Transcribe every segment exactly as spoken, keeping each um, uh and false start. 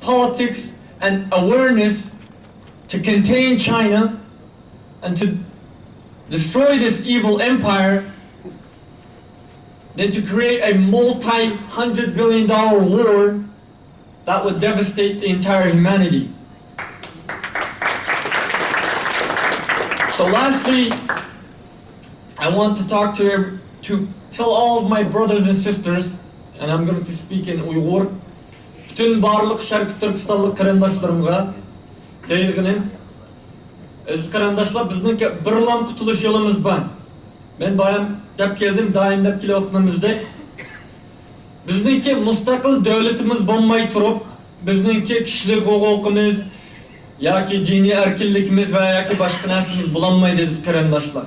politics and awareness to contain China and to destroy this evil empire than to create a multi-hundred billion dollar war that would devastate the entire humanity. So lastly, I want to talk to, to tell all of my brothers and sisters, and I'm going to speak in Uyghur. Bütün barlıq Şərqi Türkistanlı qarindaşlarımğa deyilğinim, əziz qarindaşlar, bizning birlam qutulish yo'limiz bor. Men bayam dep keldim, daim dep kelyotganimizdek, bizningki mustaqil davlatimiz bo'lmay turib, bizningki kishilik huquqimiz yoki diniy erkinligimiz va yoki boshqa narsamiz bo'lolmaydi, aziz qarindoshlar.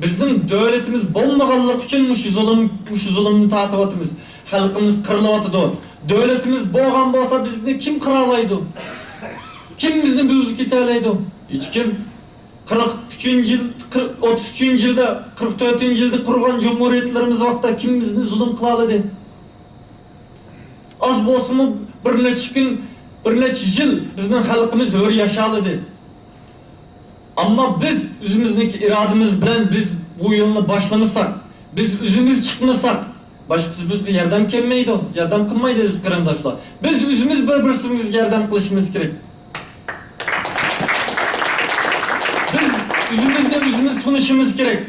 Bizning davlatimiz bo'lmaganligi uchun mushu zulm, mushu zulmni tortyapmiz. Xalqimiz qirilyotidi. Davlatimiz bo'lgan bo'lsa, bizni kim qira oladi? Kim bizni buzib keta oladi? Hech kim. Qirq uchinchi yil, qirq, o'ttiz uchinchi yilda, qirq to'rtinchi yilda qurgan jumhuriyatlarimiz vaqtida kim bizni zulm qila oladi? Oz bo'lsinmi, bir necha kun, bir necha yil bizning xalqimiz hur yasha oladi. Ammo biz o'zimizniki irodamiz bilan biz bu yo'lni boshlamasaq, biz o'zimiz chiqmasaq, boshqasi bizga yordam kelmaydi, yordam qilmaydi, aziz qarindoshlar. Biz o'zimiz bir-birimizga yordam qilishimiz kerak. Biz o'zimizni o'zimiz tunishimiz kerak.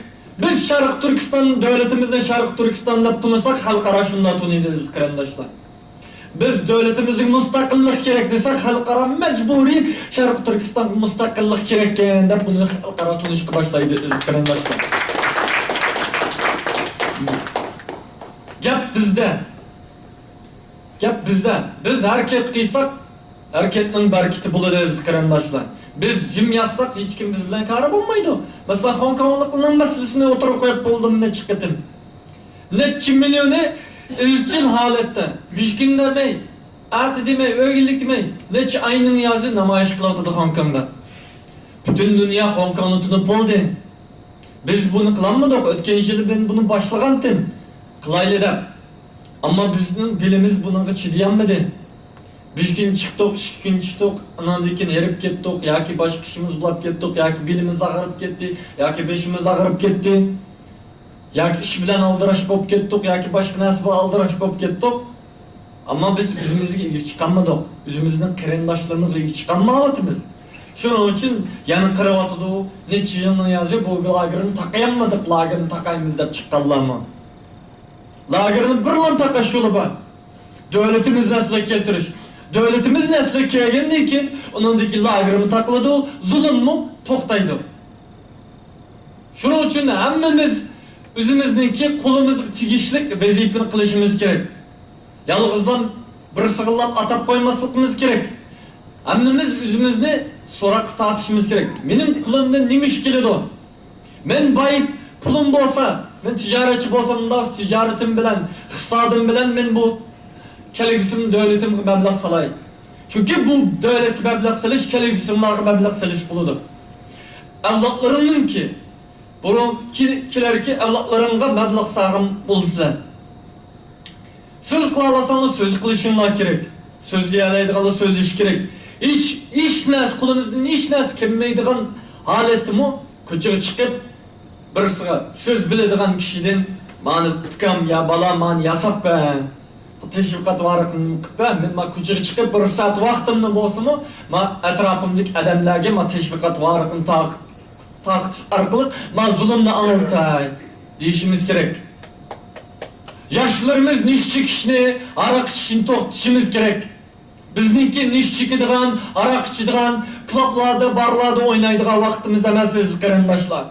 Biz Sharq Turkiston davlatimizni Sharq Turkiston deb tunisak, xalqaro shunday tuniydi, aziz qarindoshlar. Biz davlatimizga mustaqillik kerak desak, xalqaro majburiy Sharq Turkiston mustaqillik kerakkan deb buni xalqaro tunishga boshlaydi, aziz qarindoshlar. Gap bizda. Gap bizda. Biz harakat qilsak, harakatning barakati bo'ladi, aziz qarindoshlar. Biz jim yotsak, hech kim biz bilan kori bo'lmaydi. Masalan, xonkongliklarning masalasini o'tirib qo'yib bo'ldim necha qitim. Necha millioni izchil holatda, bujkin demay, ati demay, o'g'illik demay, necha ayning yozi namoyish qilyotidi Xonkongda. Butun dunyo Xonkongni tunib bo'ldi. Biz buni qilolmadik. O'tgan yili men buni boshlagandim, qilayli deb. Ammo bizning bilimiz buningga chidayolmadi. Bir kun chiqdik, ikki kun chiqdik, anandan keyin erib ketdik, yoki boshqa ishimiz bo'lib ketdik, yoki bilimiz og'rib ketdi, yoki beshimiz og'rib ketdi, yoki ish bilan aldirash bo'lib ketdik, yoki boshqa narsa bilan aldirash bo'lib ketdik. Ammo biz o'zimizga ega chiqolmadik, o'zimizning qarindoshlarimizga ega chiqolmayapmiz. Shuning uchun yana qiriyotidi, necha yilning yozi bu lagerni taqayolmadik, lagerni taqaymiz deb chiqqanlarmi? Lagerni birlam taqash yo'li bor. Davlatimizni asliga keltirish. Davlatimizni asliga kelgandan keyin, uningdagi lagermi taqiladi, zulmmi to'xtaydi. Shuning uchun hammamiz o'zimizningki qo'limizga tegishli vazifani qilishimiz kerak. Yolg'izlam bir sig'inlab atab qo'ymasligimiz kerak. Hammamiz o'zimizni so'roqqa tortishimiz kerak. Mening qo'limdan nima ish keladi? Men boy, pulim bo'lsa, men tijoratchi bo'lsam, mundoq tijoratim bilan, iqtisodim bilan men bu kelgusim davlatimga mablag' solay. Chunki bu davlatga mablag' solish kelgusimlarga mablag' solish bo'ladi. Avlodlarimningki, burun ki-, kelarki avlodlarimga mablag' sog'im bo'lsa. So'z qila olsanglar so'z qilishinglar kerak. So'zlay oladiganlar so'zlashi kerak. Hech, hech narsa, qo'limizdan hech narsa kelmaydigan holatdami ko'chaga chiqib, birisiga so'z biladigan kishidan, "Mani ukam yo bola mani yasab ber, tashviqot varaqini qilib ber, men mana ko'chaga chiqib bir soat vaqtimni bo'lsinmi, ma atrofimdagi odamlarga ma tashviqot varaqini taq-, tarqatish orqali ma zulmni anglatay", deyishimiz kerak. Yoshlarimiz nish chekishni, aroq ichishni to'xtatishimiz kerak. Bizningki nish chekadigan, aroq ichadigan, klublarda, barlarda o'ynaydigan vaqtimiz emas, aziz qarindoshlar.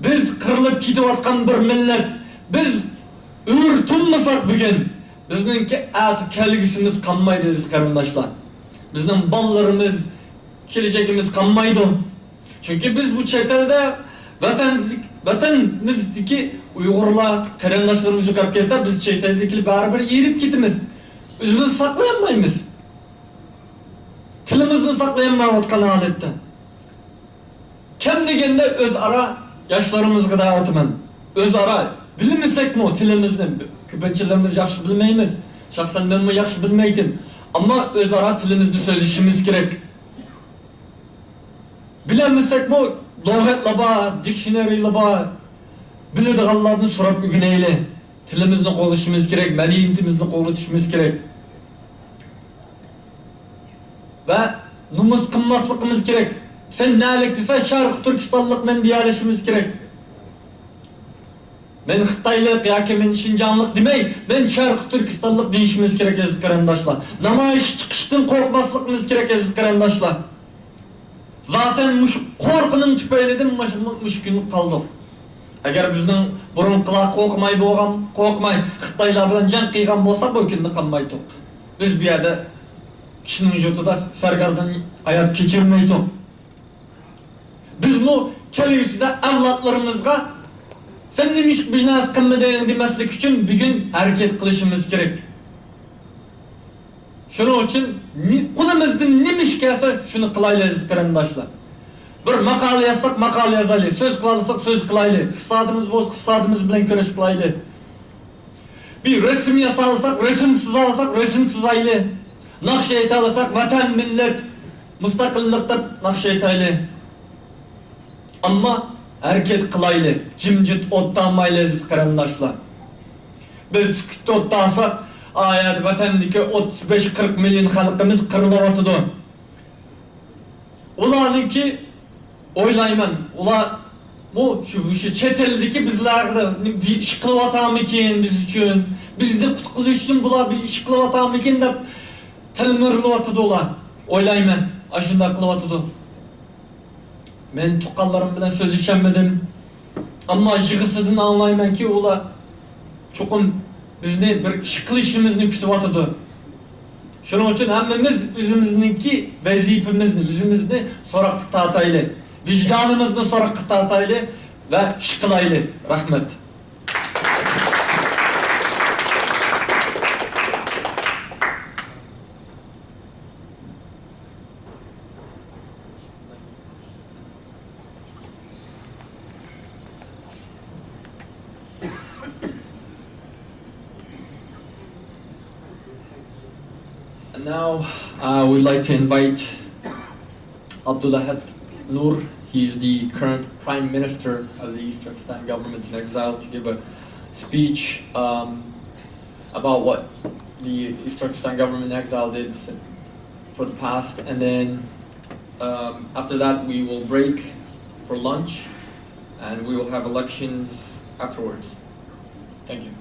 Biz qirilib ketayotgan bir millat. Biz hur turmasak bugun, bizningki ati kelgusimiz qolmaydi, aziz qarindoshlar. Bizning bolalarimiz, kelajagimiz qolmaydi. Chunki biz bu chet elda vatan, vatanimizdagi uyg'urlar, qarindoshlarimiz yo'qolib ketsa, biz chet eldagilar baribir erib ketamiz. O'zimizni saqlay olmaymiz. Tilimizni saqlay olmayotgan holatda. Kam deganda o'zaro yoshlarimiz, da'vatman, o'zaro bilmasak-mu tilimizni, ko'pinchalarimiz yaxshi bilmaymiz. شەخسەن مەنمۇ ياخشى بىلمەيتتىم. ئەمما ئۆزئارا تىلىمىزدا سۆزلىشىمىز كېرەك. بىلەلمىسەكمۇ لۇغەتلەر بار، دىكشنېرىلەر بار. بىلىدىغانلاردىن سوراپ ئۆگىنەيلى. تىلىمىزنى قوغدىشىمىز كېرەك، مەدەنىيىتىمىزنى قوغدىشىمىز كېرەك. ۋە نومۇس قىلماسلىقىمىز كېرەك. سەن نەلىك دېسە، شەرقىي تۈركىستانلىقمەن دېيەلىشىمىز كېرەك. مەن خىتايلىق ياكى مەن شىنجاڭلىق دېمەي، مەن شەرقىي تۈركىستانلىق دېيىشىمىز كېرەك، ئەزىز قېرىنداشلار. نامايىش چىقىشتىن قورقماسلىقىمىز كېرەك، ئەزىز قېرىنداشلار. زاتەن مۇشۇ قورقۇنىڭ تۈپەيلىدىن مۇشۇ، مۇشۇ كۈنگە قالدۇق. ئەگەر بىزنىڭ بۇرۇنقىلار قورقماي بولغان، قورقماي خىتايلار بىلەن جەڭ قىلغان بولسا، بۇ كۈندە قالمايتتۇق. بىز بۇ يەردە كىشىنىڭ يۇرتىدا سەرگەردان ھايات كەچۈرمەيتتۇق. بىزمۇ كەلگۈسىدە ئەۋلادلىرىمىزغا «سەن نېمىشقا بىر نەرسە قىلمىدىڭ؟» دېمەسلىك ئۈچۈن بۈگۈن ھەرىكەت قىلىشىمىز كېرەك. شۇنىڭ ئۈچۈن نى-، قولىمىزدىن نېمە ئىش كەلسە، شۇنى قىلايلى، ئەزىز قېرىنداشلار. بىر ماقالە يازساق، ماقالە يازايلى. سۆز قىلالىساق، سۆز قىلايلى. ئىقتىسادىمىز بولسا، ئىقتىسادىمىز بىلەن كۈرەش قىلايلى. بىر رەسىم ياسالىساق، رەسىم سىزالىساق، رەسىم سىزايلى. ناخشا ئېيتالىساق، ۋەتەن، مىللەت، مۇستەقىللىق دەپ ناخشا ئېيتايلى. ئەمما ھەرىكەت قىلايلى، جىمجىت ئولتۇرمايلى، ئەزىز قېرىنداشلار. بىز سۈكۈتتە ئولتۇرساق، ئايەت ۋەتەندىكى ئوتتۇز بەش قىرىق مىليون خەلقىمىز قىرىلىۋاتىدۇ. ئۇلارنىڭكى، ئويلايمەن، ئۇلارمۇ شۇ، شۇ چەت ئەلدىكى بىزلەرگە بىر ئىش قىلىۋاتامىكىن بىز ئۈچۈن، بىزنى قۇتقۇزۇش ئۈچۈن بۇلار بىر ئىش قىلىۋاتامىكىن دەپ تەلمۈرۈلۈۋاتىدۇ ئۇلار. ئويلايمەن، ئاشۇنداق قىلىۋاتىدۇ. مەن تۇغقانلىرىم بىلەن سۆزلىشەلمىدىم. ئەمما يىغىسىدىن ئاڭلايمەنكى، ئۇلار چوقۇم بىزنى بىر ئىش قىلىشىمىزنى كۈتۈۋاتىدۇ. شۇنىڭ ئۈچۈن ھەممىمىز ئۆزىمىزنىڭكى ۋەزىپىمىزنى، ئۆزىمىزنى سوراققا تارتايلى، ۋىجدانىمىزنى سوراققا تارتايلى ۋە ئىش قىلايلى. رەھمەت. And now, uh, we'd like to invite Abdullah Nur. He's the current Prime Minister of the East Turkestan government in exile, to give a speech, um, about what the East Turkestan government in exile did for the past, and then, um, after that we will break for lunch, and we will have elections afterwards. Thank you.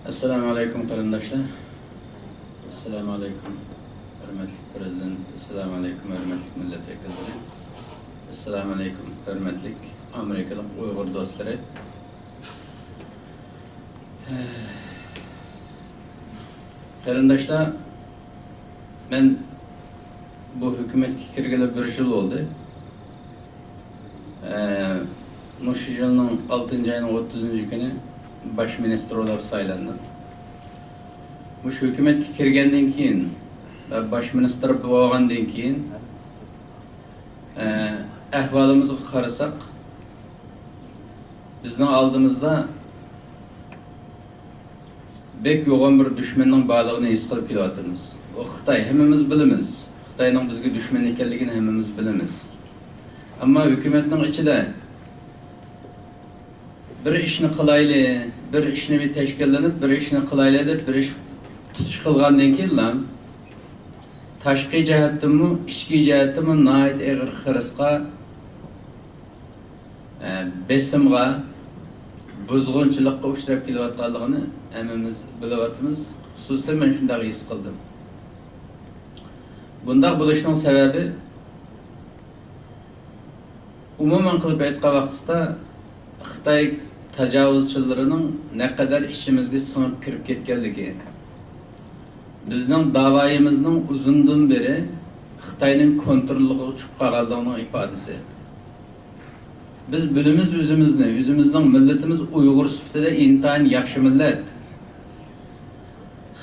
ئەسسالامۇ ئەلەيكۇم، قېرىنداشلار. ئەسسالامۇ ئەلەيكۇم، ھۆرمەتلىك پىرېزىدېنت. ئەسسالامۇ ئەلەيكۇم، ھۆرمەتلىك مىللەت ۋەكىللىرى. ئەسسالامۇ ئەلەيكۇم، ھۆرمەتلىك ئامېرىكىلىق ئۇيغۇر دوستلىرى. قېرىنداشلار، مەن بۇ ھۆكۈمەتكە كىرگىلى بىر يىل بولدى. ئە، مۇشۇ يىلنىڭ ئالتىنچى ئاينىڭ ئوتتۇزىنچى كۈنى باش مىنىستىر بولۇپ سايلاندىم. مۇشۇ ھۆكۈمەتكە كىرگەندىن كېيىن ۋە باش مىنىستىر بولغاندىن كېيىن، ئە، ئەھۋالىمىزغا قارىساق، بىزنىڭ ئالدىمىزدا بەك يوغان بىر دۈشمەننىڭ بارلىقىنى ھېس قىلىپ كېلىۋاتىمىز. ئۇ خىتاي، ھەممىمىز بىلىمىز. خىتاينىڭ بىزگە دۈشمەن ئىكەنلىكىنى ھەممىمىز بىلىمىز. ئەمما ھۆكۈمەتنىڭ ئىچىدە بىر ئىشنى قىلايلى، بىر ئىشنى بىر تەشكىللىنىپ، بىر ئىشنى قىلايلى دەپ بىر ئىش تۇتۇش قىلغاندىن كېيىنلا، تاشقى جەھەتتىنمۇ، ئىچكى جەھەتتىنمۇ ناھايىتى ئېغىر خىرىسقا، ئە، بېسىمغا، بۇزغۇنچىلىققا ئۇچراپ كېلىۋاتقانلىقىنى ھەممىمىز بىلىۋاتىمىز. خۇسۇسەن مەن شۇنداق ھېس قىلدىم. بۇنداق بولۇشنىڭ سەۋەبى، ئومۇمەن قىلىپ ئېيتقان ۋاقتىدا، خىتاي تاجاۋۇزچىلىرىنىڭ نەقەدەر ئىچىمىزگە سىڭىپ كىرىپ كەتكەنلىكى، بىزنىڭ داۋايىمىزنىڭ ئۇزۇندىن بېرى خىتاينىڭ كونترولىغا چۈشۈپ قالغانلىقىنىڭ ئىپادىسى. بىز بىلىمىز ئۆزىمىزنى، ئۆزىمىزنىڭ مىللىتىمىز ئۇيغۇر سۈپىتىدە ئىنتايىن ياخشى مىللەت.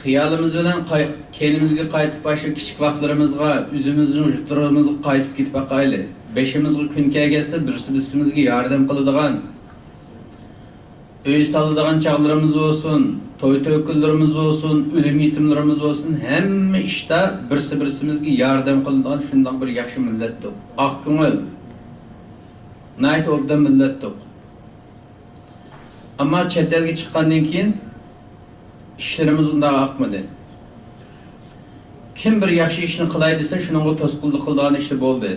خىيالىمىز بىلەن قاي-، كەينىمىزگە قايتىپ، ئاشۇ كىچىك ۋاقىتلىرىمىزغا، ئۆزىمىزنىڭ يۇرتلىرىمىزغا قايتىپ كېتىپ باقايلى. بېشىمىزغا كۈن كەلگەنسېرى بىرسى بىرسىمىزگە ياردەم قىلىدىغان، ئۆي سالىدىغان چاغلىرىمىز بولسۇن، توي-تۆكۈنلىرىمىز بولسۇن، ئۆلۈم-يېتىملىرىمىز بولسۇن، ھەممە ئىشتا بىرسى بىرسىمىزگە ياردەم قىلىدىغان شۇنداق بىر ياخشى مىللەتتۇق. ئاق كۆڭۈل، ناھايىتى ئوبدان مىللەتتۇق. ئەمما چەت ئەلگە چىققاندىن كېيىن ئىشلىرىمىز ئۇنداق ئاقمىدى. كىم بىر ياخشى ئىشنى قىلاي دېسە، شۇنىڭغا توسقۇنلۇق قىلىدىغان ئىشلار بولدى.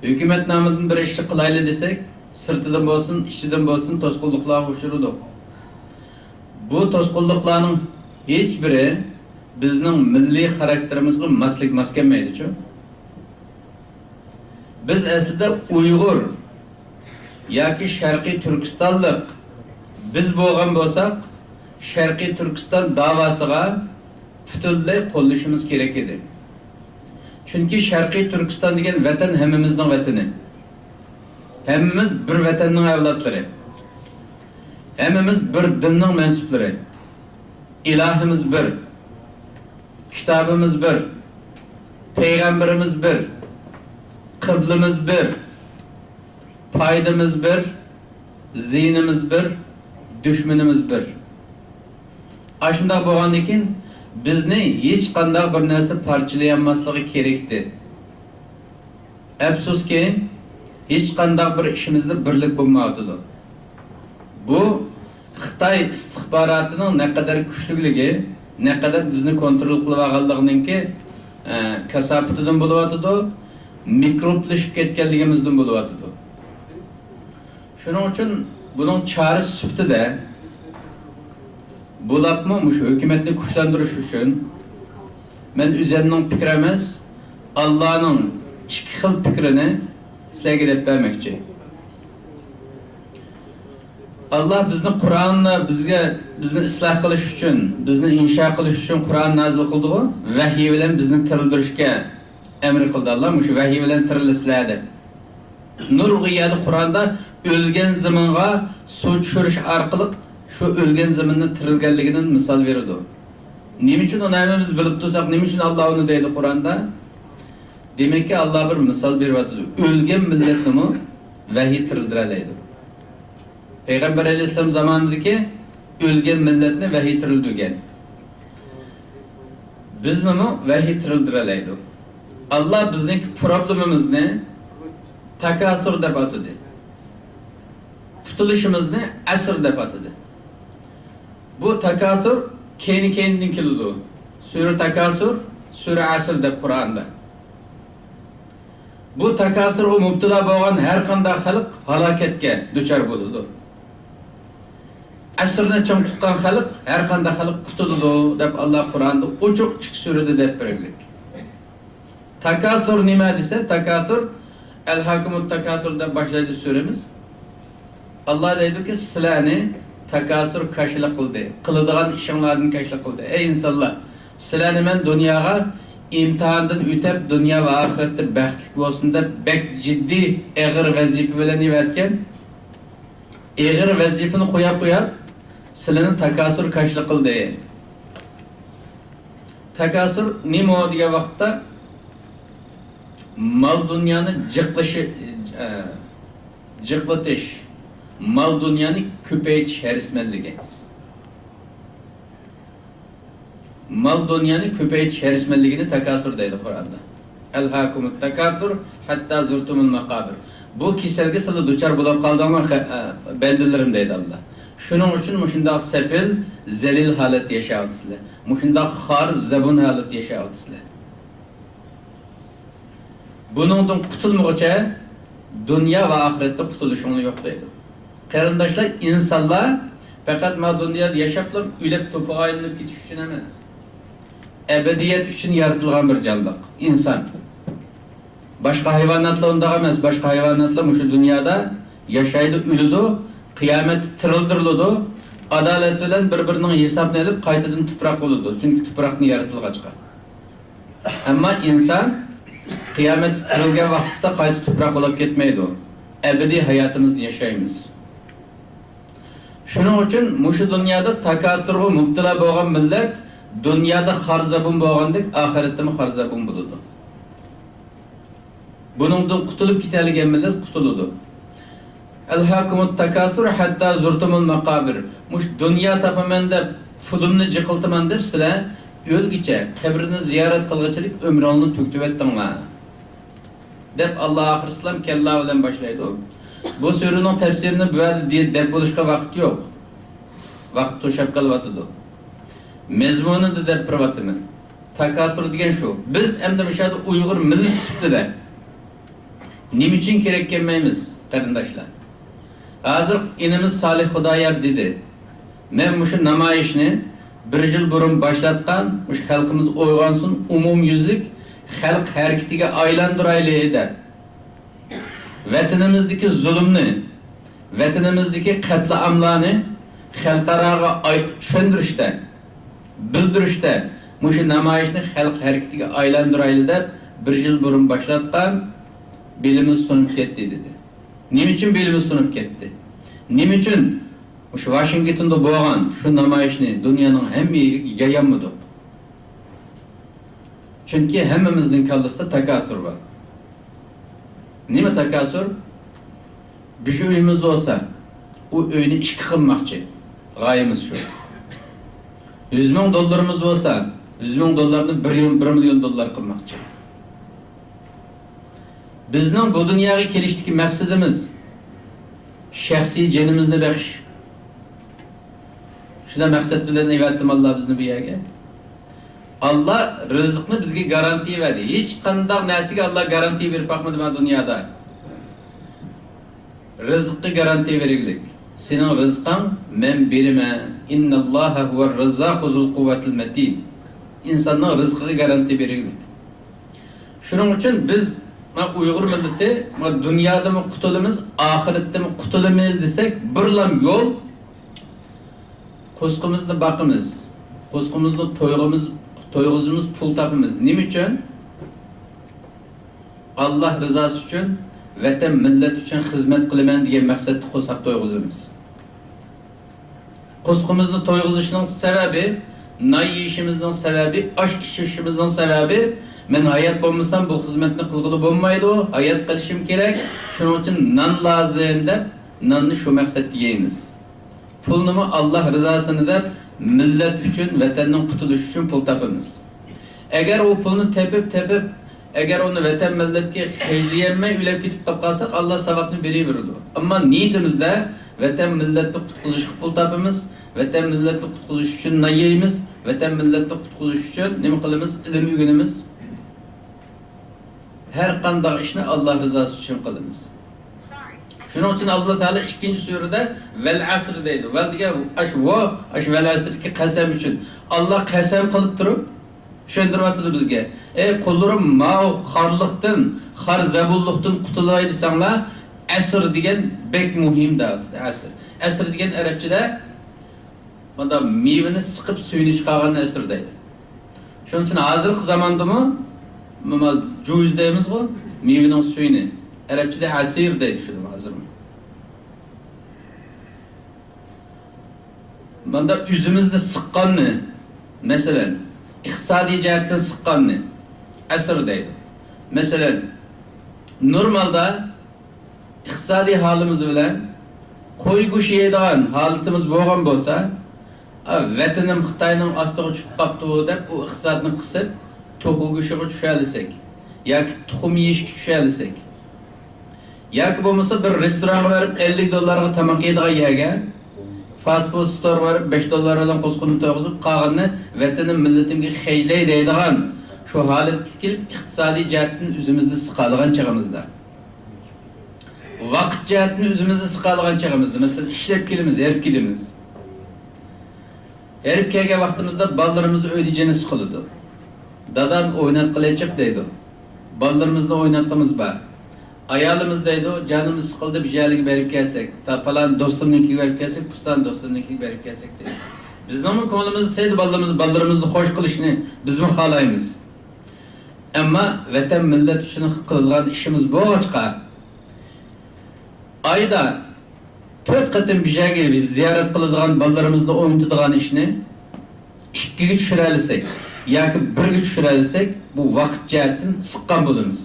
ھۆكۈمەت نامىدىن بىر ئىشنى قىلايلى دېسەك، سىرتىدىن بولسۇن، ئىچىدىن بولسۇن، توسقۇنلۇقلارغا ئۇچرىدۇق. بۇ توسقۇنلۇقلارنىڭ ھېچبىرى بىزنىڭ مىللىي خاراكتېرىمىزغا ماسلىك-، ماس كەلمەيدىچۇ. بىز ئەسلىدە ئۇيغۇر ياكى شەرقىي تۈركىستانلىق بىز بولغان بولساق، شەرقىي تۈركىستان داۋاسىغا پۈتۈنلەي قوللىشىمىز كېرەك ئىدى. چۈنكى شەرقىي تۈركىستان دېگەن ۋەتەن ھەممىمىزنىڭ ۋەتىنى. ھەممىمىز بىر ۋەتەننىڭ ئەۋلادلىرى. ھەممىمىز بىر دىننىڭ مەنسۇپلىرى. ئىلاھىمىز بىر. كىتابىمىز بىر. پەيغەمبىرىمىز بىر. قىبلىمىز بىر. پايدىمىز بىر، زىيىنىمىز بىر، دۈشمىنىمىز بىر. ئاشۇنداق بولغاندىن كېيىن بىزنى ھېچقانداق بىر نەرسە پارچىلىيالماسلىقى كېرەكتى. ئەپسۇسكى، ھېچقانداق بىر ئىشىمىزدا بىرلىك بولمايۋاتىدۇ. بۇ خىتاي ئىستىخباراتىنىڭ نەقەدەر كۈچلۈكلۈكى، نەقەدەر بىزنى كونترول قىلىۋالغانلىقىنىڭكى، ئە، كاساپىتىدىن بولۇۋاتىدۇ، مىكروبلىشىپ كەتكەنلىكىمىزدىن بولۇۋاتىدۇ. شۇنىڭ ئۈچۈن بۇنىڭ چارىسى سۈپىتىدە، بۇلاپمۇ مۇشۇ ھۆكۈمەتنى كۈچلەندۈرۈش ئۈچۈن مەن ئۆزۈمنىڭ پىكرى ئەمەس، ئاللانىڭ ئىككى خىل پىكرىنى سىلەرگە دەپ بەرمەكچى. ئاللا بىزنى قۇرئاننى بىزگە، بىزنى ئىسلاھ قىلىش ئۈچۈن، بىزنى ئىنشا قىلىش ئۈچۈن قۇرئان نازىل قىلدىغۇ، ۋەھىي بىلەن بىزنى تىرىلدۈرۈشكە ئەمر قىلدى ئاللا، مۇشۇ ۋەھىي بىلەن تىرىلىسىلەر دەپ. نۇرغۇن يەردە قۇرئاندا ئۆلگەن زېمىنغا سۇ چۈشۈرۈش ئارقىلىق شۇ ئۆلگەن زېمىننى تىرىلگەنلىكىدىن مىسال بېرىدۇ. نېمە ئۈچۈن ئۇنى ھەممىمىز بىلىپ تۇرساق، نېمە ئۈچۈن ئاللا ئۇنى دەيدۇ قۇرئاندا؟ دېمەككى، ئاللا بىر مىسال بېرىۋاتىدۇ. ئۆلگەن مىللەتنىمۇ ۋەھىي تىرىلدۈرەلەيدۇ. پەيغەمبەر ئەلەيھىسسالام زامانىدىكى ئۆلگەن مىللەتنى ۋەھىي تىرىلدۈرگەن. بىزنىمۇ ۋەھىي تىرىلدۈرەلەيدۇ. ئاللا بىزنىڭ پروبلېمىمىزنى تاكاسۇر دەپ ئاتىدى. قۇتۇلۇشىمىزنى ئەسىر دەپ ئاتىدى. بۇ تاكاسۇر كەينى-كەينىدىن كېلىدۇ. سۈرە تاكاسۇر، سۈرە ئەسىر دەپ قۇرئاندا. بۇ تاكاسۇرغا مۇپتىلا بولغان ھەر قانداق خەلق ھالاكەتكە دۇچار بولىدۇ. ئەسىرنى چىڭ تۇتقان خەلق، ھەر قانداق خەلق قۇتۇلىدۇ، دەپ ئاللا قۇرئاندا ئوچۇق ئىككى سۈرىدە دەپ بەرگلىك. تاكاسۇر نېمە دېسە، تاكاسۇر، ئەلھاكۇمۇت تاكاسۇر دەپ باشلايدۇ سۈرىمىز. ئاللا دەيدۇكى، سىلەرنى تاكاسۇر كاشىلا قىلدى، قىلىدىغان ئىشىڭلاردىن كاشىلا قىلدى. ئەي ئىنسانلار، سىلەرنى مەن دۇنياغا ئىمتىھاندىن ئۆتۈپ، دۇنيا ۋە ئاخىرەتتە بەختلىك بولسۇن دەپ، بەك جىددىي، ئېغىر ۋەزىپە بىلەن ئەۋەتكەن. ئېغىر ۋەزىپىنى قوياپ، قوياپ، سىلىنى تاكاسۇر كاشىلا قىلدى. تاكاسۇر نېمە دېگەن ۋاقىتتا، مال-دۇنيانى جىقلىشى، ئە، جىقلىتىش، مال-دۇنيانى كۆپەيتىش ھەرىسمەنلىكى. مال-دۇنيانى كۆپەيتىش ھەرىسمەنلىكىنى تاكاسۇر دەيدۇ قۇرئاندا. «ئەلھاكۇمۇت تاكاسۇر ھەتتا زۇرتۇمۇل ماقابىر.» بۇ كېسەلگە سىلەر دۇچار بولۇپ قالدىڭلار، خە-، ئە، بەندىلىرىم، دەيدۇ ئاللا. شۇنىڭ ئۈچۈن مۇشۇنداق سەپىل، زەلىل ھالەتتە ياشاۋاتىسىلەر. مۇشۇنداق خار، زەبۇن ھالەتتە ياشاۋاتىسىلەر. بۇنىڭدىن قۇتۇلمىغۇچە دۇنيا ۋە ئاخىرەتتە قۇتۇلۇشۇڭلار يوق دەيدۇ. قېرىنداشلار، ئىنسانلار پەقەت مانا دۇنيادا ياشاپلا ئۆلۈپ توپىغا ئايلىنىپ كېتىش ئۈچۈن ئەمەس. ئەبەدىيەت ئۈچۈن يارىتىلغان بىر جانلىق ئىنسان. باشقا ھايۋاناتلار ئۇنداق ئەمەس. باشقا ھايۋاناتلار مۇشۇ دۇنيادا ياشايدۇ، ئۆلىدۇ، قىيامەتتە تىرىلدۈرۈلىدۇ، ئادالەت بىلەن بىر-بىرىنىڭ ھېسابىنى ئېلىپ قايتىدىن تۇپراق بولىدۇ. چۈنكى تۇپراقتىن يارىتىلغاچقا. ئەمما ئىنسان قىيامەتتە تىرىلگەن ۋاقتىسىدا قايتا تۇپراق بولاپ كەتمەيدۇ. ئەبەدىي ھاياتىمىزدا ياشايمىز. شۇنىڭ ئۈچۈن مۇشۇ دۇنيادا تاكاسۇرغا مۇپتىلا بولغان مىللەت دۇنيادا خار-زەبۇن بولغاندەك ئاخىرەتتىمۇ خار-زەبۇن بولىدۇ. بۇنىڭدىن قۇتۇلۇپ كېتەلىگەن مىللەت قۇتۇلىدۇ. «ئەلھاكۇمۇت تاكاسۇر ھەتتا زۇرتۇمۇل ماقابىر.» مۇشۇ دۇنيا تاپىمەن دەپ، پۇلۇمنى جىقىلتىمەن دەپ سىلەر ئۆلگۈچە، قەبرىنى زىيارەت قىلغۇچىلىك ئۆمرۈڭلارنى تۈگىتىۋەتتىڭلار. دەپ ئاللا ئاخىرسىلام كەللا بىلەن باشلايدۇ. بۇ سۈرىنىڭ تەپسىرىنى بۇ يەردە دە-، دەپ بولۇشقا ۋاقىت يوق. ۋاقىت توشاپ قېلىۋاتىدۇ. مەزمۇنىدا دەپ بېرىۋاتىمەن. تاكاسۇر دېگەن شۇ. بىز ئەمدى مۇشۇ يەردە ئۇيغۇر مىللىتى سۈپىتىدە نېمە ئۈچۈن كېرەك كەلمەيمىز، قېرىنداشلار؟ ھازىر ئىنىمىز سالىھ خۇدايار دېدى، مەن مۇشۇ نامايىشنى بىر يىل بۇرۇن باشلاتقان، مۇشۇ خەلقىمىز ئويغانسۇن، ئومۇميۈزلۈك خەلق ھەرىكىتىگە ئايلاندۇرايلى دەپ، ۋەتىنىمىزدىكى زۇلۇمنى، ۋەتىنىمىزدىكى قەتلىئاملارنى خەلقئاراغا ئاي-، چۈشەندۈرۈشتە، بىلدۈرۈشتە مۇشۇ نامايىشنى خەلق ھەرىكىتىگە ئايلاندۇرايلى دەپ بىر يىل بۇرۇن باشلاتقان، بېلىمىز سۇنۇپ كەتتى دېدى. نېمە ئۈچۈن بېلىمىز سۇنۇپ كەتتى؟ نېمە ئۈچۈن مۇشۇ ۋاشىنگتوندا بولغان شۇ نامايىشنى دۇنيانىڭ ھەممە يېرىگە يايالمىدۇق؟ چۈنكى ھەممىمىزنىڭ كاللىسىدا تاكاسۇر بار. نېمە تاكاسۇر؟ بىر ئۆيىمىز بولسا، ئۇ ئۆينى ئىككى قىلماقچى. غايىمىز شۇ. يۈز مىڭ دوللىرىمىز بولسا، يۈز مىڭ دوللارنى بىر يۈ-، بىر مىليون دوللار قىلماقچى. بىزنىڭ بۇ دۇنياغا كېلىشتىكى مەقسىتىمىز شەخسىي جېنىمىزنى بېقىش. شۇنداق مەقسەت بىلەن ئەۋەتتىم ئاللا بىزنى بۇ يەرگە. ئاللا رىزىقنى بىزگە گارانتىيە بەردى. ھېچقانداق نەرسىگە ئاللا گارانتىيە بېرىپ باقمىدى مانا دۇنيادا. رىزىققا گارانتىيە بېرىگلىك. سېنىڭ رىزقىڭ مەن بېرىمەن. ئىنناللاھە ھۇۋەر رەززاقۇ زۇل قۇۋۋەتىل مەتىن. ئىنساننىڭ رىزقىغا گارانتىيە بېرىگلىك. شۇنىڭ ئۈچۈن بىز، مانا ئۇيغۇر مىللىتى، مانا دۇنيادىمۇ قۇتۇلىمىز، ئاخىرەتتىمۇ قۇتۇلىمىز دېسەك، بىرلا يول، قوسىقىمىزنى باقىمىز، قوسىقىمىزنى تويغۇمىز-، تويغۇزىمىز، پۇل تاپىمىز. نېمە ئۈچۈن؟ ئاللا رىزاسى ئۈچۈن، ۋەتەن، مىللەت ئۈچۈن خىزمەت قىلىمەن دېگەن مەقسەتتە قورساق تويغۇزىمىز. قورسىقىمىزنى تويغۇزۇشنىڭ سەۋەبى، نان يېيىشىمىزنىڭ سەۋەبى، ئاش ئىچىشىمىزنىڭ سەۋەبى، مەن ھايات بولمىسام بۇ خىزمەتنى قىلغىلى بولمايدۇ، ھايات قېلىشىم كېرەك، شۇنىڭ ئۈچۈن نان لازىم دەپ، ناننى شۇ مەقسەتتە يەيمىز. پۇلنىمۇ ئاللا رىزاسىنى دەپ، مىللەت ئۈچۈن، ۋەتەننىڭ قۇتۇلۇشى ئۈچۈن پۇل تاپىمىز. ئەگەر ئۇ پۇلنى تېپىپ، تېپىپ، ئەگەر ئۇنى ۋەتەن مىللەتكە خەجلىيەلمەي ئۆلۈپ كېتىپ قاپ قالساق، ئاللا ساۋابنى بېرىۋېرىدۇ. ئەمما نىيىتىمىزدە ۋەتەن مىللەتنى قۇتقۇزۇشقا پۇل تاپىمىز، ۋەتەن مىللەتنى قۇتقۇزۇش ئۈچۈن نان يەيمىز، ۋەتەن مىللەتنى قۇتقۇزۇش ئۈچۈن نېمە قىلىمىز؟ ئىلىم ئۆگىنىمىز. ھەر قانداق ئىشنى ئاللا رىزاسى ئۈچۈن قىلىمىز. شۇنىڭ ئۈچۈن ئاللا تائالا ئىككىنچى سۈرىدە ۋەل ئەسر دەيدۇ. ۋەل دېگەن ئاشۇ ۋو، ئاشۇ ۋەل ئەسردىكى قەسەم ئۈچۈن. ئاللا قەسەم قىلىپ تۇرۇپ، چۈشەندۈرۈۋاتىدۇ بىزگە. ئەي قۇللىرىم، ماۋۇ خارلىقتىن، خار زەبۇنلۇقتىن قۇتۇلاي دېسەڭلار، ئەسر دېگەن بەك مۇھىم دەۋاتىدۇ. ئەسر. ئەسر دېگەن ئەرەبچىدە مۇنداق مېۋىنى سىقىپ سۈيىنى چىقارغاننى ئەسر دەيدۇ. شۇنىڭ ئۈچۈن ھازىرقى زاماندىمۇ، مانا جۇز دەيمىزغۇ، مېۋىنىڭ سۈيىنى. ئەرەبچىدە ئەسىر دەيدۇ شۇنى ھازىرمۇ. ماندا ئۆزىمىزنى سىققاننى، مەسىلەن، ئىقتىسادىي جەھەتتىن سىققاننى ئەسىر دەيدۇ. مەسىلەن، نورمالدا ئىقتىسادىي ھالىمىز بىلەن قوي گۆشى يەيدىغان ھالىتىمىز بولغان بولسا، ئا، ۋەتىنىم خىتاينىڭ ئاستىغا چۈشۈپ قاپتۇ دەپ ئۇ ئىقتىسادنى قىسىپ، توخۇ گۆشىگە چۈشەلىسەك ياكى تۇخۇم يېيىشكە چۈشەلىسەك، ياكى بولمىسا بىر رېستورانغا بېرىپ ئەللىك دوللارغا تاماق يەيدىغان يەرگە، فاست فۇد ستورغا بېرىپ بەش دوللار بىلەن قوسقۇننى تويغۇزۇپ، قالغىنىنى ۋەتىنىم، مىللىتىمگە خەجلەي دەيدىغان شۇ ھالەتكە كېلىپ، ئىقتىسادىي جەھەتتىن ئۆزىمىزنى سىقالىغان چېغىمىزدا، ۋاقىت جەھەتتىن ئۆزىمىزنى سىقالىغان چېغىمىزدا، مەسىلەن، ئىشلەپ كېلىمىز، ھېرىپ كېلىمىز. ھېرىپ كەلگەن ۋاقتىمىزدا بالىلىرىمىز ئۆيدە جېنى سىقىلىدۇ. دادام ئويناتقىلى چىق دەيدۇ. بالىلىرىمىزنى ئويناتقۇمىز بار. ئايالىمىز دەيدۇ، جانىمىز سىقىلدى، بىر يەرلىككە بېرىپ كەلسەك، تا پالان دوستۇمنىڭكىگە بېرىپ كەلسەك، پۇستان دوستۇمنىڭكىگە بېرىپ كەلسەك دەيدۇ. بىزنىڭمۇ كۆڭلىمىز ئىستەيدۇ بالىلىرىمىز، بالىلىرىمىزنى خوش قىلىشنى بىزمۇ خالايمىز. ئەمما ۋەتەن مىللەت ئۈچۈن قىلىدىغان ئىشىمىز بولغاچقا، ئايدا تۆت قېتىم بىر جايغا زىيارەت قىلىدىغان بالىلىرىمىزنى ئوينىتىدىغان ئىشنى ئىككىگە چۈشۈرەلىسەك ياكى بىرگە چۈشۈرەلىسەك، بۇ ۋاقىت جەھەتتىن سىققان بولىمىز.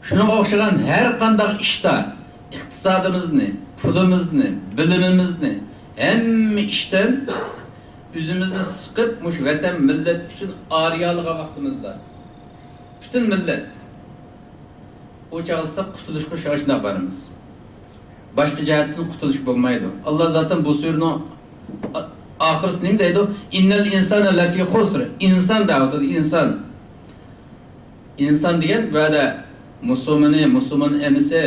شۇنىڭغا ئوخشىغان ھەر قانداق ئىشتا ئىقتىسادىمىزنى، پۇلىمىزنى، بىلىمىمىزنى، ھەممە ئىشتىن ئۆزىمىزنى سىقىپ، مۇشۇ ۋەتەن، مىللەت ئۈچۈن ئارىيالىغان ۋاقتىمىزدا، پۈتۈن مىللەت ئۇ چاغدا قۇتۇلۇشقا شۇ-، شۇنداق بارىمىز. باشقا جەھەتتىن قۇتۇلۇش بولمايدۇ. ئاللا زاتەن بۇ سۈرىنىڭ ئا-، ئاخىرىسى نېمە دەيدۇ؟ «ئىننەل ئىنسانە لەفى خۇسر.» ئىنسان دەۋاتىدۇ، ئىنسان. ئىنسان دېگەن بۇ يەردە مۇسۇلمىنى، مۇسۇلمان ئەمىسى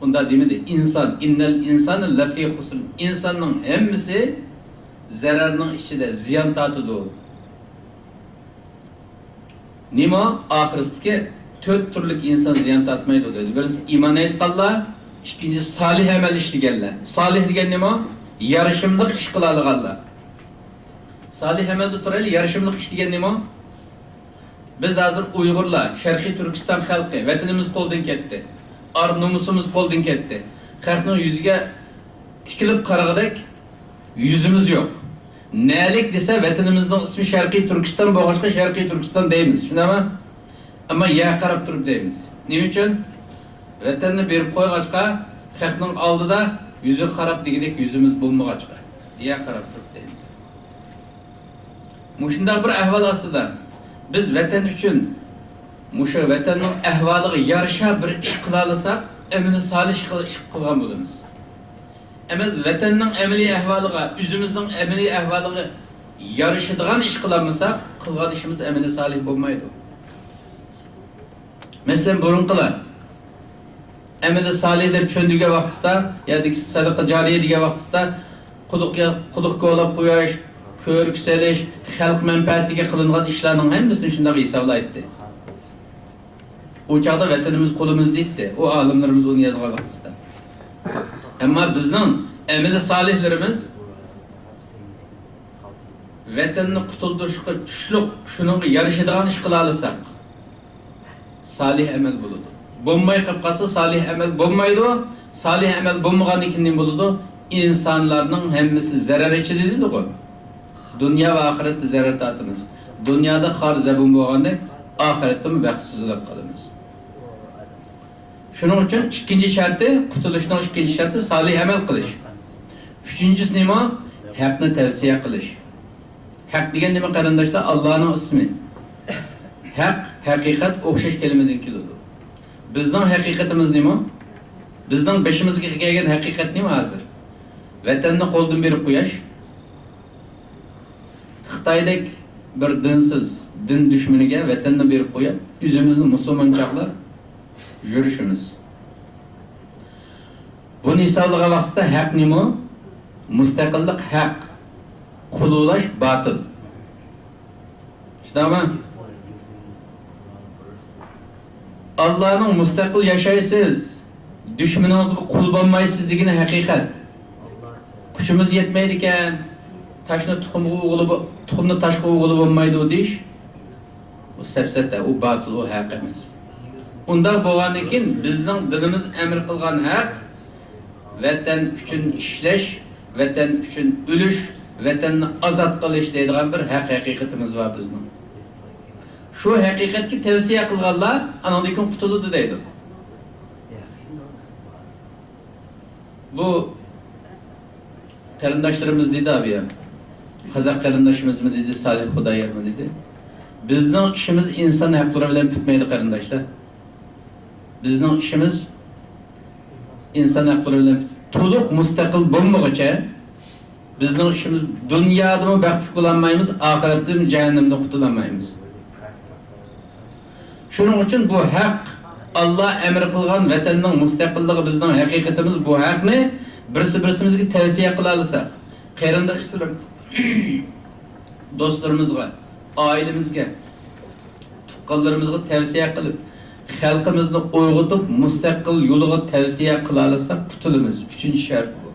ئۇنداق دېمىدى. ئىنسان، «ئىننەل ئىنسانە لەفى خۇسر.» ئىنساننىڭ ھەممىسى زەرەرنىڭ ئىچىدە، زىيان تارتىدۇ. نېمە؟ ئاخىرىسىدىكى تۆت تۈرلۈك ئىنسان زىيان تارتمايدۇ دېدى. بىرىنچىسى ئىمان ئېيتقانلار، ئىككىنچىسى سالىھ ئەمەل ئىشلىگەنلەر. سالىھ دېگەن نېمە؟ يارىشىملىق ئىش قىلالىغانلار. سالىھ ئەمەلدە تۇرايلى، يارىشىملىق ئىش دېگەن نېمە؟ بىز ھازىر ئۇيغۇرلار، شەرقىي تۈركىستان خەلقى، ۋەتىنىمىز قولدىن كەتتى. ئار نومۇسىمىز قولدىن كەتتى. خەقنىڭ يۈزىگە تىكىلىپ قارىغۇدەك يۈزىمىز يوق. نەلىك دېسە، ۋەتىنىمىزنىڭ ئىسمى شەرقىي تۈركىستان بولغاچقا، شەرقىي تۈركىستان دەيمىز، شۇنداقمۇ؟ ئەمما يەرگە قاراپ تۇرۇپ دەيمىز. نېمە ئۈچۈن؟ ۋەتەننى بېرىپ قويغاچقا، خەقنىڭ ئالدىدا يۈزىگە قاراپ دېگۈدەك يۈزىمىز بولمىغاچقا، يەرگە قاراپ تۇرۇپ دەيمىز. مۇشۇنداق بىر ئەھۋال ئاستىدا، بىز ۋەتەن ئۈچۈن، مۇشۇ ۋەتەننىڭ ئەھۋالىغا يارىشا بىر ئىش قىلالىساق، ئەمەلىي سالىھ ئىش قىل-، ئىش قىلغان بولىمىز. ئەمەس، ۋەتەننىڭ ئەمەلىي ئەھۋالىغا، ئۆزىمىزنىڭ ئەمەلىي ئەھۋالىغا يارىشىدىغان ئىش قىلالمىساق، قىلغان ئىشىمىز ئەمەلىي سالىھ بولمايدۇ. مەسىلەن، بۇرۇنقىلار ئەمەلىي سالىھ دەپ چۈشەندۈرگەن ۋاقتىسىدا، يا سەدىقە جارىيە دېگەن ۋاقتىسىدا، قۇدۇق يا-، قۇدۇق كولاپ قويۇش، كۆۋرۈك سېلىش، خەلق مەنپەئەتىگە قىلىنغان ئىشلارنىڭ ھەممىسىنى شۇنداق ھېسابلايتتى. ئۇ چاغدا ۋەتىنىمىز قولىمىزدا ئىدى، ئۇ ئالىملىرىمىز ئۇنى يازغان ۋاقتىسىدا. ئەمما بىزنىڭ ئەمەلىي سالىھلىرىمىز ۋەتەننى قۇتۇلدۇرۇشقا چۈشلۈك، شۇنىڭغا يارىشىدىغان ئىش قىلالىساق، سالىھ ئەمەل بولىدۇ. بولماي قېلىپ قالسا، سالىھ ئەمەل بولمايدۇ. سالىھ ئەمەل بولمىغاندىن كېيىن نېمە بولىدۇ؟ ئىنسانلارنىڭ ھەممىسى زەرەر ئىچىدە دېدىغۇ. دۇنيا ۋە ئاخىرەتتە زەرەر تارتىمىز. دۇنيادا خار زەبۇن بولغاندەك، ئاخىرەتتىمۇ بەختسىز بولۇپ قالىمىز. شۇنىڭ ئۈچۈن ئىككىنچى شەرتى، قۇتۇلۇشنىڭ ئىككىنچى شەرتى سالىھ ئەمەل قىلىش. ئۈچىنچىسى نېمە؟ ھەقنى تەۋسىيە قىلىش. ھەق دېگەن نېمە، قېرىنداشلار؟ ئاللانىڭ ئىسمى. ھەق، ھەقىقەت ئوخشاش كەلىمىدىن كېلىدۇ. بىزنىڭ ھەقىقىتىمىز نېمە؟ بىزنىڭ بېشىمىزغا كەلگەن ھەقىقەت نېمە ھازىر؟ ۋەتەننى قولدىن بېرىپ قويۇش. خىتايدەك بىر دىنسىز، دىن دۈشمىنىگە ۋەتەننى بېرىپ قويۇپ، ئۆزىمىزنى مۇسۇلمان چاغلاپ يۈرۈشىمىز. بۇنى ھېسابلىغان ۋاقتىدا ھەق نېمە؟ مۇستەقىللىق ھەق، قۇل بولۇش باتىل. شۇنداقمۇ؟ ئاللانىڭ «مۇستەقىل ياشايسىز، دۈشمىنىڭىزغا قۇل بولمايسىز» دېگىنى ھەقىقەت. «كۈچىمىز يەتمەيدىكەن، تاشنى تۇخۇمغا ئۇرغىلى بو-، تۇخۇمنى تاشقا ئۇرغىلى بولمايدۇ» دېيىش، ئۇ سەپسەتە، ئۇ باتىل، ئۇ ھەق ئەمەس. ئۇنداق بولغاندىن كېيىن، بىزنىڭ دىنىمىز ئەمر قىلغان ھەق، ۋەتەن ئۈچۈن ئىشلەش، ۋەتەن ئۈچۈن ئۆلۈش، ۋەتەننى ئازاد قىلىش دەيدىغان بىر ھەق ھەقىقىتىمىز بار بىزنىڭ. شۇ ھەقىقەتكە تەۋسىيە قىلغانلار ئانىڭدىن كېيىن قۇتۇلىدۇ دەيدۇ. بۇ قېرىنداشلىرىمىز دېدى ئابىيام. قازاق قېرىنداشىمىزمۇ دېدى، سالىھ خۇدايارمۇ دېدى. بىزنىڭ ئىشىمىز ئىنسان ھەقلىرى بىلەن پۈتمەيدۇ، قېرىنداشلار. بىزنىڭ ئىشىمىز ئىنسان ھەقلىرى بىلەن پۈتۈپ، تولۇق مۇستەقىل بولمىغۇچە، بىزنىڭ ئىشىمىز دۇنيادىمۇ بەختلىك بولالمايمىز، ئاخىرەتتىمۇ جەھەننەمدىن قۇتۇلالمايمىز. شۇنىڭ ئۈچۈن بۇ ھەق، ئاللا ئەمر قىلغان ۋەتەننىڭ مۇستەقىللىقى بىزنىڭ ھەقىقىتىمىز، بۇ ھەقنى بىرسى بىرسىمىزگە تەۋسىيە قىلالىساق، قېرىنداشلىرىمىز، دوستلىرىمىزغا، ئائىلىمىزگە، تۇغقانلىرىمىزغا تەۋسىيە قىلىپ، خەلقىمىزنى ئويغىتىپ، مۇستەقىل يولىغا تەۋسىيە قىلالىساق، قۇتۇلىمىز. ئۈچىنچى شەرت بۇ.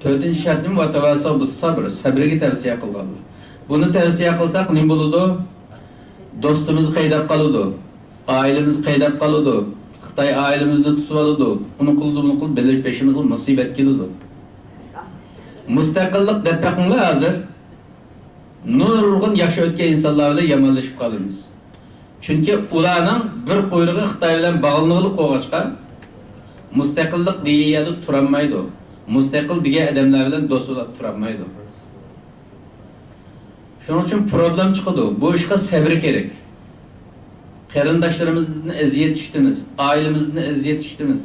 تۆتىنچى شەرت نېمە؟ «ۋەتەۋاسەۋ بىسسەبر»، سەبرىگە تەۋسىيە قىلغانلار. بۇنى تەۋسىيە قىلساق نېمە بولىدۇ؟ دوستىمىز قەيدەپ قالىدۇ، ئائىلىمىز قەيدەپ قالىدۇ، خىتاي ئائىلىمىزنى تۇتۇۋالىدۇ، ئۇنى قىلىدۇ، بۇنى قىلىدۇ، بىللە بېشىمىزغا مۇسىبەت كېلىدۇ. مۇستەقىللىق دەپ بېقىڭلار ھازىر. نۇرغۇن ياخشى ئۆتكەن ئىنسانلار بىلەن يامانلىشىپ قالىمىز. چۈنكى ئۇلارنىڭ بىر قۇيرۇقى خىتاي بىلەن باغلىنىۋېلىپ قويغاچقا، مۇستەقىللىق دېگەن يەردە تۇرالمايدۇ. مۇستەقىل دېگەن ئادەملەر بىلەن دوست بولۇپ تۇرالمايدۇ. شۇنىڭ ئۈچۈن پروبلېم چىقىدۇ. بۇ ئىشقا سەبرى كېرەك. قېرىنداشلىرىمىزدىن ئەزىيەت ئىشىتىمىز، ئائىلىمىزدىن ئەزىيەت ئىشىتىمىز.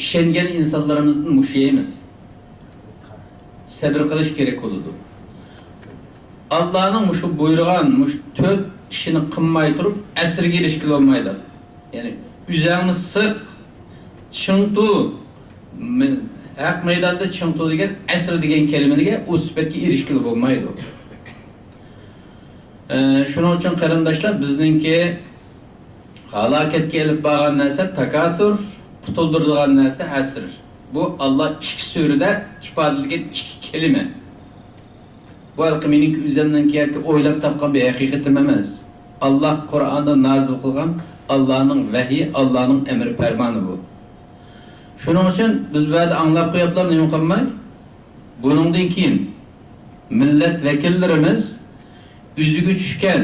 ئىشەنگەن ئىنسانلىرىمىزدىن مۇشۇ يەيمىز. سەبرى قىلىش كېرەك بولىدۇ. ئاللانىڭ مۇشۇ بۇيرۇغان مۇشۇ تۆت ئىشىنى قىلماي تۇرۇپ ئەسىرگە ئېرىشكىلى بولمايدۇ. يەنى ئۆزەڭنى سىق، چىڭ تۇر، مە-، ھەق مەيداندا چىڭ تۇر دېگەن ئەسىر دېگەن كەلىمىگە ئۇ سۈپەتكە ئېرىشكىلى بولمايدۇ. ئە، شۇنىڭ ئۈچۈن قېرىنداشلار، بىزنىڭكى ھالاكەتكە ئېلىپ بارغان نەرسە تاكاسۇر، قۇتۇلدۇرىدىغان نەرسە ھەسىر. بۇ ئاللا ئىككى سۈرىدە ئىپادىلىگەن ئىككى كەلىمە. بۇ ھېلىقى مېنىڭكى ئۆزۈمنىڭكى ياكى ئويلاپ تاپقان بىر ھەقىقىتىم ئەمەس. ئاللا قۇرئاندا نازىل قىلغان ئاللانىڭ ۋەھيى، ئاللانىڭ ئەمرى پەرمانى بۇ. شۇنىڭ ئۈچۈن بىز بۇ يەردە ئاڭلاپ قويۇپلا نېمە قىلماي، بۇنىڭدىن كېيىن مىللەت ۋەكىللىرىمىز ئۆزىگە چۈشكەن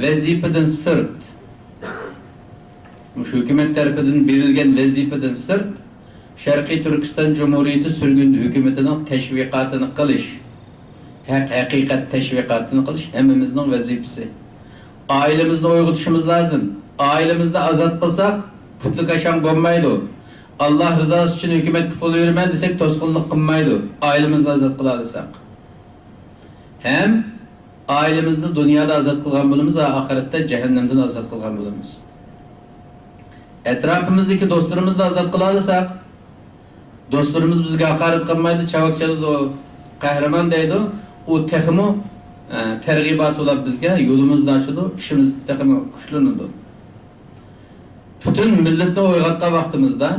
ۋەزىپىدىن سىرت، مۇشۇ ھۆكۈمەت تەرىپىدىن بېرىلگەن ۋەزىپىدىن سىرت، شەرقىي تۈركىستان جۇمھۇرىيىتى سۈرگۈندە ھۆكۈمىتىنىڭ تەشۋىقاتىنى قىلىش، ھەق، ھەقىقەت تەشۋىقاتىنى قىلىش ھەممىمىزنىڭ ۋەزىپىسى. ئائىلىمىزنى ئويغىتىشىمىز لازىم. ئائىلىمىزنى ئازاد قىلساق، پۇتلىكاشاڭ بولمايدۇ. ئاللا رىزاسى ئۈچۈن ھۆكۈمەتكە پۇل بېرىمەن دېسەك، توسقۇنلۇق قىلمايدۇ. ئائىلىمىزنى ئازاد قىلالىساق. ھەم ئائىلىمىزنى دۇنيادا ئازاد قىلغان بولىمىز، ئاخىرەتتە جەھەننەمدىن ئازاد قىلغان بولىمىز. ئەتراپىمىزدىكى دوستلىرىمىزنى ئازاد قىلالىساق، دوستلىرىمىز بىزگە ھاقارەت قىلمايدۇ، چاۋاك چالىدۇ، قەھرىمان دەيدۇ. ئۇ تېخىمۇ، ئە، تەرغىبات بولۇپ بىزگە يولىمىزنى ئاچىدۇ، ئىشىمىز تېخىمۇ كۈچلىنىدۇ. پۈتۈن مىللەتنى ئويغاتقان ۋاقتىمىزدا،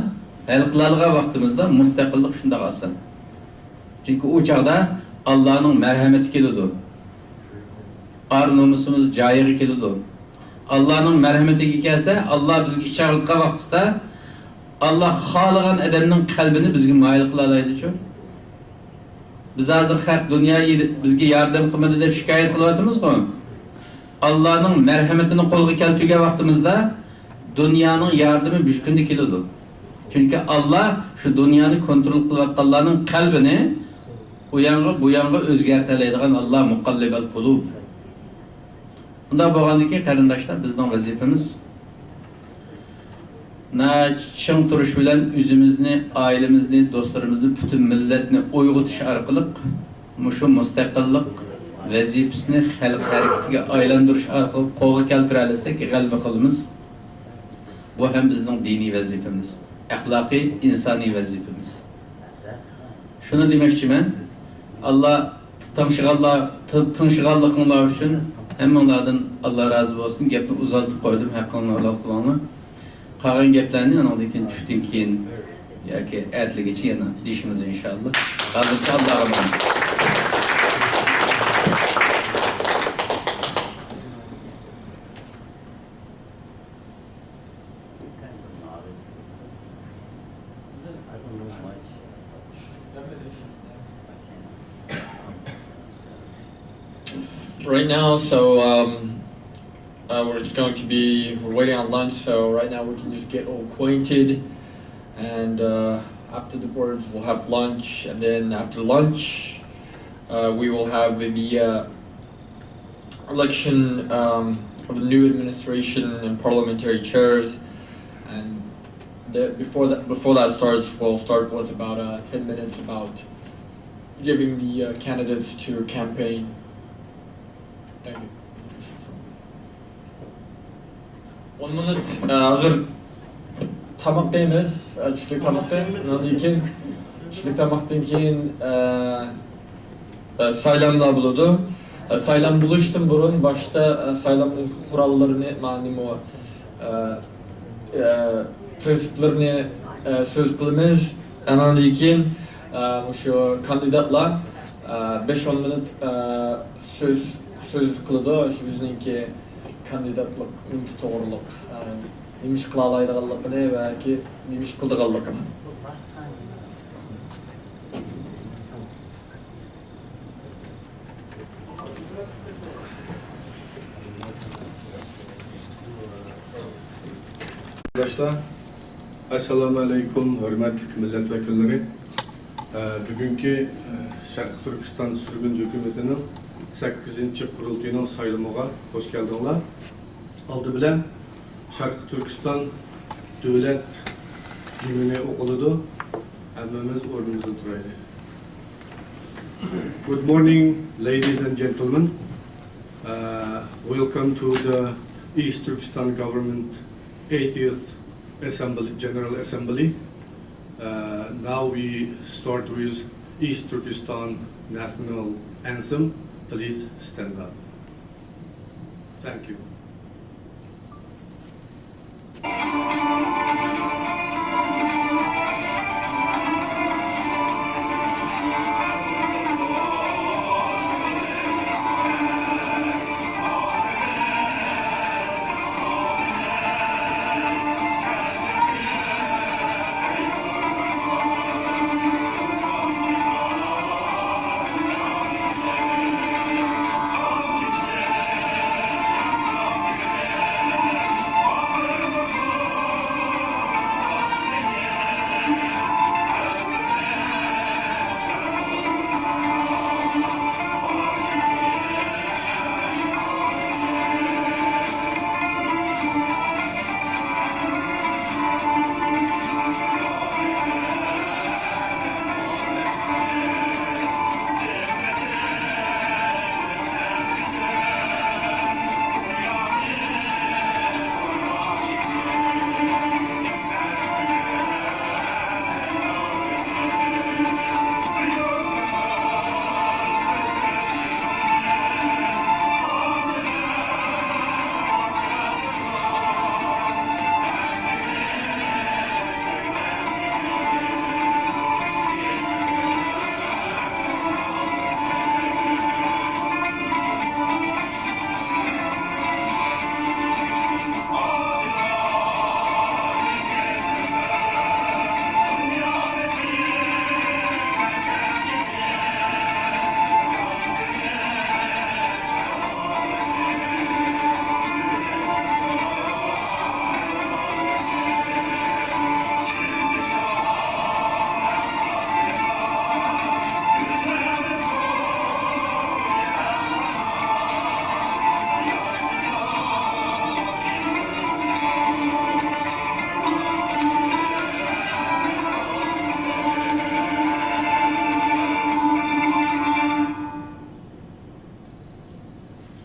ھەل قىلالىغان ۋاقتىمىزدا مۇستەقىللىق شۇنداق ئاسان. چۈنكى ئۇ چاغدا ئاللانىڭ مەرھەمىتى كېلىدۇ. ئار نومۇسىمىز جايىغا كېلىدۇ. ئاللانىڭ مەرھەمىتىگە كەلسە، ئاللا بىزگە ئىشارەت قىلغان ۋاقتىدا، ئاللا خالىغان ئادەمنىڭ قەلبىنى بىزگە مايىل قىلالايدۇچۇ. بىز ھازىر خەق دۇنيا ئىد-، بىزگە ياردەم قىلمىدى دەپ شىكايەت قىلىۋاتىمىزغۇ؟ ئاللانىڭ مەرھەمىتىنى قولغا كەلتۈرگەن ۋاقتىمىزدا دۇنيانىڭ ياردىمى مۈشكۈندە كېلىدۇ. چۈنكى ئاللا شۇ دۇنيانى كونترول قىلىۋاتقانلارنىڭ قەلبىنى ئۇ يانغا، بۇ يانغا ئۆزگەرتەلەيدىغان ئاللا مۇقەللىبەل قۇلۇب. بۇنداق بولغاندىكىن، قېرىنداشلار، بىزنىڭ ۋەزىپىمىز ناھايىتى چىڭ تۇرۇش بىلەن ئۆزىمىزنى، ئائىلىمىزنى، دوستلىرىمىزنى، پۈتۈن مىللەتنى ئويغىتىش ئارقىلىق مۇشۇ مۇستەقىللىق ۋەزىپىسىنى خەلق ھەرىكىتىگە ئايلاندۇرۇش ئارقىلىق قولغا كەلتۈرەلىسەك، غەلىبە قىلىمىز. بۇ ھەم بىزنىڭ دىنىي ۋەزىپىمىز، ئەخلاقىي، ئىنسانىي ۋەزىپىمىز. شۇنى دېمەكچىمەن، ئاللا تىڭشىغانلار، تىڭشىغانلىقىڭلار ئۈچۈن ھەممىڭلاردىن ئاللا رازى بولسۇن. گەپنى ئۇزارتىپ قويدۇم، ھەققىڭلارنى ھالال قىلىڭلار. قالغان گەپلەرنى ئانىڭدىن كېيىن، چۈشتىن كېيىن ياكى ئەتىلىگىچە يەنە دېيىشىمىز ئىنشاللا. ھازىرچە ئاللاغا ئامانەت. Right now, so um, uh, we're just going to be, we're waiting on lunch, so right now we can just get acquainted, and uh, after the boards, we'll have lunch, and then after lunch, uh, we will have the uh, election um, of a new administration and parliamentary chairs. And the, before that, before that starts, we'll start with about uh, ten minutes about giving the uh, candidates to campaign. Thank you. One minute. Uh, ھازىر تاماق يەيمىز، چۈشلۈك تامىقى. ئۇنىڭدىن كېيىن، چۈشلۈك تاماقتىن كېيىن، ئە، ئە، سايلاملار بولىدۇ. ئە، سايلام بولۇشتىن بۇرۇن باشتا، ئە، سايلامنىڭ قوراللىرىنى، مانا نېمە، ئە، ئە، پىرىنسىپلىرىنى، ئە، سۆز قىلىمىز. ئانىڭدىن كېيىن، ئە، مۇشۇ كاندىداتلار، ئە، بەش-ئون مىنۇت، ئە، سۆز، سۆز قىلىدۇ. شۇ ئۆزىنىڭكى كاندىداتلىق نېمىسى توغرۇلۇق. ئە، نېمە ئىش قىلالايدىغانلىقىنى ۋە كى-، نېمە ئىش قىلىدىغانلىقىنى. قېرىنداشلار، ئەسسالامۇ ئەلەيكۇم، ھۆرمەتلىك مىللەت ۋەكىللىرى. ئە، بۈگۈنكى، ئە، شەرقىي تۈركىستان سۈرگۈن ھۆكۈمىتىنىڭ سەككىزىنچى قۇرۇلتىيىنىڭ سايلىمىغا خوش كەلدىڭلار. ئالدى بىلەن شەرقىي تۈركىستان دۆلەت گىمنى ئوقۇلىدۇ. ھەممىمىز ئورنىمىزدا تۇرايلى. Good morning, ladies and gentlemen. Uh, welcome to the East Turkestan Government eightieth Assembly, General Assembly. Uh, now we start with East Turkestan National Anthem. Please stand up. Thank you.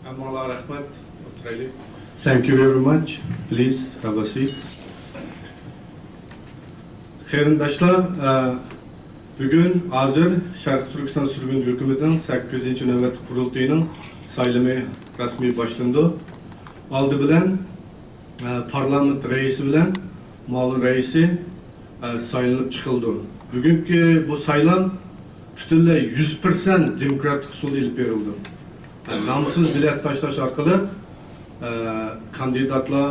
ھەممىڭلارغا رەھمەت. ئولتۇرايلى. Thank you very much. Please have a seat. قېرىنداشلار، ئە، بۈگۈن ھازىر شەرقىي تۈركىستان سۈرگۈن ھۆكۈمىتىنىڭ سەككىزىنچى نۆۋەتلىك قۇرۇلتىيىنىڭ سايلىمى رەسمىي باشلىنىدۇ. ئالدى بىلەن، ئە، پارلامېنت رەئىسى بىلەن مۇئاۋىن رەئىسى، ئە، سايلىنىپ چىقىلىدۇ. بۈگۈنكى بۇ سايلام پۈتۈنلەي يۈز پىرسەنت دېموكراتىك ئۇسۇلدا ئېلىپ بېرىلىدۇ. ئە، نامسىز بېلەت تاشلاش ئارقىلىق، ئە، كاندىداتلار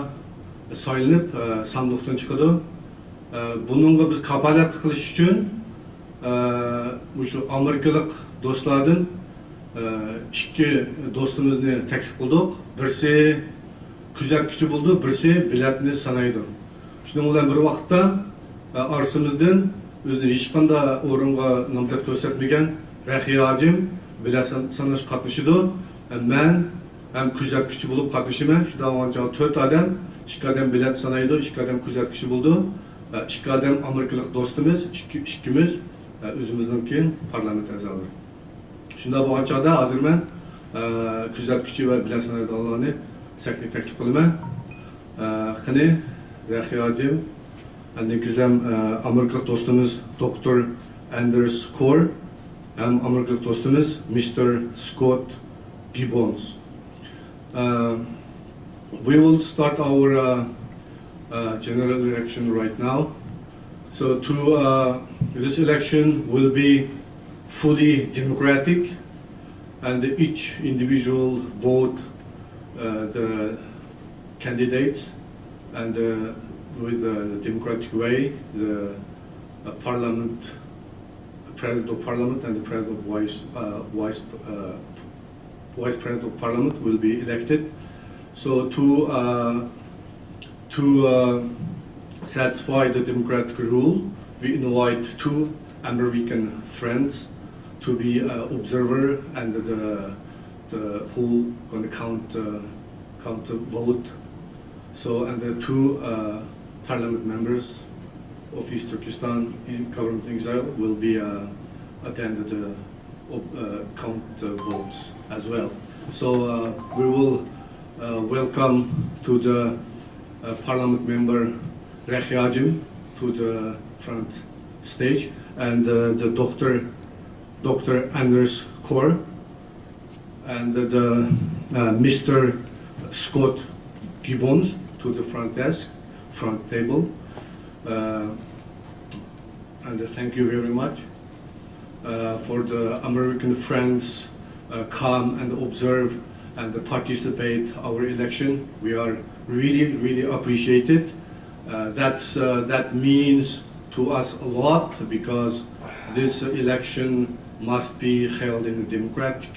سايلىنىپ، ئە، ساندۇقتىن چىقىدۇ. ئە، بۇنىڭغا بىز كاپالەتلىك قىلىش ئۈچۈن، ئە، مۇشۇ ئامېرىكىلىق دوستلاردىن، ئە، ئىككى دوستىمىزنى تەكلىپ قىلدۇق. بىرسى كۆزەتكۈچى بولىدۇ، بىرسى بېلەتنى سانايدۇ. شۇنىڭ بىلەن بىر ۋاقىتتا، ئە، ئارىسىمىزدىن ئۆزىنى ھېچقانداق ئورۇنغا نامزەت كۆرسەتمىگەن رەخىيە ھاجىم بېلەت سان-، ساناشقا قاتنىشىدۇ. ئە، مەن ھەم كۆزەتكۈچى بولۇپ قاتنىشىمەن. شۇنداق بولغان چاغدا تۆت ئادەم، ئىككى ئادەم بېلەت سانايدۇ، ئىككى ئادەم كۆزەتكۈچى بولىدۇ. ئە، ئىككى ئادەم ئامېرىكىلىق دوستىمىز، ئىككى، ئىككىمىز، ئە، ئۆزىمىزنىڭكى پارلامېنت ئەزالىرى. شۇنداق بولغان چاغدا ھازىر مەن، ئە، كۆزەتكۈچى ۋە بېلەت سانايدىغانلارنى سەھنىگە تەكلىپ قىلىمەن. ئە، قېنى، رەخىيە ھاجىم، ئاندىن كېيىن، ئە، ئامېرىكىلىق دوستىمىز دوكتور ئاندرېس كور ھەم ئامېرىكىلىق دوستىمىز مىستېر سكوت گىببونس. Uh, we will start our, uh, uh, general election right now. So to, uh, this election will be fully democratic, and each individual vote, uh, the candidates, And uh, with uh, the democratic way, the uh, parliament, president of parliament and the president of vice, uh, vice, uh, vice president of parliament will be elected. So to uh, to uh, satisfy the democratic rule, we invite two American friends to be uh, observer and the the who gonna count uh, count the vote. So and the two uh, parliament members of East Turkestan in government exile will be uh, attend the uh, count the votes as well. So uh, we will uh, welcome to the uh, parliament member Rehi Hajim to the front stage and uh, the doctor Doctor Anders Kor and the uh, Mister Scott Gibbons to the front desk, front table. Uh, and thank you very much uh, for the American friends uh, come and observe and participate our election. We are really, really appreciated. Uh, that's, uh, that means to us a lot because this election must be held in a democratic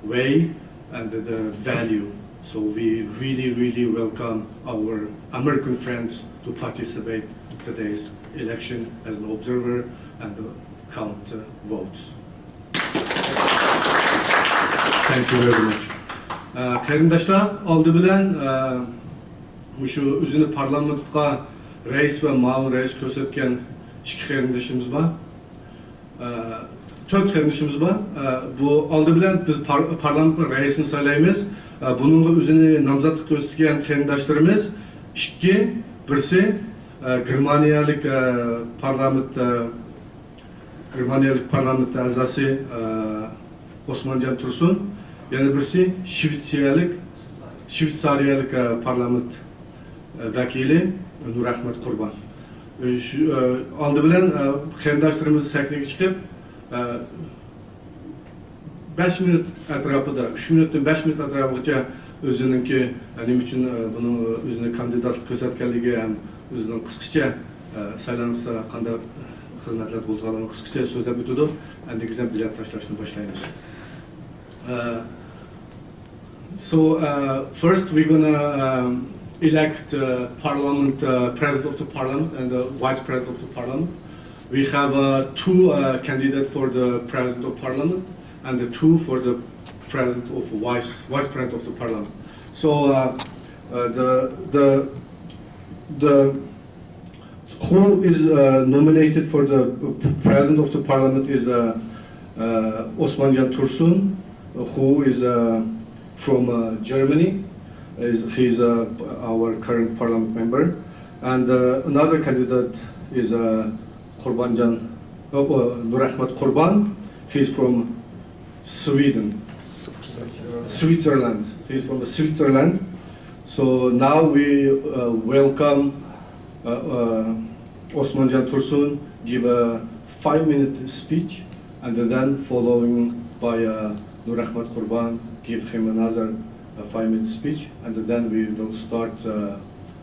way and the value. So we really, really welcome our American friends to participate today's election as an observer and count uh, votes. Thank you very much. Ә, قېرىنداشلار، ئالدى بىلەن، ә، مۇشۇ ئۆزىنى پارلامېنتقا رەئىس ۋە مۇئاۋىن رەئىس كۆرسەتكەن ئىككى قېرىندىشىمىز بار. ئە، تۆت قېرىندىشىمىز بار. ئە، بۇ ئالدى بىلەن بىز پار-، پارلامېنتنىڭ رەئىسىنى سايلايمىز. ئە، بۇنىڭغا ئۆزىنى نامزاتلىق كۆرسەتكەن قېرىنداشلىرىمىز ئىككى، بىرسى، ئە، گېرمانىيەلىك، ئە، پارلامېنت، ئە، گېرمانىيەلىك پارلامېنت ئەزاسى، ئە، ئوسمانجان تۇرسۇن، يەنە بىرسى شىۋېتسىيەلىك، شىۋېتسارىيەلىك، ئە، پارلامېنت ۋەكىلى نۇرئەخمەت قۇربان. ئالدى بىلەن قېرىنداشلىرىمىز سەھنىگە چىقىپ، بەش مىنۇت ئەتراپىدا، ئۈچ مىنۇتتىن بەش مىنۇت ئەتراپىغىچە ئۆزىنىڭكى نېمە ئۈچۈن بۇنىڭ ئۆزىنى كاندىداتلىق كۆرسەتكەنلىكى ھەم ئۆزىنىڭ قىسقىچە سايلانسا قانداق خىزمەتلەر بولىدىغانلىقىنى قىسقىچە سۆزلەپ ئۆتىدۇ. ئەمدى بىز بېلەت تاشلاشنى باشلايمىز. So uh, first we're gonna um, elect uh, parliament, uh, president of the parliament and the vice president of the parliament. We have uh, two uh, candidates for the president of parliament and the two for the president of vice vice president of the parliament. So uh, uh, the the the Who is uh, nominated for the president of the parliament is uh, uh, Osmanjan Tursun, who is uh, from uh, Germany. Is he's uh, our current parliament member, and uh, another candidate is uh, Kurbanjan uh, uh, Nur Ahmed Kurban. He's from Sweden, Switzerland. He's from Switzerland. So now we uh, welcome uh, uh, Osmanjan Tursun give a five-minute speech, and then following by uh, Nur Ahmed Kurban, give him another uh, five-minute speech, and then we will start uh,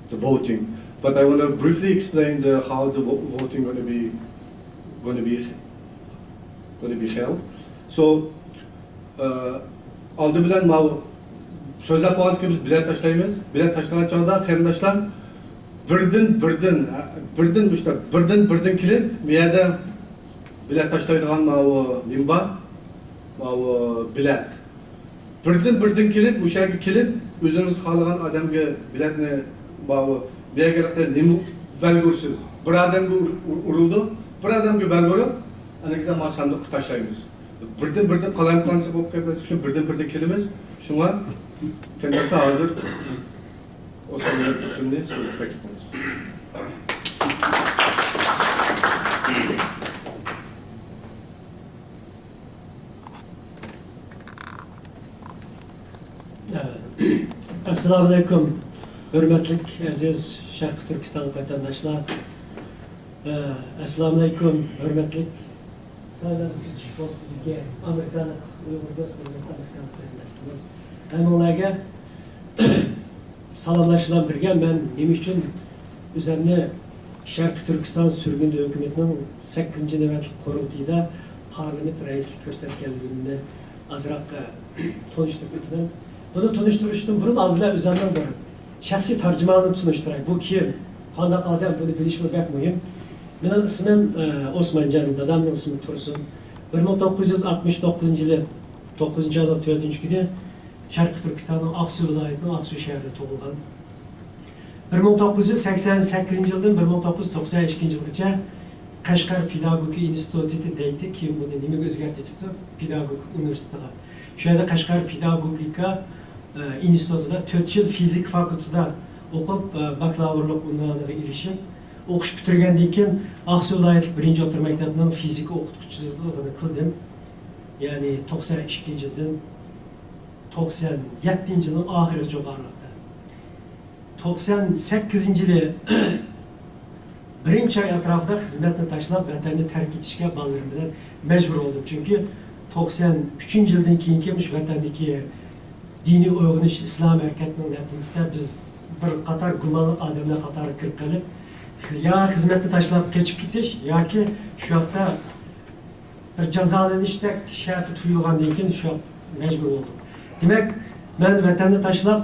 the voting. But I want to briefly explain the, how the vo- voting going to be going to be going to be held. So ئالدى بىلەن ماۋۇ سۆزلەپ بولغاندىكىن بىز بېلەت تاشلايمىز. بېلەت تاشلىغان چاغدا قېرىنداشلار بىردىن بىردىن بىردىن مۇشۇنداق بىردىن بىردىن كېلىپ، بۇ يەردە بېلەت تاشلايدىغان ماۋۇ نېمە بار؟ ماۋۇ بېلەت. بىردىن بىردىن كېلىپ، مۇشۇ يەرگە كېلىپ، ئۆزىڭىز خالىغان ئادەمگە بېلەتنى ماۋۇ بۇ يەرگە نېمە بەلگە ئۇرىسىز؟ بىر ئادەمگە ئۇر- ئۇر- ئۇرۇلىدۇ، بىر ئادەمگە بەلگە ئۇرۇپ، ئاندىن كېيىن مانا ساندۇققا تاشلايمىز. بىردىن بىردىن قالايمىقانچىلىق بولۇپ كەتمەسلىك ئۈچۈن بىردىن بىردىن كېلىمىز. شۇڭا قېرىنداشلار ھازىر ئوسمانجان تۇرسۇننى سۆزگە تەكلىپ قىلىمىز. ئەسسالامۇئەلەيكۇم، ھۆرمەتلىك ئەزىز شەرقىي تۈركىستان ۋەتەنداشلار. ئەسسالامۇئەلەيكۇم، ھۆرمەتلىك سايلام كۆزىتىش پونكىتىدىكى ئامېرىكانىق ئۇيغۇر دوستلىرىمىز، ئامېرىكانىق قېرىنداشلىرىمىز، ھەممىڭلارغا سالاملاشلار بىلەن بىرگە، مەن نېمە ئۈچۈن ئۆزۈمنى شەرقىي تۈركىستان سۈرگۈندە ھۆكۈمىتىنىڭ سەككىزىنچى نۆۋەتلىك قۇرۇلتىيىدا پارلامېنت رەئىسلىك كۆرسەتكەنلىكىمنى ئازراق، ئە، تونۇشتۇرۇپ ئۆتىمەن. بۇنى تونۇشتۇرۇشتىن بۇرۇن، ئالدى بىلەن ئۆزۈمنىڭ بىر شەخسىي تەرجىمانىنى تونۇشتۇراي. بۇ كىم؟ قانداق ئادەم؟ بۇنى بىلىشمۇ بەك مۇھىم. مېنىڭ ئىسمىم، ئە، ئوسمانجان، دادامنىڭ ئىسمى تۇرسۇن. بىر مىڭ توققۇز يۈز ئاتمىش توققۇزىنچى يىلى توققۇزىنچى ئاينىڭ تۆتىنچى كۈنى شەرقىي تۈركىستاننىڭ ئاقسۇ ۋىلايىتىنىڭ ئاقسۇ شەھىرىدە تۇغۇلغان. بىر مىڭ توققۇز يۈز سەكسەن سەككىزىنچى يىلدىن بىر مىڭ توققۇز يۈز توقسان ئىككىنچى يىلغىچە قەشقەر پېداگوگىكا ئىنستىتۇتى دەيتتى، كېيىن بۇنى نېمىگە ئۆزگەرتىۋېتىپتۇ؟ پېداگوگىكا ئۇنىۋېرسىتېتىغا. شۇ يەردە قەشقەر پېداگوگىكا، ئە، ئىنستىتۇتىدا تۆت يىل فىزىكا فاكۇلتېتىدا ئوقۇپ، ئە، باكلاۋۇرلۇق ئۇنۋانىغا ئېرىشىپ، ئوقۇش پۈتتۈرگەندىن كېيىن ئاقسۇ ۋىلايەتلىك بىرىنچى ئوتتۇرا مەكتەپنىڭ فىزىكا ئوقۇتقۇچىلىقىنى قىلدىم. يەنى توقسان ئىككىنچى يىلدىن توقسان يەتتىنچى يىلنىڭ ئاخىرىغىچە ئارىلىقتا. توقسان سەككىزىنچى يىلى بىرىنچى ئاي ئەتراپىدا خىزمەتنى تاشلاپ، ۋەتەننى تەرك ئېتىشكە بالىلىرىم بىلەن مەجبۇر بولدۇم. چۈنكى توقسان ئۈچىنچى يىلدىن كېيىنكى مۇشۇ ۋەتەندىكى دىنىي ئويغىنىش، ئىسلام ھەرىكەتنىڭ نەتىجىسىدە بىز بىر قاتار گۇمانلىق ئادەملەر قاتارىغا كىرىپ قېلىپ، يا خىزمەتنى تاشلاپ قېچىپ كېتىش ياكى شۇ ۋاقىتتا بىر جازالىنىشتەك شەرتى تۇيۇلغاندىن كېيىن شۇ مەجبۇر بولدۇم. دېمەك، مەن ۋەتەننى تاشلاپ،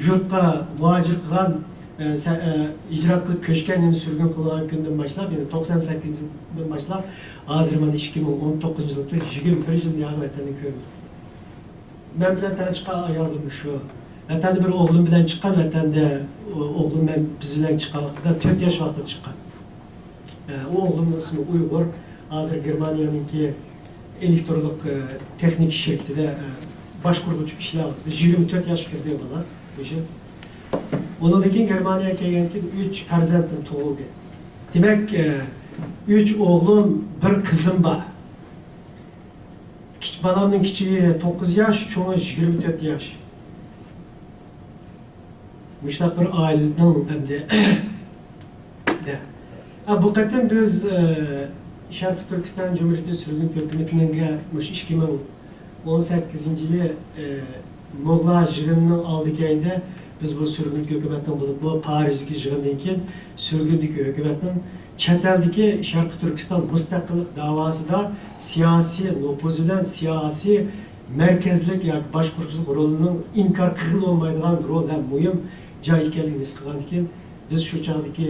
يۇرتقا مۇھاجىر قىلغان، ئە، سە-، ئە، ھىجرەت قىلىپ كۆچكەن، يەنى سۈرگۈن قىلغان كۈندىن باشلاپ، يەنى توقسان سەككىزىنچى يىلدىن باشلاپ، ھازىر مانا ئىككى مىڭ ئون توققۇزىنچى يىلدا يىگىرمە بىر يىل ياغى ۋەتەننى كۆرمىدىم. مەن بىلەن تەڭ چىققان ئايالىم شۇ. ۋەتەندە بىر ئوغلۇم بىلەن چىققان، ۋەتەندە ئو-، ئوغلۇم مەن، بىز بىلەن چىققان ۋاقتىدا تۆت ياش ۋاقتىدا چىققان. ئە، ئۇ ئوغلۇمنىڭ ئىسمى ئۇيغۇر. ھازىر گېرمانىيەنىڭكى ئېلېكترونلۇق، ئە، تېخنىكا شىركىتىدە، ئە، باشقۇرغۇچى ئىشلەۋاتىدۇ. يىگىرمە تۆت ياشقا كىردى بالا بۇ يىل. ئۇنىڭدىن كېيىن گېرمانىيەگە كەلگەندىن كېيىن ئۈچ پەرزەنتىم تۇغۇلدى. دېمەك، ئە، ئۈچ ئوغلۇم، بىر قىزىم بار. كىچىك بالامنىڭ كىچىكى توققۇز ياش، چوڭى يىگىرمە تۆت ياش. مۇشۇنداق بىر ئائىلىنىڭ ئەمدى دە. ئە، بۇ قېتىم بىز، ئە، شەرقىي تۈركىستان جۇمھۇرىيىتى سۈرگۈن ھۆكۈمىتىنىڭگە مۇشۇ ئىككى مىڭ ئون سەككىزىنچى يىلى، ئە، موغلا يىغىنىنىڭ ئالدى كەينىدە بىز بۇ سۈرگۈن ھۆكۈمەتنىڭ بولۇپ، بۇ پارىژدىكى يىغىندىن كېيىن سۈرگۈندىكى ھۆكۈمەتنىڭ چەت ئەلدىكى شەرقىي تۈركىستان مۇستەقىللىق داۋاسىدا سىياسىي نوپۇزى بىلەن سىياسىي مەركەزلىك ياكى باشقۇرغۇچىلىق رولىنىڭ ئىنكار قىلغىلى بولمايدىغان رول ھەم مۇھىم جاي ئىكەنلىكىنى ھېس قىلغاندىكىن، بىز شۇ چاغدىكى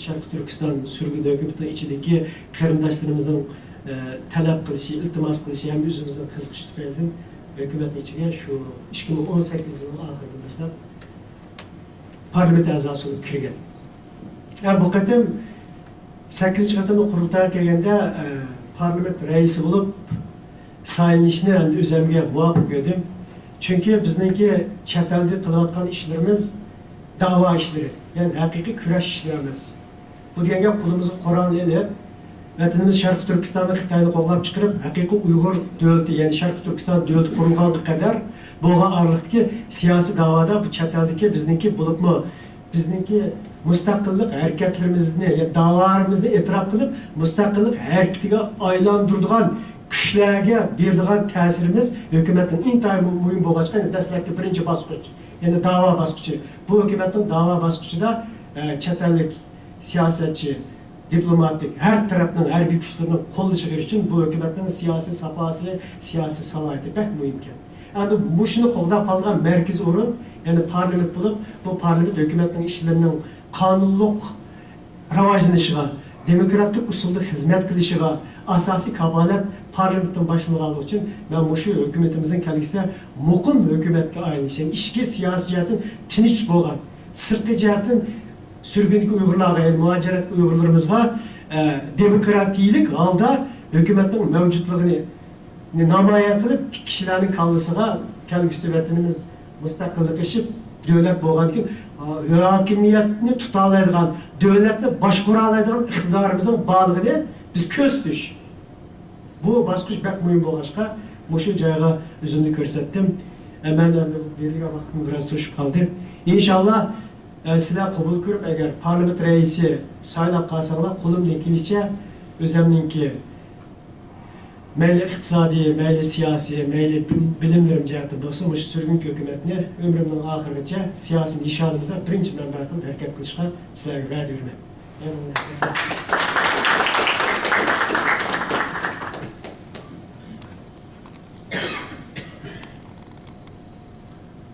شەرقىي تۈركىستان سۈرگۈن ھۆكۈمىتىنىڭ ئىچىدىكى قېرىنداشلىرىمىزنىڭ، ئە، تەلەپ قىلىشى، ئىلتىماس قىلىشى ھەم ئۆزىمىزنىڭ قىزىقىشى تۈپەيلىدىن ھۆكۈمەتنىڭ ئىچىگە شۇ ئىككى مىڭ ئون سەككىزىنچى يىلنىڭ ئاخىرىدىن باشلاپ پارلامېنت ئەزاسى بولۇپ كىرگەن. ھە، بۇ قېتىم سەككىزىنچى قېتىملىق قۇرۇلتايغا كەلگەندە، ئە، پارلامېنت رەئىسى بولۇپ سايلىنىشنى ئەمدى ئۆزۈمگە مۇۋاپىق كۆردۈم. چۈنكى بىزنىڭكى چەت ئەلدە قىلىۋاتقان ئىشلىرىمىز داۋا ئىشلىرى، يەنى ھەقىقىي كۈرەش ئىشلىرى ئەمەس. بۇ دېگەن گەپ، قولىمىزغا قورالنى ئېلىپ، ۋەتىنىمىز شەرقىي تۈركىستاندا خىتاينى قوغلاپ چىقىرىپ، ھەقىقىي ئۇيغۇر دۆلىتى، يەنى شەرقىي تۈركىستان دۆلىتى قۇرۇلغانغا قەدەر بولغان ئارىلىقتىكى سىياسىي داۋادا بۇ چەت ئەلدىكى بىزنىڭكى، بولۇپمۇ بىزنىڭكى مۇستەقىللىق ھەرىكەتلىرىمىزنى، يا داۋالىرىمىزنى ئېتىراپ قىلىپ، مۇستەقىللىق ھەرىكىتىگە ئايلاندۇرىدىغان كۈچلەرگە بېرىدىغان تەسىرىمىز ھۆكۈمەتنىڭ ئىنتايىن مۇ-، مۇھىم بولغاچقا، يەنى دەسلەپكى بىرىنچى باسقۇچ، يەنى داۋا باسقۇچى. بۇ ھۆكۈمەتنىڭ داۋا باسقۇچىدا، ئە، چەت ئەللىك سىياسەتچى، دىپلوماتىك، ھەر تەرەپنىڭ ھەربىي كۈچلىرىنىڭ قوللىشىغا ئېرىشىش ئۈچۈن بۇ ھۆكۈمەتنىڭ سىياسىي ساپاسى، سىياسىي سالاھىيىتى بەك مۇھىمكەن. ئەمدى مۇشۇنى قوغداپ قالىدىغان مەركىزىي ئورۇن، يەنى پارلامېنت بولۇپ، بۇ پارلامېنت ھۆكۈمەتنىڭ ئىشلىرىنىڭ قانۇنلۇق راۋاجلىنىشىغا، دېموكراتىك ئۇسۇلدا خىزمەت قىلىشىغا ئاساسىي كاپالەت پارلامېنتتىن باشلانغانلىقى ئۈچۈن، مەن مۇشۇ ھۆكۈمىتىمىزنىڭ كەلگۈسىدە مۇقىم ھۆكۈمەتكە ئايلىنىشى، ئىچكى سىياسىي جەھەتتىن تىنچ بولغان، سىرتقى جەھەتتىن سۈرگۈندىكى ئۇيغۇرلارغا، يەنى مۇھاجىرەتتىكى ئۇيغۇرلىرىمىزغا، ئە، دېموكراتىيىلىك ھالدا ھۆكۈمەتنىڭ مەۋجۇتلۇقىنى نامايان قىلىپ، كىشىلەرنىڭ كاللىسىغا كەلگۈسىدە ۋەتىنىمىز مۇستەقىللىق ئېشىپ، دۆلەت بولغاندىن كېيىن، ھاكىمىيەتنى تۇتالايدىغان، دۆلەتنى باشقۇرالايدىغان ئىقتىدارىمىزنىڭ بارلىقىنى بىز كۆرسىتىش. بۇ باسقۇچ بەك مۇھىم بولغاچقا، مۇشۇ جايغا ئۆزۈمنى كۆرسەتتىم. ئە، مەن ئەمدى بېرىلگەن ۋاقىتتىن بىراز توشۇپ قالدى. ئىنشاللا، ئە، سىلەر قوبۇل كۆرۈپ، ئەگەر پارلامېنت رەئىسى سايلاپ قالساڭلار، قولۇمدىن كېلىشىچە ئۆزۈمنىڭكى مەيلى ئىقتىسادىي، مەيلى سىياسىي، مەيلى بىلىم، بىلىملىرىم جەھەتتىن بولسۇن، مۇشۇ سۈرگۈنكى ھۆكۈمەتنى ئۆمرۈمنىڭ ئاخىرىغىچە سىياسىي نىشانىمىزدا بىرىنچى مەنبە قىلىپ ھەرىكەت قىلىشقا سىلەرگە ۋەدە بېرىمەن.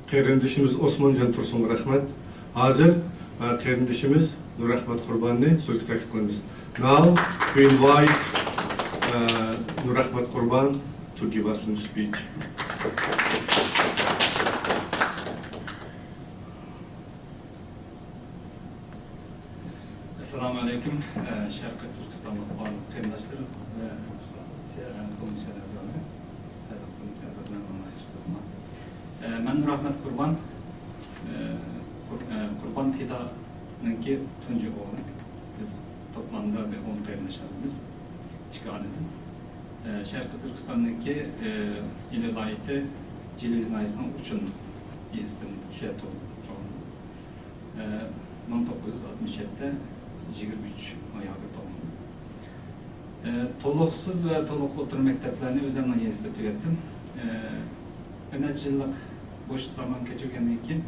قېرىندىشىمىز ئوسمانجان تۇرسۇنغا رەھمەت. ھازىر، ئە، قېرىندىشىمىز نۇرئەخمەت قۇرباننى سۆزگە تەكلىپ قىلىمىز. Now we invite, ئە، نۇرئەخمەت قۇربان to give us a speech. ئەسسالامۇ ئەلەيكۇم. ئە، شەرقىي تۈركىستانلىق بارلىق قېرىنداشلىرىم ۋە، ئە، كومىسسىيە ئەزالىرى، سايلام كومىسسىيە ئەزالىرى، مەن نۇرئەخمەت قۇربان. ئە، قۇر-، ئە، قۇربان پىدانىڭكى تۇنجى ئوغلى. بىز توپلامدا بىر ئون قېرىنداش ئادەممىز، ئىككى ئانىدىن. ئە، شەرقىي تۈركىستاننىڭكى، ئە، ئىلى ۋىلايىتى جىلىۋىز ناھىيەسىنىڭ ئۇچۇن يېزىسىدىن شۇ يەردە تۇغۇلدۇم. ئە، مىڭ توققۇز يۈز ئاتمىش يەتتە، يىگىرمە ئۈچ نويابىر تۇغۇلدۇم. ئە، تولۇقسىز ۋە تولۇق ئوتتۇرا مەكتەپلەرنى ئۆزۈمنىڭ يېزىسىدا تۈگەتتىم. ئە، بىر نەچچە يىللىق بوش زامان كەچۈرگەندىن كېيىن،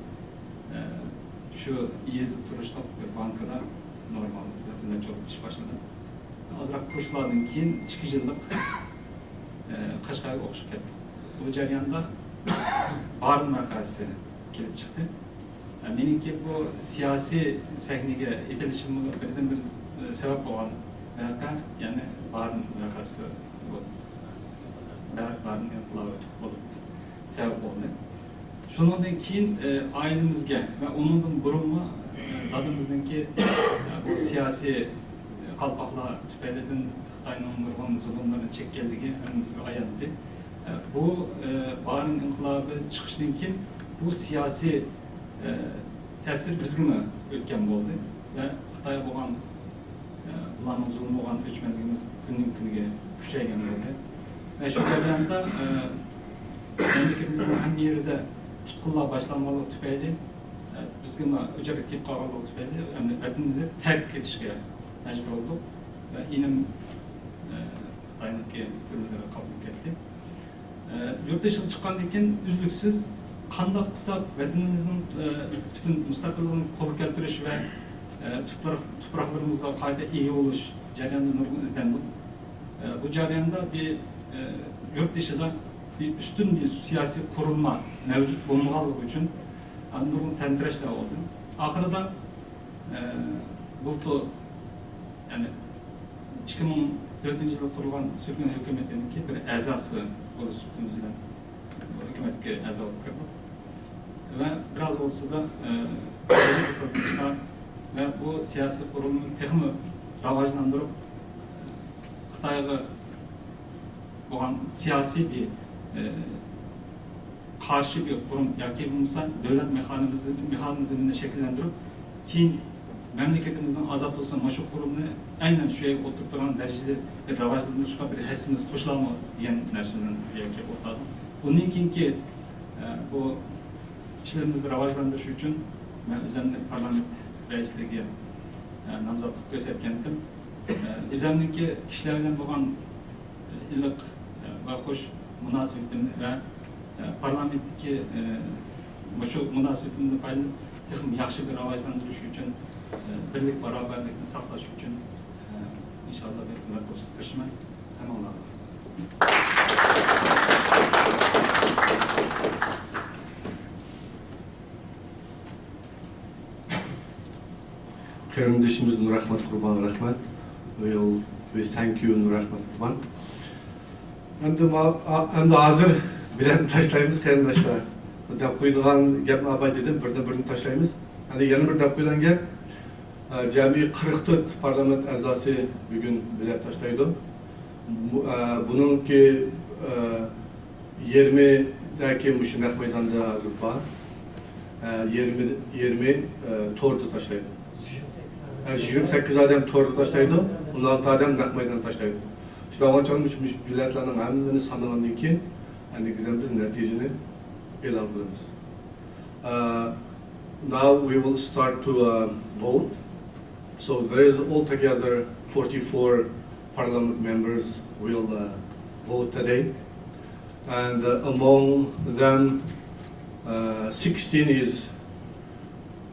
ئە، شۇ يېزىدا تۇرۇشلۇق بىر بانكىدا نورمال بىر خىزمەتچى بولۇپ ئىش باشلىدىم. ئازراق كۇرسلاردىن كېيىن ئىككى يىللىق، ئە، قەشقەرگە ئوقۇشقا كەتتىم. بۇ جەرياندا بارىن ۋەقەسى كېلىپ چىقتى. مېنىڭكى بۇ سىياسىي سەھنىگە ئېتىلىشىمغا بىردىنبىر سەۋەب بولغان ۋەقە، يەنى بارىن ۋەقەسى بولدى. بارىن ئىنقىلابى بولۇپ سەۋەب بولدى. شۇنىڭدىن كېيىن، ئە، ئائىلىمىزگە ۋە ئۇنىڭدىن بۇرۇنمۇ، ئە، دادىمىزنىڭكى، ئە، بۇ سىياسىي، ئە، قالپاقلار تۈپەيلىدىن خىتاينىڭ نۇرغۇن زۇلۇملىرىنى چەككەنلىكى ھەممىمىزگە ئايان ئىدى. ئە، بۇ، ئە، بارىن ئىنقىلابى چىقىشتىن كېيىن بۇ سىياسىي، ئە، تەسىر بىزگىمۇ ئۆتكەن بولدى ۋە خىتايغا بولغان، ئە، بۇلارنىڭ زۇلمى بولغان ئۆچمەنلىكىمىز كۈندىن كۈنگە كۈچەيگەن بولدى. ۋە شۇ جەرياندا، ئە، مەملىكىتىمىزنىڭ ھەممە يېرىدە تۇتقۇنلار باشلانغانلىقى تۈپەيلى، ئە، بىزگىمۇ ئۆچىرەت كېلىپ قالغانلىقى تۈپەيلى، ھەمدە ۋەتىنىمىزنى تەرك ئېتىشكە مەجبۇر بولدۇق ۋە ئىنىم، ئە، خىتاينىڭكى تۈرمىلىرىگە قامىلىپ كەتتى. ئە، يۇرت دىشىغا چىققاندىن كېيىن ئۈزلۈكسىز قانداق قىلساق ۋەتىنىمىزنىڭ، ئە، پۈتۈن مۇستەقىللىقىنى قولغا كەلتۈرۈش ۋە، ئە، تۇپراق-، تۇپراقلىرىمىزغا قايتا ئىگە بولۇش جەريانىدا نۇرغۇن ئىزدەندۇق. ئە، بۇ جەرياندا بىر، ئە، يۇرت دىشىدا بىر ئۈستۈن بىر سىياسىي قۇرۇلما مەۋجۇت بولمىغانلىقى ئۈچۈن، ئە، نۇرغۇن تەمتىرەشلەر بولدى. ئاخىرىدا، ئە، بۇلتۇر، يەنى ئىككى مىڭ تۆتىنچى يىلى قۇرۇلغان سۈرگۈن ھۆكۈمىتىنىڭكى بىر ئەزاسى بولۇش سۈپىتىمىز بىلەن بۇ ھۆكۈمەتكە ئەزا بولۇپ كىردۇق. ۋە بىراز بولسىدا، ئە، تەجرىبە قېزىنىشقا ۋە بۇ سىياسىي قۇرۇلمىنى تېخىمۇ راۋاجلاندۇرۇپ، خىتايغا بولغان سىياسىي بىر، ئە، قارشى بىر قۇرۇم ياكى بولمىسا دۆلەت مېخانىزمى، مېخانىزمىنى شەكىللەندۈرۈپ، كېيىن مەملىكىتىمىزنىڭ ئازاد بولسا مۇشۇ قۇرۇمنى ئەينەن شۇ يەرگە ئولتۇرتىدىغان دەرىجىدە بىر راۋاجلاندۇرۇشقا بىر ھەسسىمىز قوشۇلارمۇ دېگەن نەرسە بىلەن بۇ يەرگە كېلىپ ئولتۇردۇم. بۇندىن كېيىنكى، ئە، بۇ ئىشلىرىمىزنى راۋاجلاندۇرۇش ئۈچۈن مەن ئۆزۈمنى پارلامېنت رەئىسلىكىگە، ئە، نامزاتلىق كۆرسەتكەنتىم. ئە، ئۆزۈمنىڭكى كىشىلەر بىلەن بولغان ئىللىق، ئە، ۋە خۇش مۇناسىۋىتىمنى ۋە، ئە، پارلامېنتتىكى، ئە، مۇشۇ مۇناسىۋىتىمدىن پايدىلىنىپ، تېخىمۇ ياخشى بىر راۋاجلاندۇرۇش ئۈچۈن، ئە، بىرلىك، باراۋەرلىكنى ساقلاش ئۈچۈن، ئە، ئىنشاللا بىر خىزمەت قىلىشقا تىرىشىمەن. ھەممىڭلارغا. قېرىندىشىمىز نۇرئەخمەت قۇربانغا رەھمەت. We'll, we thank you، نۇرئەخمەت قۇربان. ئەمدى ما-، ئا-، ئەمدى ھازىر بېلەتنى تاشلايمىز، قېرىنداشلار. دەپ قويىدىغان گەپنى ئاپاي دېدىم، بىردىن بىرنى تاشلايمىز. ئەمدى يەنە بىر دەپ قويىدىغان گەپ، ئە، جەمئىي قىرىق تۆت پارلامېنت ئەزاسى بۈگۈن بېلەت تاشلايدۇ. بۇ، ئە، بۇنىڭكى، ئە، يېرىمى دەكى مۇشۇ نەق مەيداندا ھازىر بار. ئە، يېرىمى، يېرىمى، ئە، توردا تاشلايدۇ. ئە، يىگىرمە سەككىز ئادەم توردا تاشلايدۇ، ئون ئالتە ئادەم نەق مەيداندا تاشلايدۇ. شۇنداق بولغان چاغدا مۇشۇ، مۇشۇ بېلەتلەرنىڭ ھەممىنى سانىغاندىن كېيىن، ئەندى بىز ھەم بىز نەتىجىنى ئېلان قىلىمىز. Uh, now we will start to, uh, vote. So there is altogether forty-four parliament members will, uh, vote today, and uh, among them, uh, sixteen is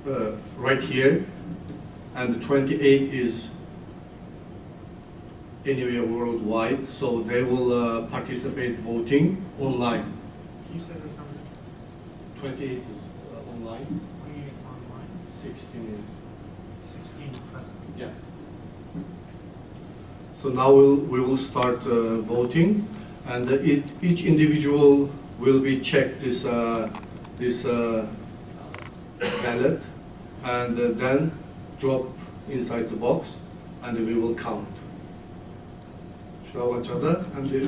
uh, right here, and twenty-eight is anywhere worldwide, so they will uh, participate voting online. Can you say those numbers? Twenty-eight is uh, online. Twenty-eight online. Sixteen is. Sixteen present. Yeah. So now we'll, we will start uh, voting, and uh, each, each individual will be checked this uh, this uh, ballot, and uh, then drop inside the box, and we will count. شۇنداق بولغان چاغدا ئەمدى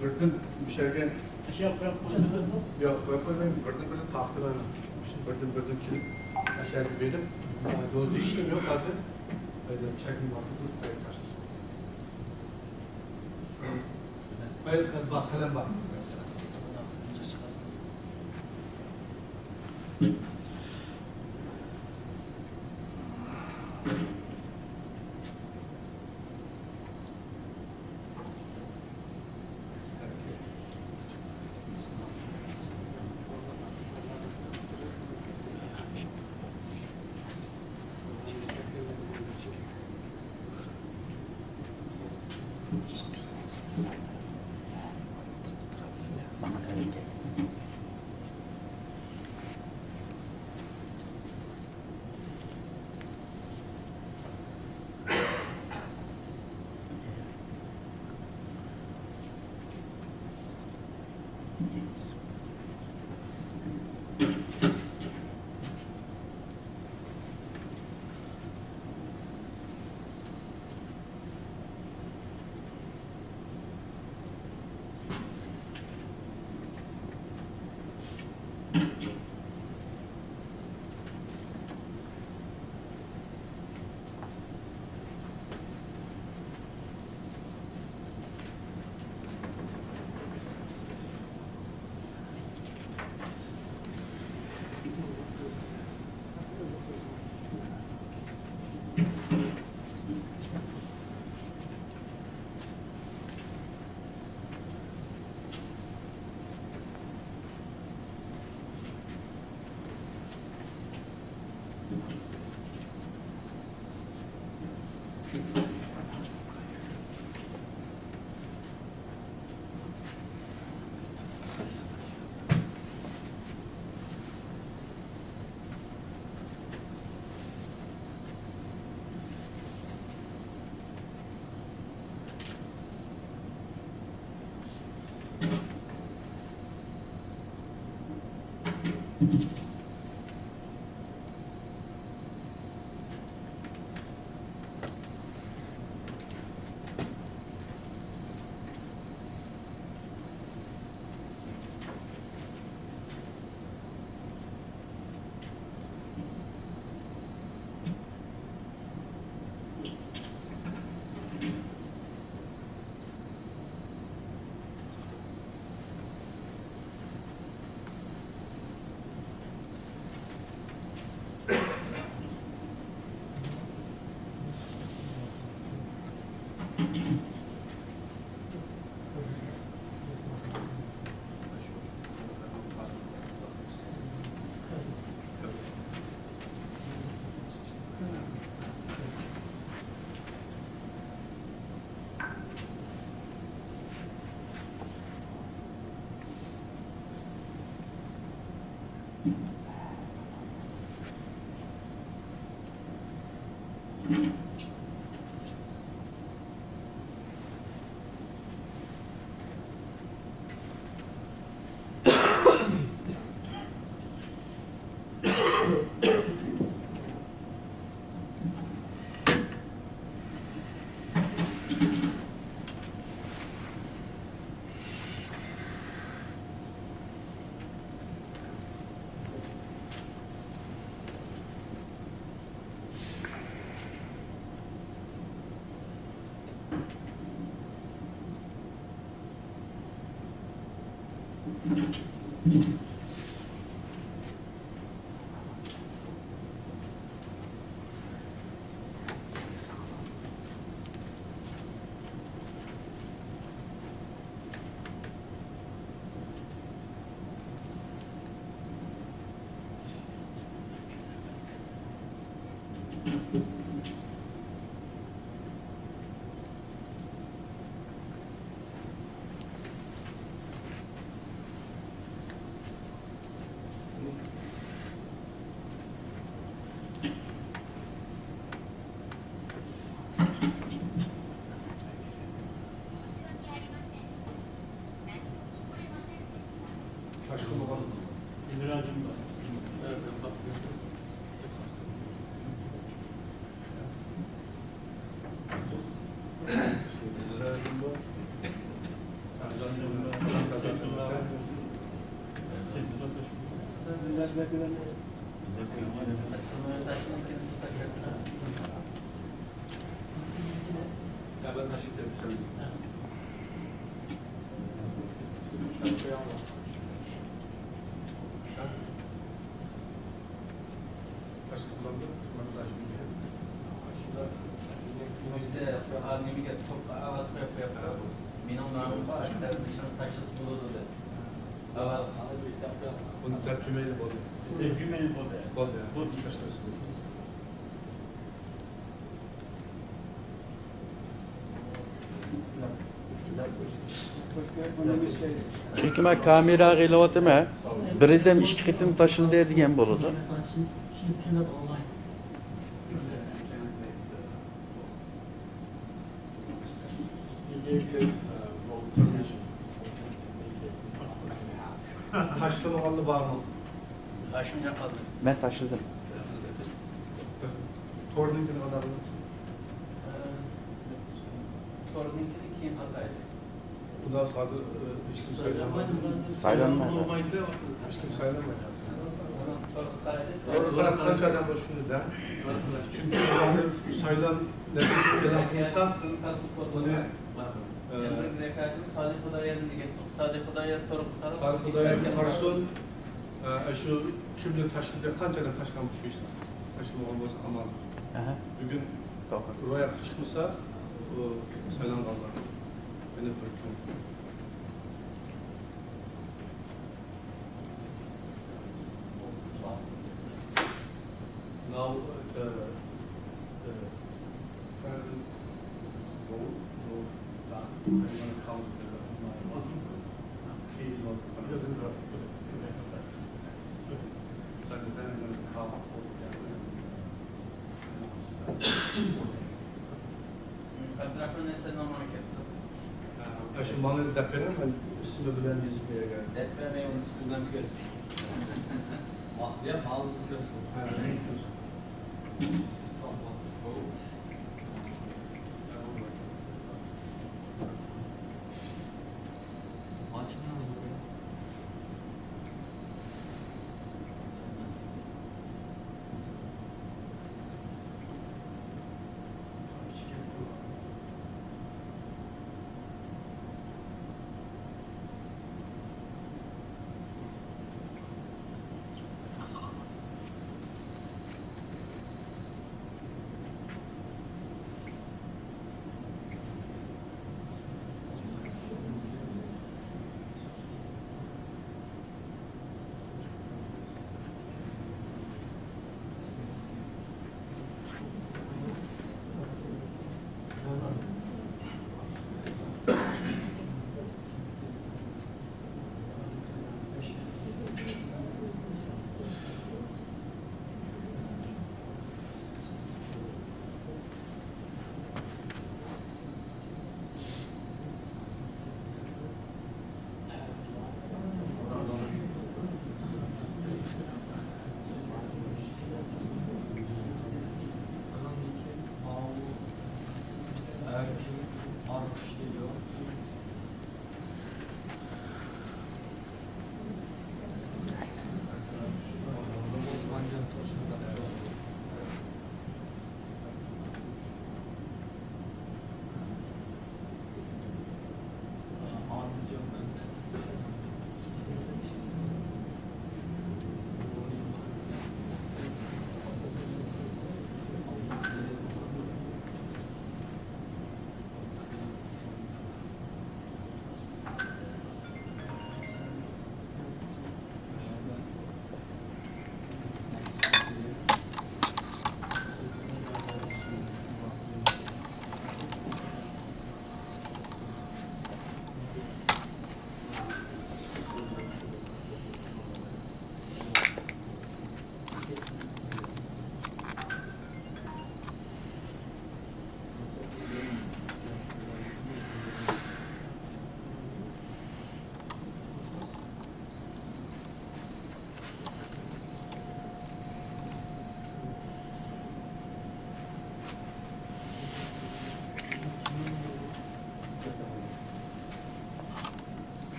بىردىن مۇشۇ يەرگە، ياق، قويۇپ قويمايمەن، بىردىن بىردىن تاختىلارنى، بىردىن بىردىن كېلىپ ئەشەگە بېرىپ، جوز دېيىشتىن يوق ھازىر. چەكنى ۋاقىت قىلىپ قويۇپ تاشلىسۇن. بايا قەلەم بار. تاشلىمىغان ئىلراجىم بار. مېنىڭ نامىمغا ئەسقەر نىشان تاشلىسا بولىدۇ دەپ. بۇنى تەرجىمە ئېلىپ بولدى. تەرجىمە ئېلىپ بولدى. بولدى. بولدى. چۈنكى مەن كامېراغا ئېلىۋاتىمەن، بىردەم ئىككى قېتىم تاشلىدى دېگەن بولىدۇ. تاشلىمىغانلار بارمۇ؟ مەن تاشلىدىم. تورنىڭكىنى قانداق قىلدىڭىز؟ تورنىڭكىنى كېيىن قاتايدى. خۇداس ھازىر، ئى، ھېچكىم سايلانمايدۇ. سايلانمايدۇ. ھېچكىم سايلانمايدۇ. تورغا قاراپ قانچە ئادەم بار شۇنى دەڭ. چۈنكى ھازىر سايلام نەتىجىسى ئېلان قىلسا، ئۇنى، ئى، سالىھ خۇدايار دېگەن، سالىھ خۇدايار تورغا قارىسۇن. ئە، شۇ كىمنى تاشلىدى، قانچە ئادەم تاشلانغان شۇ ھېساب. تاشلىمىغان بولسا ئامان. ئەھە. بۈگۈن توغرا. روياپقا چىقمىسا، ئۇ سايلانغانلار. يەنە بىر كۈن. Now, uh, uh, present vote, vote done. I'm gonna count the, my vote. He is not present. But then I'm gonna count. ئابدۇراخمان ئەسەر نامىغا كەپتۇ. ئە، شۇ ماڭا دەپ بېرىڭ، مەن ئىسمى بىلەن يېزىپ بېرىمەن. دەپ بەرمەي ئۇنى سىز بىلەن كۆرۈشتۈك. ما-، يا، ماڭا كۆرسۇن. ھە، رەڭ كۆرسۇن.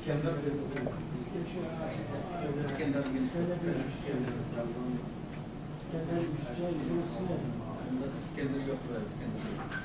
İskender, İskender, İskender, İskender Üstü, İskender. Bunda İskender yok, burada İskender.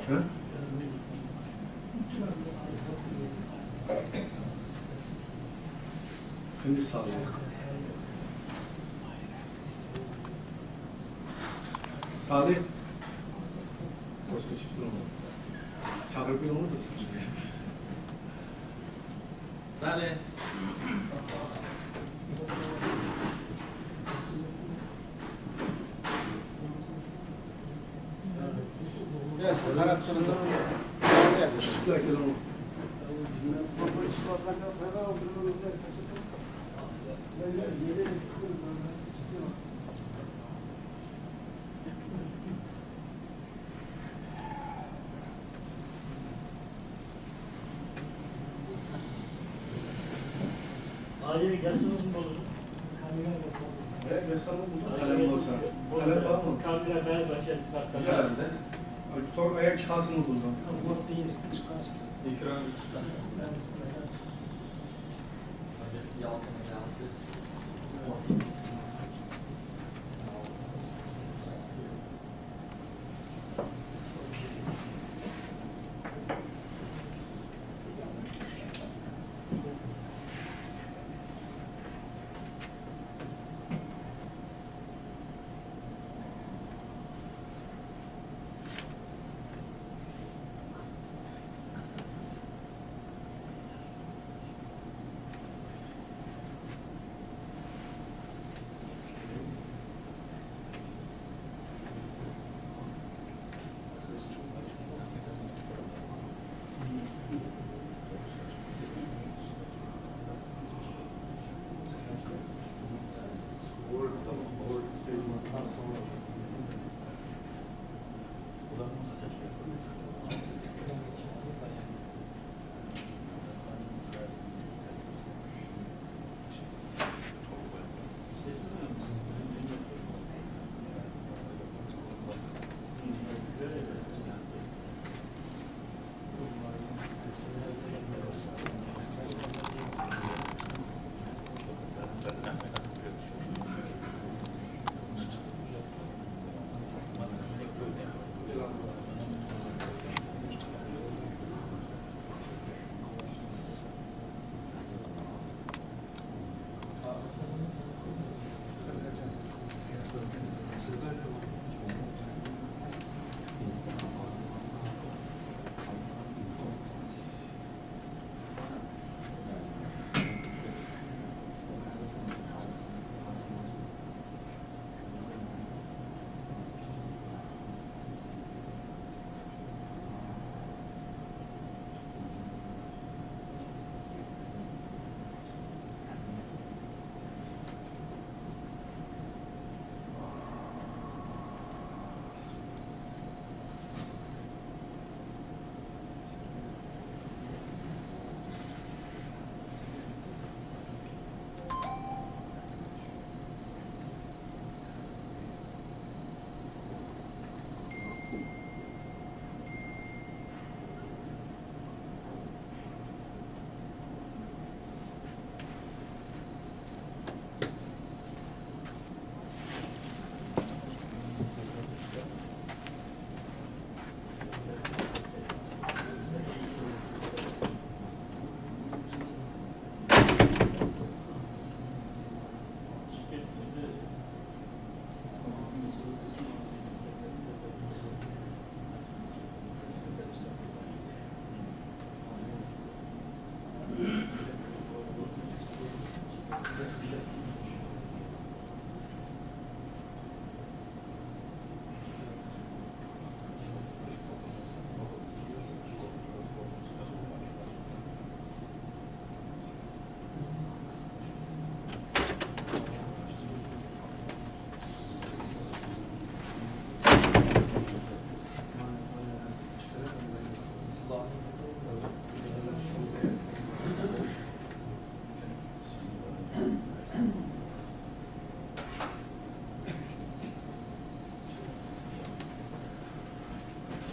ھە؟ قېنى سالى؟ سالى؟ سوسكا چىقتىمۇ؟ چاقىرىپ كېلىڭلار، بىر سوسكا. سالى. يا، سىز قاراپ تۇرۇڭ. چۈشتۈكلەر كېلىڭ. ئائىلىگە يازسىڭىزمۇ بولىدۇ. قەلەم بولسا. قەلەم بارمۇ؟ كامېرا بەر، باشلاپ تارتقاندا. تور ئاياغ چىقارسىمۇ بولىدۇ. ئوتتا يېزىپ چىقارسىز. ئېكرانغا چىقارسىز.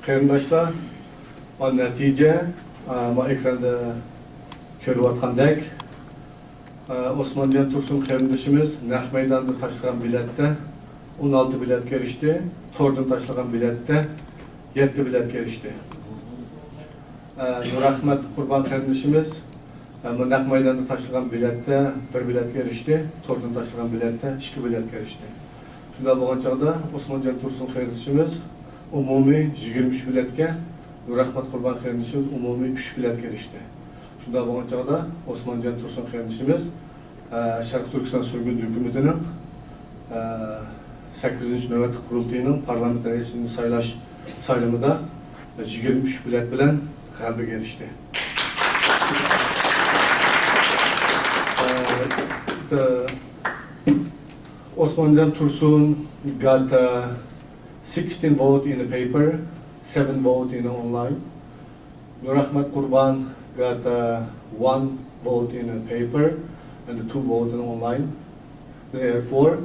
قېرىنداشلار، ما نەتىجە، ئا، ما ئېكراندا كۆرۈۋاتقاندەك، ئا، ئوسمانجان تۇرسۇن قېرىندىشىمىز نەق مەيداندا تاشلىغان بېلەتتە ئون ئالتە بېلەتكە ئېرىشتى، توردىن تاشلىغان بېلەتتە يەتتە بېلەتكە ئېرىشتى. ئا، نۇرئەخمەت قۇربان قېرىندىشىمىز، ئا، ما نەق مەيداندا تاشلىغان بېلەتتە بىر بېلەتكە ئېرىشتى، توردىن تاشلىغان بېلەتتە ئىككى بېلەتكە ئېرىشتى. شۇنداق بولغان چاغدا ئوسمانجان تۇرسۇن قېرىندىشىمىز ئومۇمىي يىگىرمە ئۈچ بېلەتكە، نۇرئەخمەت قۇربان قېرىندىشىمىز ئومۇمىي ئۈچ بېلەتكە ئېرىشتى. شۇنداق بولغان چاغدا ئوسمانجان تۇرسۇن قېرىندىشىمىز، ئە، شەرقىي تۈركىستان سۈرگۈندە ھۆكۈمىتىنىڭ، ئە، سەككىزىنچى نۆۋەتلىك قۇرۇلتىيىنىڭ پارلامېنت رەئىسىنى سايلاش سايلىمىدا يىگىرمە ئۈچ بېلەت بىلەن غەلىبىگە ئېرىشتى. ئە، the Osmanjan Tursun got, uh, sixteen vote in the paper, seven vote in the online. Nur Ahmad Qurban got, uh, one vote in the paper and two vote in the online. Therefore,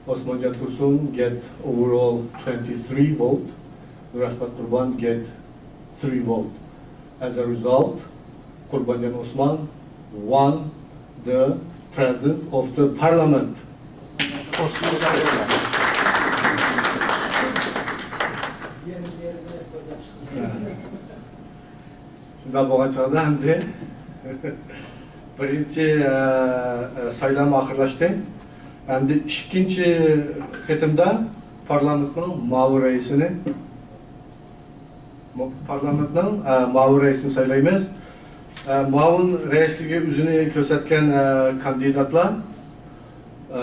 Osmanjan Tursun get overall twenty-three vote. Nur Ahmad Qurban get three vote. As a result, Qurbanjan Osman won the President of the Parliament. شۇنداق بولغان چاغدا ئەمدى بىرىنچى، ئە، ئە، سايلام ئاخىرلاشتى. ئەمدى ئىككىنچى قېتىمدا پارلامېنتنىڭ مۇئاۋىن رەئىسىنى، پارلامېنتنىڭ، ئە، مۇئاۋىن رەئىسىنى سايلايمىز. ئە، مۇئاۋىن رەئىسلىكىگە ئۆزىنى كۆرسەتكەن، ئە، كاندىداتلار، ئە،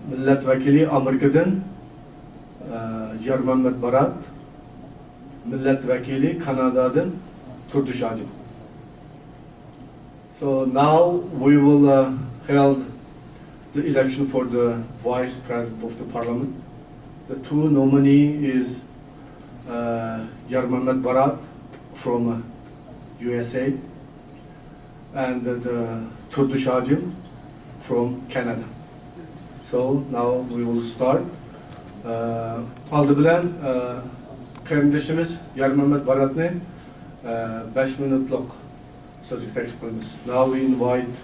مىللەت ۋەكىلى ئامېرىكىدىن، ئە، يارمەمەت بارات، مىللەت ۋەكىلى كانادادىن تۇردۇش ھاجىم. So now we will, uh, held the election for the Vice President of the Parliament. The two nominee is, uh, Yarmamet Barat from, uh, U S A and, uh, the Turdush Hajim from Canada. So now we will start. Uh, ئالدى بىلەن، uh, قېرىندىشىمىز يارمەمەت باراتنى، uh، بەش مىنۇتلۇق سۆزگە تەكلىپ قىلىمىز. Now we invite,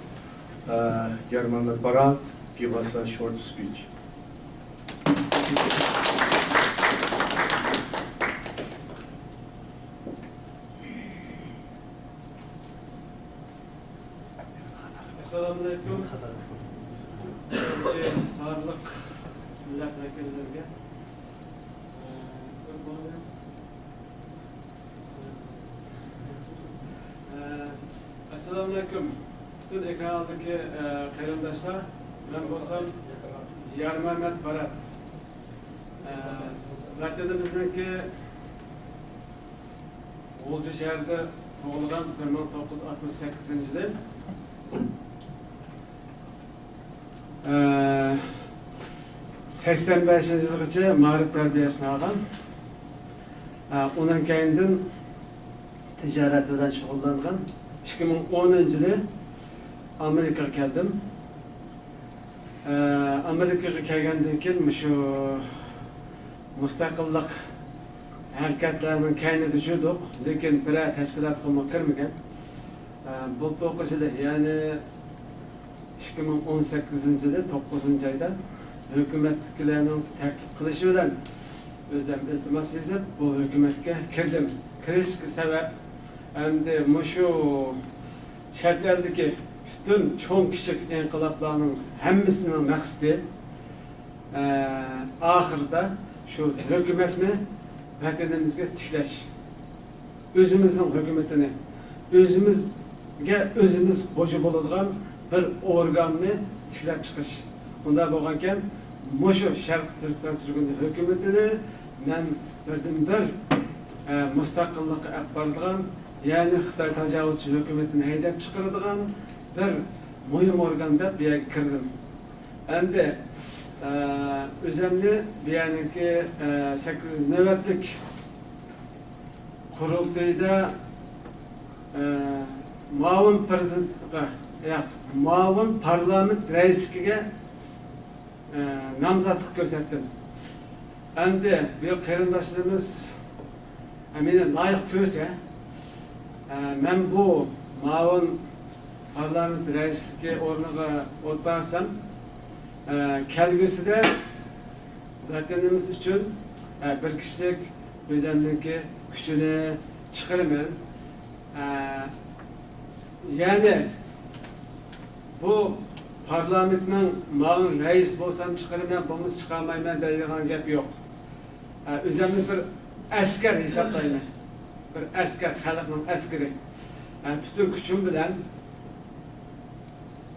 uh, Yarmamet Barat give us a short speech. ئەسسالامۇئەلەيكۇم. بارلىق مىللەت ۋەكىللىرىگە. ئەسسالامۇئەلەيكۇم، پۈتۈن ئېكران ئالدىدىكى، ئە، قېرىنداشلار. مەن بولسام يارمەمەت بارات. ئە، ۋەتىنىمىزنىڭكى غۇلجا شەھىرىدە تۇغۇلغان، بىر مىڭ توققۇز يۈز ئاتمىش سەككىزىنچى يىلى، ئە، سەكسەن بەشىنچى يىلغىچە مائارىپ تەربىيەسىنى ئالغان. ئە، ئۇنىڭ كەينىدىن تىجارەت بىلەن شۇغۇللانغان. ئىككى مىڭ ئونىنچى يىلى ئامېرىكىغا كەلدىم. ئە، ئامېرىكىغا كەلگەندىن كېيىن مۇشۇ مۇستەقىللىق ھەرىكەتلەرنىڭ كەينىدە يۈردۇق، لېكىن بىرەر تەشكىلاتقىمۇ كىرمىگەن. ئە، بۇلتۇرقى يىلى، يەنى ئىككى مىڭ ئون سەككىزىنچى يىلى توققۇزىنچى ئايدا ھۆكۈمەتتىكىلەرنىڭ تەكلىپ قىلىشى بىلەن ئۆزۈم ئىلتىماس يېزىپ، بۇ ھۆكۈمەتكە كىردىم. كىرىشكە سەۋەب، ئەمدى مۇشۇ چەت ئەلدىكى پۈتۈن چوڭ كىچىك ئىنقىلابلارنىڭ ھەممىسىنىڭ مەقسىتى، ئە، ئاخىرىدا شۇ ھۆكۈمەتنى ۋەتىنىمىزگە تىكلەش. ئۆزىمىزنىڭ ھۆكۈمىتىنى، ئۆزىمىزگە ئۆزىمىز خوجا بولىدىغان بىر ئورگاننى تىكلەپ چىقىش. ئۇنداق بولغانكەن، مۇشۇ شەرقىي تۈركىستان سۈرگۈندە ھۆكۈمىتىنى مەن بىردىنبىر، ئە، مۇستەقىللىققا ئەپ بارىدىغان، يەنى خىتاي تاجاۋۇزچى ھۆكۈمىتىنى ھەيدەپ چىقىرىدىغان بىر مۇھىم ئورگان دەپ بۇ يەرگە كىردىم. ئەمدى، ئە، ئۆزۈمنى بۇ يەرنىڭكى، ئە، سەككىزىنچى نۆۋەتلىك قۇرۇلتىيىدا، ئە، مۇئاۋىن پىرېزىدېنتلىققا، ياق، مۇئاۋىن پارلامېنت رەئىسلىكىگە، ئە، نامزاتلىق كۆرسەتتىم. ئەمدى بۇ قېرىنداشلىرىمىز، مېنى لايىق كۆرسە، ئە، مەن بۇ مۇئاۋىن پارلامېنت رەئىسلىكى ئورنىغا ئولتۇرسام، ئە، كەلگۈسىدە ۋەتىنىمىز ئۈچۈن، ئە، بىر كىشىلىك ئۆزۈمنىڭكى كۈچىنى چىقىرىمەن. ئە، يەنى بۇ پارلامېنتنىڭ مۇئاۋىن رەئىسى بولسام چىقىرىمەن، بولمىسا چىقارمايمەن دەيدىغان گەپ يوق. ئە، ئۆزۈمنى بىر ئەسكەر ھېسابلايمەن. بىر ئەسكەر، خەلقنىڭ ئەسكىرى. ئە، پۈتۈن كۈچۈم بىلەن،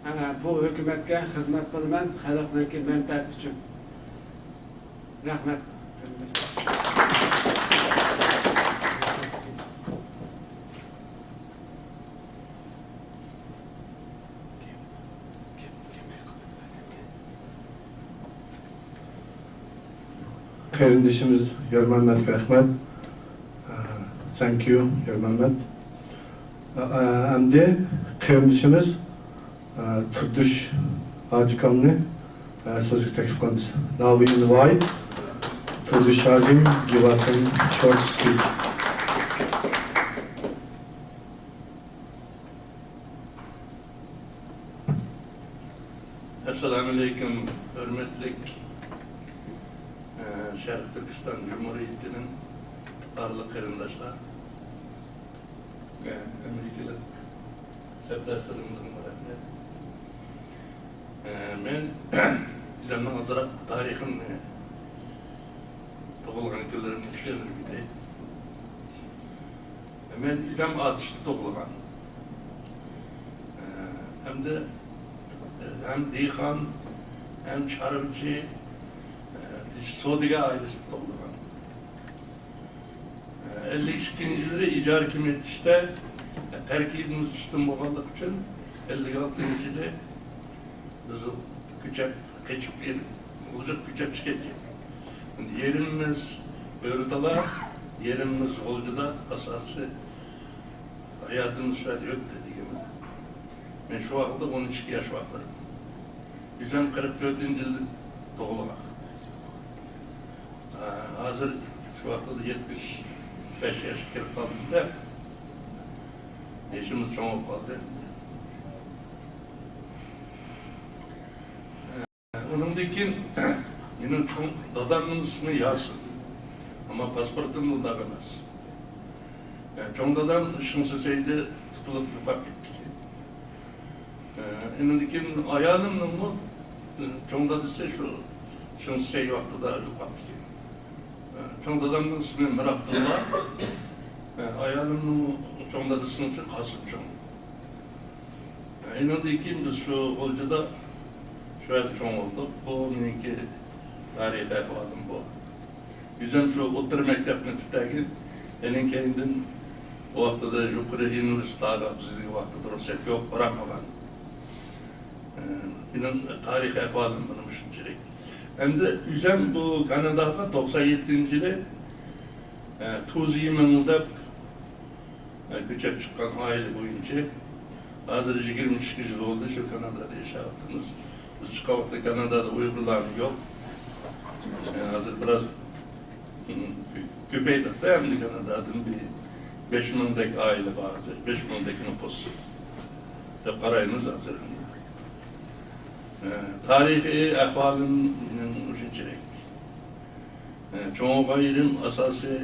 ئە، بۇ ھۆكۈمەتكە خىزمەت قىلىمەن، خەلقنىڭكى مەنپەئەتى ئۈچۈن. رەھمەت. قېرىندىشىمىز يارمەممەتكە رەھمەت. Thank you، يارمەممەت. ئەمدى قېرىندىشىمىز تۇردۇش ھاجىكامنى سۆزگە تەكلىپ قىلىمىز. Now we invite تۇردۇش ھاجىم give us a short speech. ئەسسالامۇئەلەيكۇم، ھۆرمەتلىك، ئە، شەرقىي تۈركىستان جۇمھۇرىيىتىنىڭ بارلىق قېرىنداشلار، ئە، ئامېرىكىلىق سەپداشلىرىمىزغىمۇ رەھمەت. ئە، مەن ئۆزۈمنىڭ ئازراق تارىخىمنى، تۇغۇلغان كۈنلىرىمنى چۈشەندۈرۈپ كېتەي. مەن ئۆزۈم ئاتۇشتا تۇغۇلغان. ئەمدى ھەم دېھقان، ھەم چارۋىچى، سودىگەر ئائىلىسىدە تۇغۇلغان. ئەللىك ئىككىنچى يىلى ئىجارە كېمەيتىشتە تەركىبىمىز ئۈستۈن بولغانلىقى ئۈچۈن، ئەللىك ئالتىنچى يىلى بىز كۆچۈپ، قېچىپ، غۇلجىغا كۆچۈپ چىقىپ كەتكەن. يېرىمىمىز بۆرىتالا، يېرىمىمىز غۇلجىدا ئاساسىي ھاياتىمىز شۇ يەردە ئۆتتى دېگەن. مەن شۇ ۋاقىتتا ئون ئىككى ياش ۋاقتىدا. ئۆزۈم قىرىق تۆتىنچى يىلى تۇغۇلغان. ھازىر شۇ ۋاقىتتا يەتمىش بەش ياشقا كىرىپ قالدىم-دە. يېشىمىز چوڭ بولۇپ قالدى. ئۇنىڭدىن كېيىن مېنىڭ چوڭ دادامنىڭ ئىسمى ياسىن. ئەمما پاسپورتىمدا ئۇنداق ئەمەس. چوڭ دادام شېڭسىسەيدە تۇتۇلۇپ يوقاپ كەتتىكەن. ئۇنىڭدىن كېيىن ئايالىمنىڭمۇ چوڭ دادىسى شۇ شېڭسىسەي ۋاقتىدا يوقاپتىكەن. چوڭ دادامنىڭ ئىسمى مىرئابدۇللا. ئايالىمنىڭ چوڭ دادىسىنىڭ ئىسمى قاسىمچوڭ. ئۇنىڭدىن كېيىن بىز شۇ غۇلجىدا شۇ يەردە چوڭ بولدۇق. بۇ مېنىڭكى تارىخىي ئەھۋالىم بۇ. ئۆزۈم شۇ ئوتتۇرا مەكتەپنى پۈتتۈرگەن. ئېنىڭ كەينىدىن ئۇ ۋاقتىدا يۇقىرى ئۇنىۋېرسىتېتقا بىزنىڭ ۋاقتىدا رۇخسەت يوق، بارالمىغان. ئېنىڭ تارىخىي ئەھۋالىم مانا مۇشۇنچىلىك. ئەمدى ئۆزۈم بۇ كاناداغا توقسان يەتتىنچى يىلى تۇزى مىڭ دەپ كۆچۈپ چىققان ئائىلە بويىچە ھازىر يىگىرمە ئىككى يىل بولدى شۇ كانادادا ياشاۋاتىمىز. بىز چىققان ۋاقىتتا كانادادا ئۇيغۇرلارمۇ يوق. ھازىر بىراز كۆپەيدۇقتا ئەمدى كانادادىن بىر بەش مىڭدەك ئائىلە بار ھازىر، بەش مىڭدەك نوپۇس دەپ قارايمىز ھازىر. تارىخىي ئەھۋالىم مېنىڭ مۇشۇنچىلىك. چوڭ ئاغايىنىم ئاساسىي،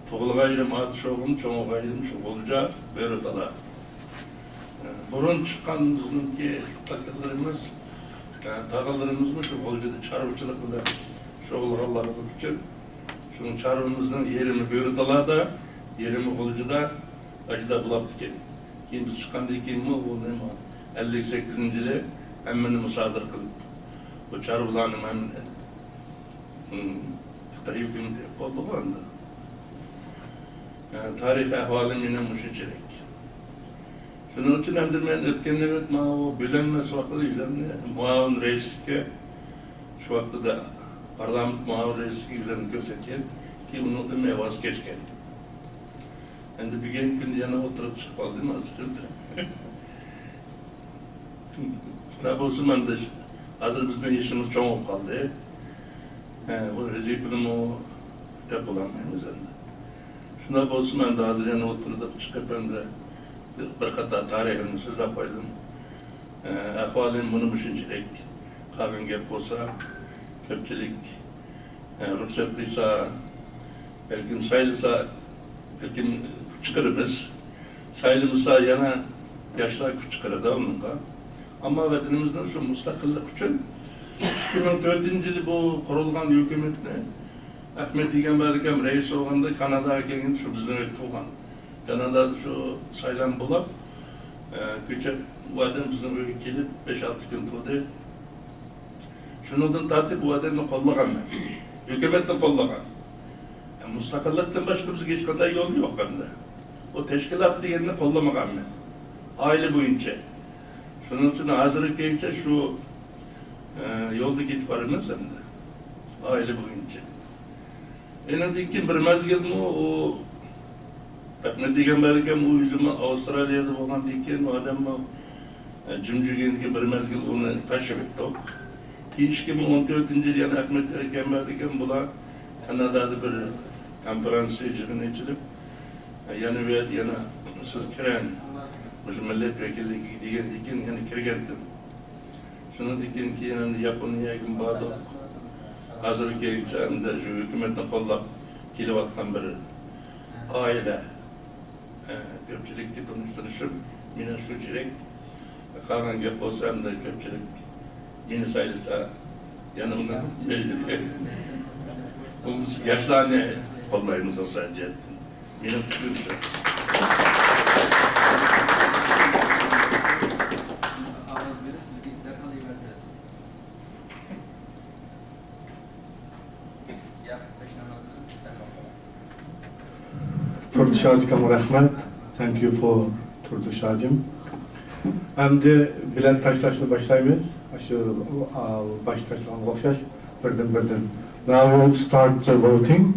تۇغۇلغان يېرىم ئاتۇشۇغۇم، چوڭ ئاغايىنىم شۇ غۇلجا، بۆرىتالا. بۇرۇن چىققان بىزنىڭكى ئاكىلىرىمىز، تاغىلىرىمىزمۇ شۇ غۇلجىدا چارۋىچىلىق بىلەن شۇغۇللانغانلىقى ئۈچۈن، شۇ چارۋىمىزنىڭ يېرىمى بۆرىتالادا، يېرىمى غۇلجىدا ئاشۇنداق بولاپتىكەن. كېيىن بىز چىققاندىن كېيىنمۇ بۇ نېمە، ئەللىك سەككىزىنچى يىلى ھەممىنى مۇسادىرە قىلىپ، بۇ چارۋىلارنىڭ ھەممىنى خىتاي ھۆكۈمىتى ئېلىپ بولدىغۇ ئەمدى. تارىخىي ئەھۋالى مېنىڭ مۇشۇنچىلىك. شۇنىڭ ئۈچۈن ئەمدى مەن ئۆتكەن نۆۋەت ماۋۇ بۆلۈنمەس ۋاقتىدا ئۆزۈمنى مۇئاۋىن رەئىسلىككە، شۇ ۋاقتىدا پارلامېنت مۇئاۋىن رەئىسلىكىگە ئۆزۈمنى كۆرسەتكەن، كېيىن ئۇنىڭدىن مەن ۋاز كەچكەن. ئەمدى بۈگۈنكى كۈندە يەنە ئولتۇرۇپ چىقىپ قالدىم ھازىر. شۇنداق بولسىمۇ ئەمدى ھازىر بىزنىڭ يېشىمىز چوڭ بولۇپ قالدى. ھە، بۇ ۋەزىپىنىمۇ ئۆتەپ بولالمايمىز ئەمدى. شۇنداق بولسىمۇ، ئەمدى ھازىر يەنە ئوتتۇرىدا چىقىپ، ئەمدى بىر قاتار تارىخىمنى سۆزلەپ قويدۇم. ئە، ئەھۋالىم مانا مۇشۇنچىلىك. قالغان گەپ بولسا، كۆپچىلىك، ئە، رۇخسەت قىلسا، بەلكىم سايلىسا، بەلكىم كۈچ چىقىرىمىز. سايلىمىسا، يەنە ياشلار كۈچ چىقىرىدۇ ئۇنىڭغا. ئەمما ۋەتىنىمىزنىڭ شۇ مۇستەقىللىق ئۈچۈن ئىككى مىڭ تۆتىنچى يىلى بۇ قۇرۇلغان ھۆكۈمەتنى ئەخمەت ئىگەمبەردى ئاكام رەئىس بولغاندا كاناداغا كەلگەندە شۇ بىزنىڭ ئۆيدە تۇغان. كانادادا شۇ سايلام بولۇپ، ئە، كۆچۈپ، بۇ ئادەم بىزنىڭ ئۆيگە كېلىپ بەش-ئالتە كۈن تۇردى. شۇنىڭدىن تارتىپ بۇ ئادەمنى قوللىغانمەن. ھۆكۈمەتنى قوللىغان. ئە، مۇستەقىللىقتىن باشقا بىزگە ھېچقانداق يول يوق ئەمدى. ئۇ تەشكىلات دېگەننى قوللىمىغانمەن. ئائىلە بويىچە. شۇنىڭ ئۈچۈن ھازىرغىچە شۇ، ئە، يولدا كېتىپ بارىمىز ئەمدى. ئائىلە بويىچە. ئېنىڭدىن كېيىن بىر مەزگىلمۇ ئۇ ئەخمەت ئىگەمبەردى ئاكام ئۇ ئۆزىمۇ ئاۋسترالىيەدە بولغاندىن كېيىن ئۇ ئادەممۇ، ئە، جىم جۈگەندىكى بىر مەزگىل ئۇنى تاشلىۋەتتۇق. كېيىن ئىككى مىڭ ئون تۆتىنچى يىلى يەنە ئەخمەت ئىگەمبەردى ئاكام بۇلار كانادادا بىر كونفېرانسىيە يىغىنى ئېچىلىپ، ئە، يەنە بۇ يەردە يەنە سىز كىرەڭ، مۇشۇ مىللەت ۋەكىللىكىگە دېگەندىن كېيىن يەنە كىرگەنتىم. شۇنىڭدىن كېيىن، كېيىن ئەمدى ياپونىيەگىمۇ باردۇق. ھازىرغىچە ئەمدى شۇ ھۆكۈمەتنى قوللاپ كېلىۋاتقان بىر ئائىلە. ئە، كۆپچىلىككە تونۇشتۇرۇشۇم مېنىڭ شۇنچىلىك. قالغان گەپ بولسا، ئەمدى كۆپچىلىك مېنى سايلىسا، يەنە ئۇنى بولمىسا ياشلارنى قوللايمىز ئاساسىي جەھەتتىن. مېنىڭ پىكرىمچە. تۇردۇش ھاجىكامغا رەھمەت. Thank you for تۇردۇش ھاجىم. ئەمدى بېلەت تاشلاشنى باشلايمىز. ئاشۇ، ئا، باش تاشلىغانغا ئوخشاش بىردىن بىردىن. Now we'll start the voting.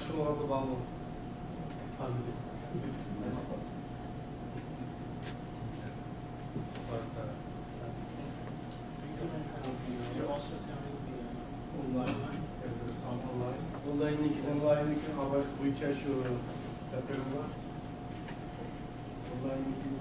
شۇڭلاردا بارمۇ؟ ئونلايننىڭكى، ئونلايننىڭكى ئاۋاز بويىچە شۇ دەپتىرىڭ بار. ئونلايننىڭكى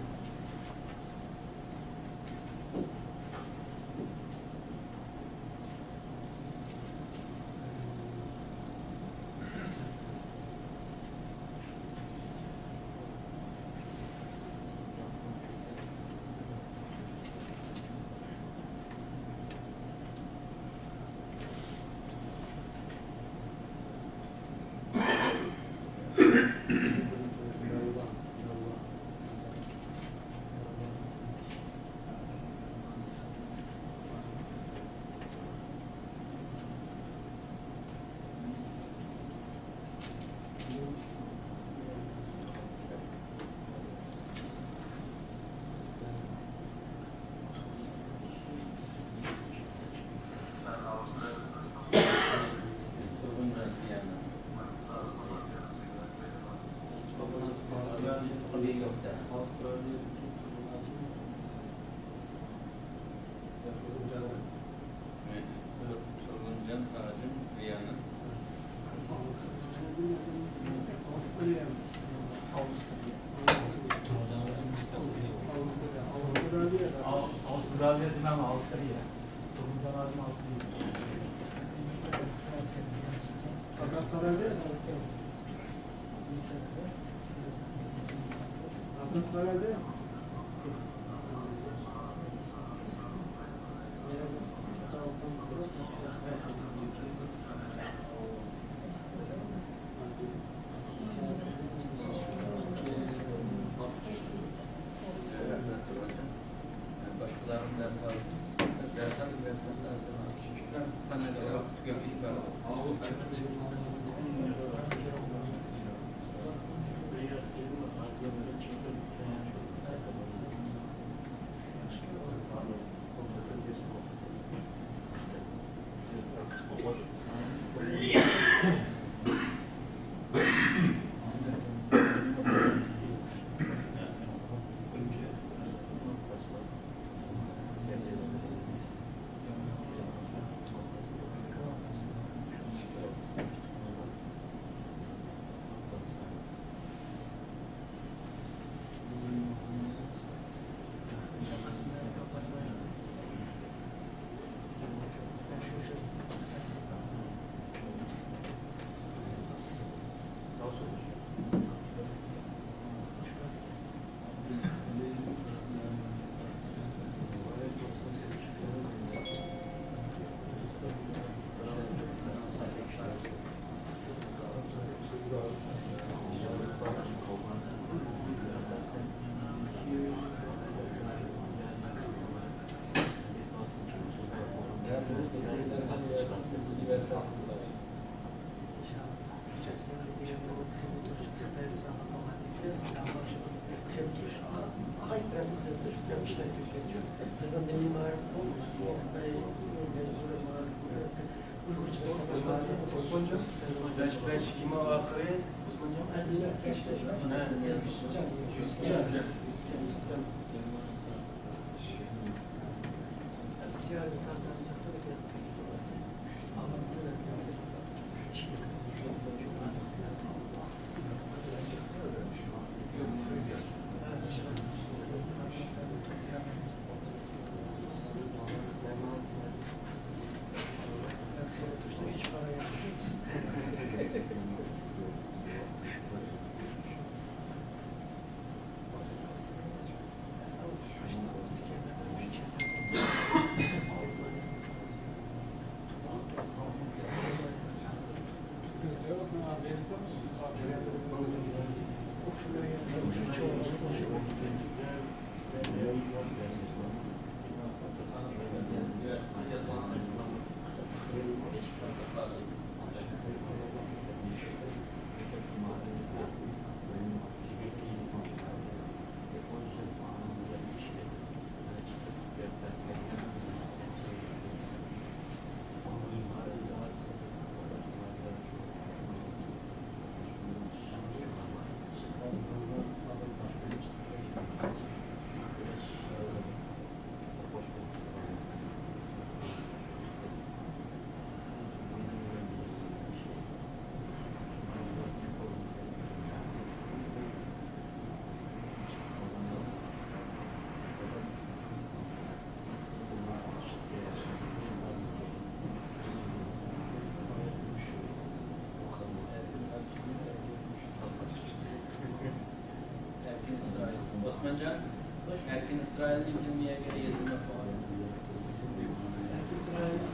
تۇرغۇنجان ھاجىم ۋىيانىڭ. ئاۋسترالىيە دېمەڭ، ئاۋسترىيە. تۇرغۇنجان ھاجىم ئاۋسترىيە. بەش، بەش، كىم ئاخىرى؟ ئوسمانجان؟ ھە، يۈسۈپجان. يۈسۈپجان. يۈسۈپجان. ئەركىن ئىسرائىلنىڭ كىم يەرگە يېزىلماق بولغان؟ ئەركىن ئىسرائىل.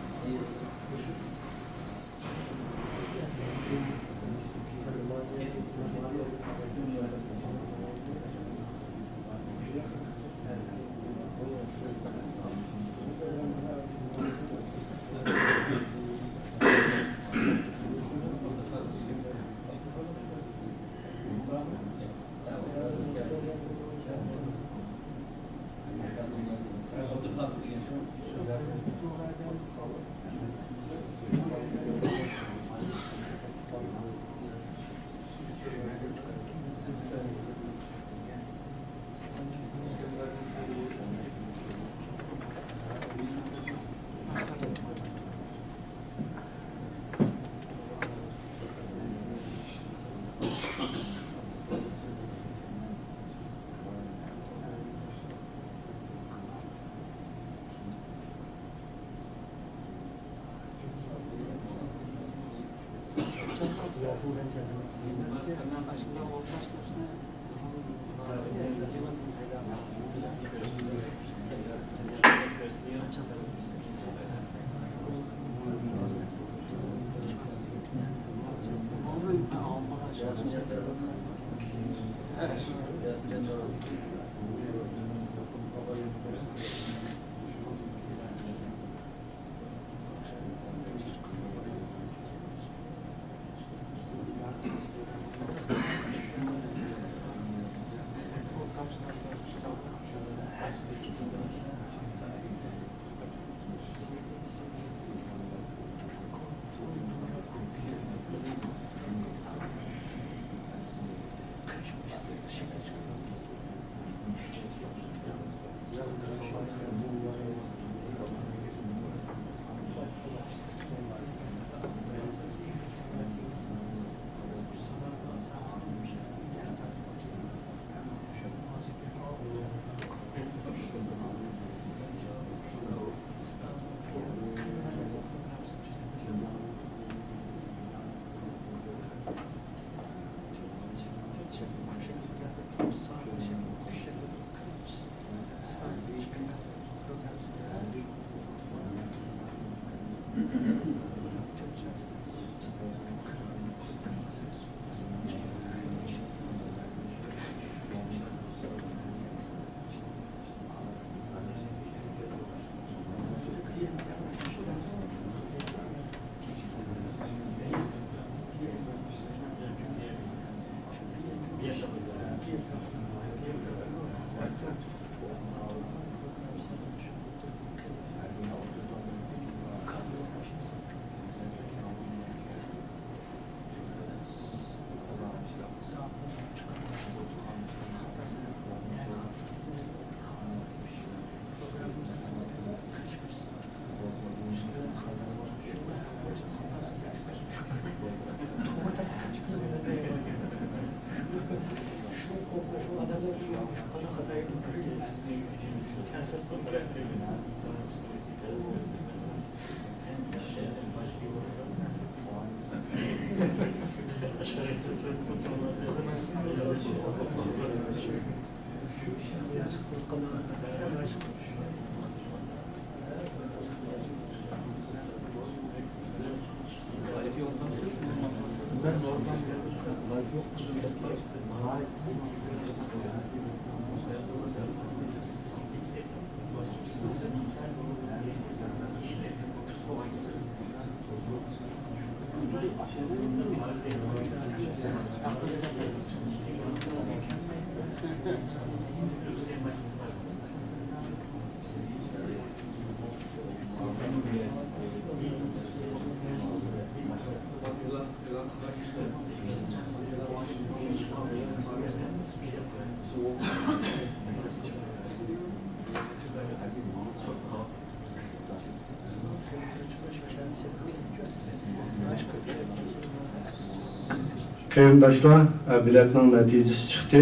قېرىنداشلار، بېلەتنىڭ نەتىجىسى چىقتى.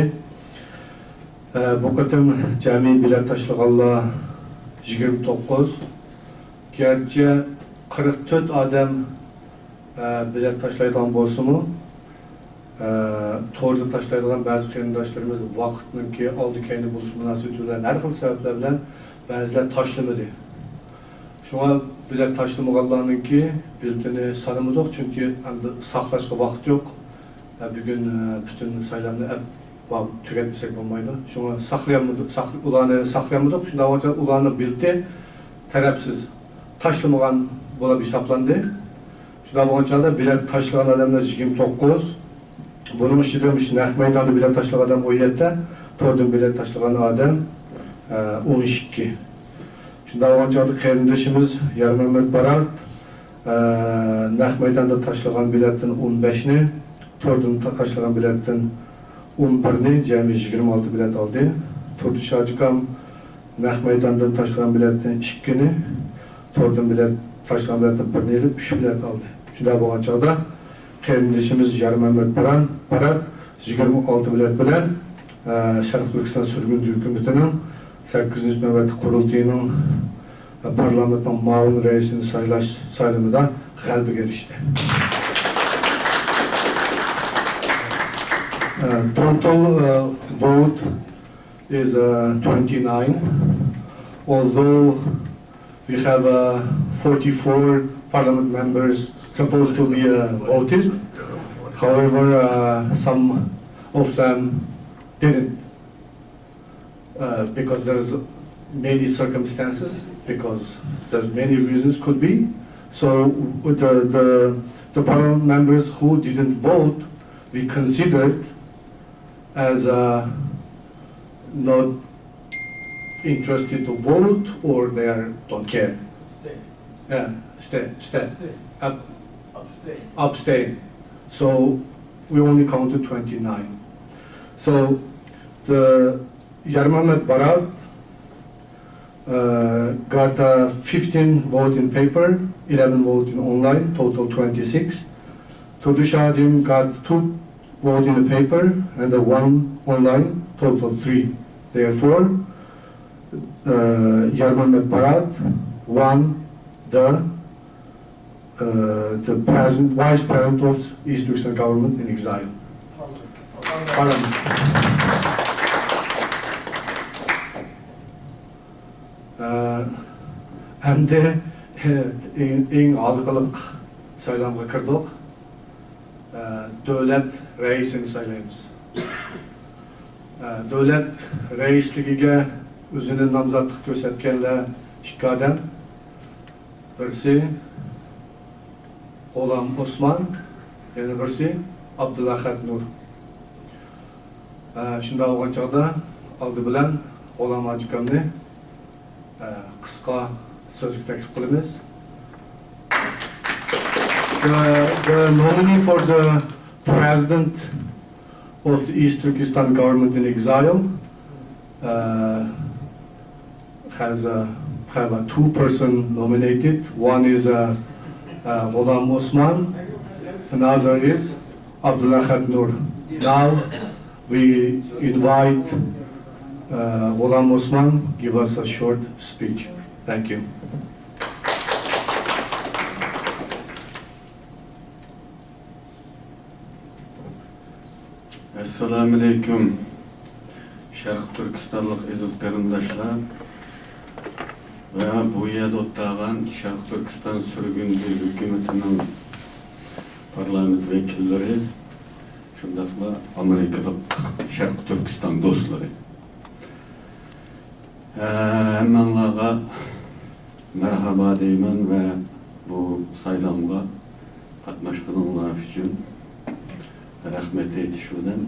بۇ قېتىم جەمئىي بېلەت تاشلىغانلار يىگىرمە توققۇز. گەرچە قىرىق تۆت ئادەم بېلەت تاشلايدىغان بولسىمۇ، ئە، توردا تاشلايدىغان بەزى قېرىنداشلىرىمىز ۋاقىتنىڭكى ئالدى كەينى بولۇش مۇناسىۋىتى بىلەن، ھەر خىل سەۋەبلەر بىلەن بەزىلەر تاشلىمىدى. شۇڭا بېلەت تاشلىمىغانلارنىڭكى بېلىتىنى سانىمىدۇق، چۈنكى ئەمدى ساقلاشقا ۋاقىت يوق. ئە، بۈگۈن، ئە، پۈتۈن سايلامنى ئەپ-، ۋا-، تۈگەتمىسەك بولمايدۇ. شۇڭا ساقلىيالمىدۇق، ساقل-، ئۇلارنى ساقلىيالمىدۇق. شۇنداق بولغان چاغدا ئۇلارنىڭ بېلىتى تەرەپسىز، تاشلىمىغان بولۇپ ھېسابلاندى. شۇنداق بولغان چاغدا بېلەت تاشلىغان ئادەملەر يىگىرمە توققۇز، بۇنىڭ ئىچىدە مۇشۇ نەق مەيداندا بېلەت تاشلىغان ئادەم ئون يەتتە، توردىن بېلەت تاشلىغان ئادەم، ئە، ئون ئىككى. شۇنداق بولغان چاغدا قېرىندىشىمىز يارمەمەت بارات، ئە، نەق مەيداندا تاشلىغان بېلەتتىن ئون بەشنى، توردىن تا-، تاشلىغان بېلەتتىن ئون بىرنى، جەمئىي يىگىرمە ئالتە بېلەت ئالدى. تۇردۇش ھاجىكام نەق مەيداندىن تاشلىغان بېلەتتىن ئىككىنى، توردىن بېلەت، تاشلىغان بېلەتتىن بىرنى ئېلىپ، ئۈچ بېلەت ئالدى. شۇنداق بولغان چاغدا قېرىندىشىمىز يارمەمەت باران، بارات يىگىرمە ئالتە بېلەت بىلەن، ئە، شەرقىي تۈركىستان سۈرگۈندە ھۆكۈمىتىنىڭ سەككىزىنچى نۆۋەتلىك قۇرۇلتىيىنىڭ، ئە، پارلامېنتنىڭ مۇئاۋىن رەئىسىنى سايلاش سايلىمىدا غەلىبىگە ئېرىشتى. ئە، total, ئە، vote is, uh, twenty-nine, although we have, uh, forty-four parliament members supposed to be, uh, voted. However, uh, some of them didn't, uh, because there's many circumstances, because there's many reasons could be. So with the, the, the parliament members who didn't vote, we considered as, uh, not interested to vote or they are, don't care. Stay. Yeah, stay, stay. Stay. Ab-, Abstain. Abstain. So we only counted twenty-nine. So the Yarmamet Barat, uh, got, uh, fifteen vote in paper, eleven vote in online, total twenty-six. Turdush Hajim got two vote in the paper and the one online, total three. Therefore, uh, Yarmamet Barat won the, uh, the present vice president of East Turkestan government in exile. ئە، ئەمدى، ئە، ئەڭ، ئەڭ ھالقىلىق سايلامغا كىردۇق. ئە، دۆلەت رەئىسىنى سايلايمىز. ئە، دۆلەت رەئىسلىكىگە ئۆزىنى نامزاتلىق كۆرسەتكەنلەر ئىككى ئادەم. بىرسى غۇلام ئوسمان، يەنە بىرسى ئابدۇلئەخەت نۇر. ئە، شۇنداق بولغان چاغدا ئالدى بىلەن غۇلام ھاجىكامنى، ئە، قىسقا سۆزگە تەكلىپ قىلىمىز. The, the nominee for the president of the East Turkestan government in exile, uh, has a, have a two person nominated. One is, uh, uh, Ghulam Osman, another is Abdullah Nur. Now we invite, uh, Ghulam Osman give us a short speech. Thank you. ئەسسالامۇئەلەيكۇم. شەرقىي تۈركىستانلىق ئەزىز قېرىنداشلار ۋە بۇ يەردە ئولتۇرغان شەرقىي تۈركىستان سۈرگۈندە ھۆكۈمىتىنىڭ پارلامېنت ۋەكىللىرى، شۇنداقلا ئامېرىكىلىق شەرقىي تۈركىستان دوستلىرى. ھەممىڭلارغا مەرھابا دەيمەن ۋە بۇ سايلامغا قاتناشقىنىڭلار ئۈچۈن رەھمەت ئېيتىش بىلەن،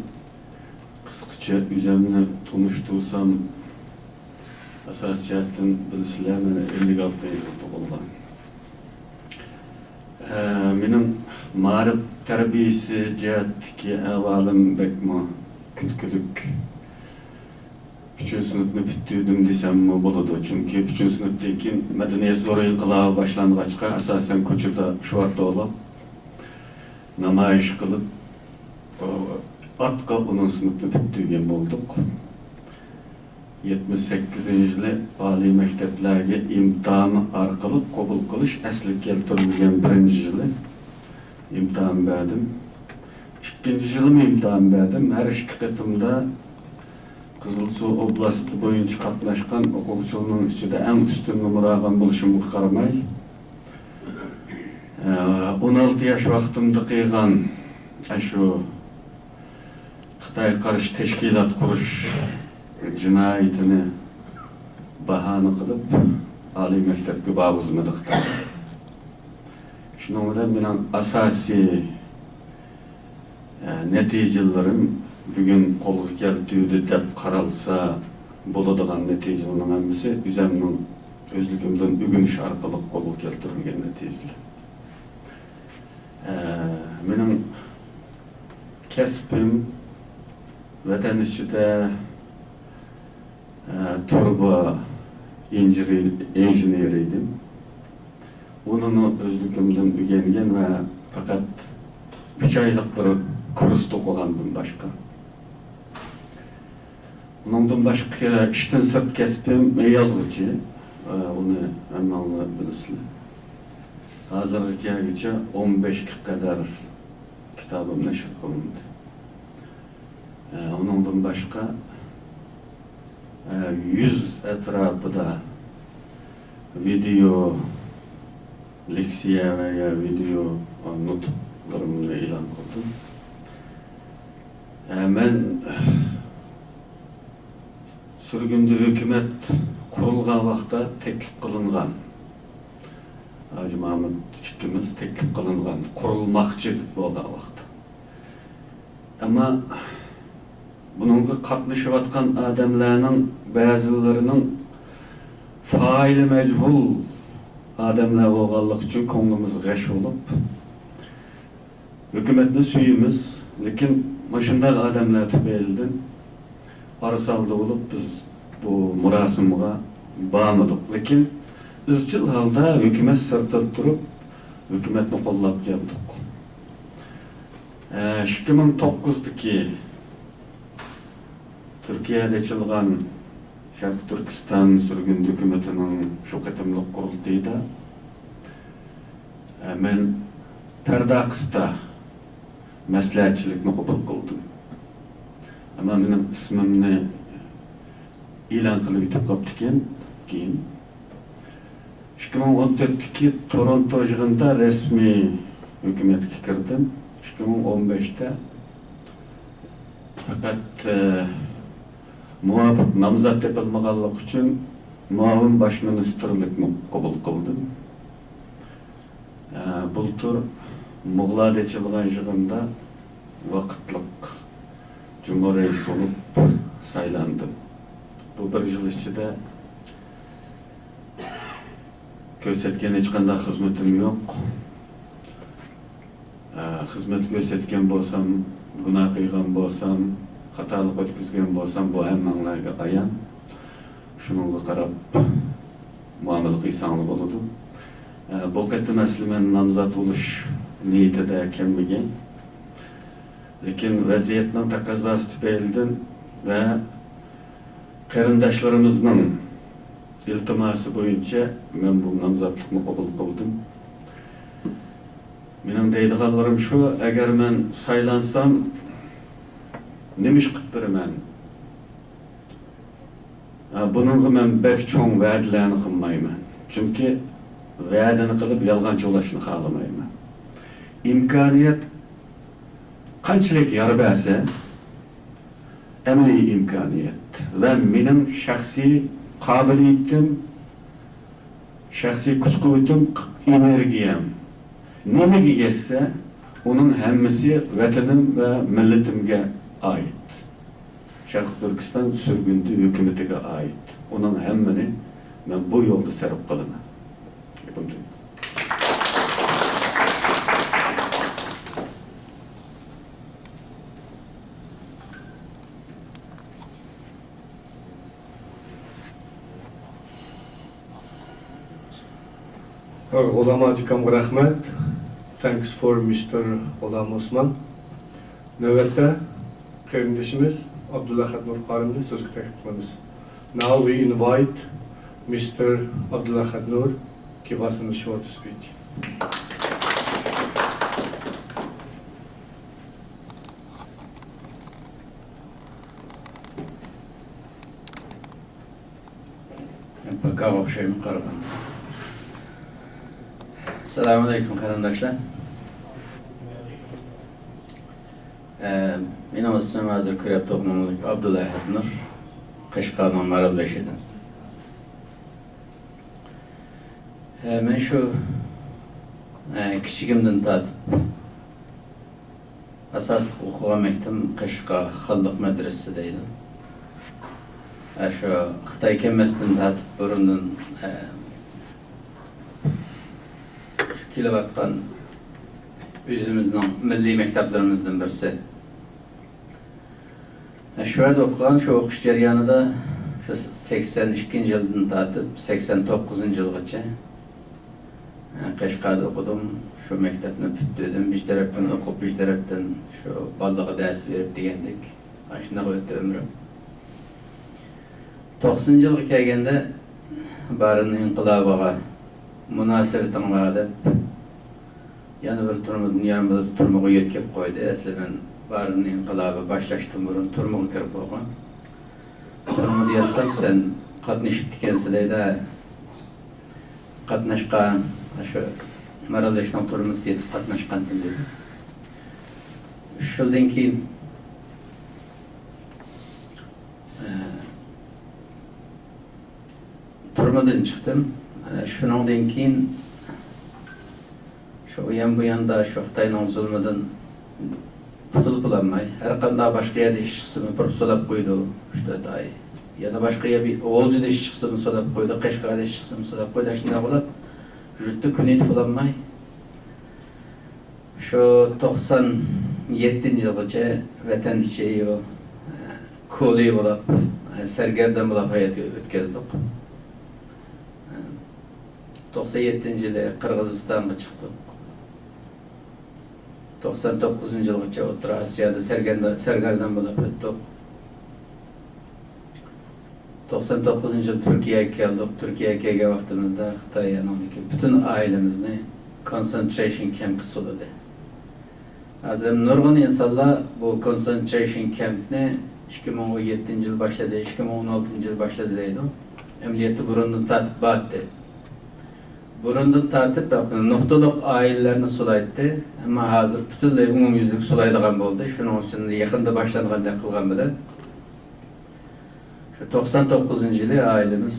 قىسقىچە ئۆزۈمنى تونۇشتۇرسام، ئاساسىي جەھەتتىن بىلىسىلەر، مەن ئەللىك ئالتە يىلدا تۇغۇلغان. ئە، مېنىڭ مائارىپ تەربىيەسى جەھەتتىكى ئەھۋالىم بەكمۇ كۈلكىلىك. ئۈچىنچى سىنىپنى پۈتتۈردۈم دېسەممۇ بولىدۇ، چۈنكى ئۈچىنچى سىنىپتىن كېيىن مەدەنىيەت زور ئىنقىلابى باشلانغاچقا، ئاساسەن كوچىدا شوئار توۋلاپ، نامايىش قىلىپ، ئاتقا ئونىنچى سىنىپنى پۈتتۈرگەن بولدۇق. يەتمىش سەككىزىنچى يىلى ئالىي مەكتەپلەرگە ئىمتىھان ئارقىلىق قوبۇل قىلىش ئەسلىگە كەلتۈرۈلگەن بىرىنچى يىلى ئىمتىھان بەردىم. ئىككىنچى يىلىمۇ ئىمتىھان بەردىم. ھەر ئىككى قېتىمدا قىزىلسۇ ئوبلاستى بويىچە قاتناشقان ئوقۇغۇچىلارنىڭ ئىچىدە ئەڭ ئۈستۈن نومۇر ئالغان بولۇشۇمغا قارىماي، ئە، ئون ئالتە ياش ۋاقتىمدا قىلغان ئاشۇ خىتايغا قارشى تەشكىلات قۇرۇش جىنايىتىنى باھانە قىلىپ، ئالىي مەكتەپكە بارغۇزمىدى خىتاي. شۇنىڭ بىلەن مېنىڭ ئاساسىي، ئە، نەتىجىلىرىم بۈگۈن قولغا كەلتۈردى دەپ قارالسا بولىدىغان نەتىجىلەرنىڭ ھەممىسى ئۆزەمنىڭ ئۆزلۈكۈمدىن ئۆگىنىش ئارقىلىق قولغا كەلتۈرۈلگەن نەتىجىلەر. ئە، مېنىڭ كەسپىم ۋەتەن ئىچىدە، ئە، تۇرۇبا ئىنژېنېرى ئىدىم. ئۇنىمۇ ئۆزلۈكۈمدىن ئۆگەنگەن ۋە پەقەت ئۈچ ئايلىق بىر كۇرستا ئوقۇغاندىن باشقا. ئۇنىڭدىن باشقا ئىشتىن سىرت كەسپىم يازغۇچى. ئۇنى ھەممىڭلار بىلىسىلەر. ھازىرغا كەلگۈچە ئون بەشكە قەدەر كىتابىم نەشر قىلىندى. ئۇنىڭدىن باشقا، يۈز ئەتراپىدا ۋىدېئو لېكسىيە ۋە يا ۋىدېئو نۇتۇقلىرىمنى ئېلان قىلدىم. ئە، مەن سۈرگۈندە ھۆكۈمەت قۇرۇلغان ۋاقىتتا تەكلىپ قىلىنغان، ھاجى مامۇت ئىككىمىز تەكلىپ قىلىنغان، قۇرۇلماقچى بولغان ۋاقىتتا. ئەمما بۇنىڭغا قاتنىشىۋاتقان ئادەملەرنىڭ بەزىلىرىنىڭ فائىلى مەجھۇل ئادەملەر بولغانلىقى ئۈچۈن كۆڭلىمىز غەش بولۇپ، ھۆكۈمەتنى سۆيىمىز، لېكىن مۇشۇنداق ئادەملەر تۈپەيلىدىن ئارىسالدى بولۇپ بىز بۇ مۇراسىمغا بارمىدۇق. لېكىن ئىزچىل ھالدا ھۆكۈمەت سىرتىدا تۇرۇپ، ھۆكۈمەتنى قوللاپ كەلدۇق. ئىككى مىڭ توققۇزدىكى تۈركىيەدە ئېچىلغان شەرقىي تۈركىستان سۈرگۈندە ھۆكۈمىتىنىڭ شۇ قېتىملىق قۇرۇلتىيىدا، ئە، مەن پەردە ئارقىسىدا مەسلىھەتچىلىكنى قوبۇل قىلدىم. ئەمما مېنىڭ ئىسمىمنى ئېلان قىلىپ يېتىپ قاپتىكەن كېيىن. ئىككى مىڭ ئون تۆتتىكى تورونتو يىغىنىدا رەسمىي ھۆكۈمەتكە كىردىم. ئىككى مىڭ ئون بەشتە پەقەت، ئە، مۇۋاپىق نامزات تېپىلمىغانلىقى ئۈچۈن مۇئاۋىن باش مىنىستىرلىكنى قوبۇل قىلدىم. ئە، بۇلتۇر مۇغلادا ئېچىلغان يىغىندا ۋاقىتلىق جۇمھۇر رەئىسى بولۇپ سايلاندىم. بۇ بىر يىل ئىچىدە كۆرسەتكەن ھېچقانداق خىزمىتىم يوق. ئە، خىزمەت كۆرسەتكەن بولسام، گۇناھ قىلغان بولسام، خاتالىق ئۆتكۈزگەن بولسام، بۇ ھەممەڭلارگە ئايان. شۇنىڭغا قاراپ مۇئامىلە قىلساڭلار بولىدۇ. ئە، بۇ قېتىم ئەسلى مەن نامزات بولۇش نىيىتىدە كەلمىگەن. لېكىن ۋەزىيەتنىڭ تەقەززاسى تۈپەيلىدىن ۋە قېرىنداشلىرىمىزنىڭ ئىلتىماسى بويىچە مەن بۇ نامزاتلىقنى قوبۇل قىلدىم. مېنىڭ دەيدىغانلىرىم شۇ، ئەگەر مەن سايلانسام، نېمە ئىش قىلىپ بېرىمەن؟ ھە، بۇنىڭغا مەن بەك چوڭ ۋەدىلەرنى قىلمايمەن. چۈنكى ۋەدىنى قىلىپ يالغانچى بولۇشنى خالىمايمەن. ئىمكانىيەت قانچىلىك يار بەرسە، ئەمەلىي ئىمكانىيەت ۋە مېنىڭ شەخسىي قابىلىيىتىم، شەخسىي كۈچ-قۇۋۋىتىم، ئېنېرگىيەم نېمىگە يەتسە، ئۇنىڭ ھەممىسى ۋەتىنىم ۋە مىللىتىمگە ئائىت. شەرقىي تۈركىستان سۈرگۈندە ھۆكۈمىتىگە ئائىت. ئۇنىڭ ھەممىنى مەن بۇ يولدا سەرپ قىلىمەن. گېپىم تۈگىدى. غۇلام ھاجىكامغا رەھمەت. Thanks for مىستېر غۇلام ئوسمان. نۆۋەتتە قېرىندىشىمىز ئابدۇللا خەتنۇر قارىمنى سۆزگە تەكلىپ قىلىمىز. Now we invite مىستېر ئابدۇللا خەتنۇر give us a short speech. پاكاغا ئوخشايمەن قارىغاندا. ئەسسالامۇئەلەيكۇم، قېرىنداشلار. ئە، مېنىڭ ئىسمىم ھازىر كۆرۈپ تۇرغىنىڭىزدەك ئابدۇلئەھەت نۇر، قەشقەرنىڭ مارالبېشىدىن. ئە، مەن شۇ، ئە، كىچىكىمدىن تارتىپ ئاساسلىق ئوقۇغان مەكتىپىم قەشقەر خانلىق مەدرىسىسى دەيدۇ. ئاشۇ خىتاي كەلمەستىن تارتىپ بۇرۇندىن، ئە، شۇ كېلىۋاتقان ئۆزىمىزنىڭ مىللىي مەكتەپلىرىمىزدىن بىرسى. شۇ يەردە ئوقۇغان، شۇ ئوقۇش جەريانىدا شۇ سەكسەن ئىككىنچى يىلدىن تارتىپ سەكسەن توققۇزىنچى يىلغىچە قەشقەردە ئوقۇدۇم. شۇ مەكتەپنى پۈتتۈردۈم. بىر تەرەپتىن ئوقۇپ، بىر تەرەپتىن شۇ بالىلارغا دەرس بېرىپ دېگەندەك. ئاشۇنداق ئۆتتى ئۆمرۈم. توقسىنىنچى يىلغا كەلگەندە، بارىن ئىنقىلابىغا مۇناسىۋىتىڭ بار دەپ، يەنە بىر تۈرمىدىن يەنە بىر تۈرمىگە يۆتكەپ قويدى. ئەسلى مەن بارىن ئىنقىلابى باشلاشتىن بۇرۇن تۈرمىگە كىرىپ بولغان. تۈرمىدە ياتسام، سەن قاتنىشىپتىكەنسەن دەيدۇ. قاتناشقان، شۇ مارالبېشىنىڭ تۈرمىسىدە يېتىپ قاتناشقانتىم دېدى. ئۈچ يىلدىن كېيىن، ئە، تۈرمىدىن چىقتىم. ئە، شۇنىڭدىن كېيىن شۇ ئۇيان بۇياندا شۇ خىتاينىڭ زۇلمىدىن قۇتۇلۇپ بولالماي، ھەر قانداق باشقا يەردە ئىش چىقسىمۇ بىر سولاپ قويىدۇ، ئۈچ تۆت ئاي. يەنە باشقا يەر، بىر غۇلجىدا ئىش چىقسىمۇ سولاپ قويىدۇ، قەشقەردە ئىش چىقسىمۇ سولاپ قويىدۇ، ئاشۇنداق بولۇپ، يۇرتتا كۈن يېتىپ بولالماي، شۇ توقسان يەتتىنچى يىلغىچە ۋەتەن ئىچى، كولى بولۇپ، سەرگەردان بولۇپ ھايات ئۆتكەزدۇق. توقسان يەتتىنچى يىلى قىرغىزىستانغا چىقتۇق. توقسان توققۇزىنچى يىلغىچە ئوتتۇرا ئاسىيادا سەرگەردان، سەرگەردان بولۇپ ئۆتتۇق. توقسان توققۇزىنچى يىل تۈركىيەگە كەلدۇق. تۈركىيەگە كەلگەن ۋاقتىمىزدا خىتاي ئانىڭدىن كېيىن پۈتۈن ئائىلىمىزنى كونسېنترېيشن كەمپكە سولىدى. ھازىر نۇرغۇن ئىنسانلار بۇ كونسېنترېيشن كەمپنى ئىككى مىڭ ئون يەتتىنچى يىل باشلىدى، ئىككى مىڭ ئون ئالتىنچى يىل باشلىدى دەيدۇ. ئەمەلىيەتتە بۇرۇندىن تارتىپ بارتتى. بۇرۇندىن تارتىپ نۇقتىلىق ئائىلىلەرنى سولايتتى، ئەمما ھازىر پۈتۈنلەي ئومۇميۈزلۈك سولايدىغان بولدى. شۇنىڭ ئۈچۈن يېقىندا باشلانغاندەك قىلغان بىلەن، شۇ توقسان توققۇزىنچى يىلى ئائىلىمىز،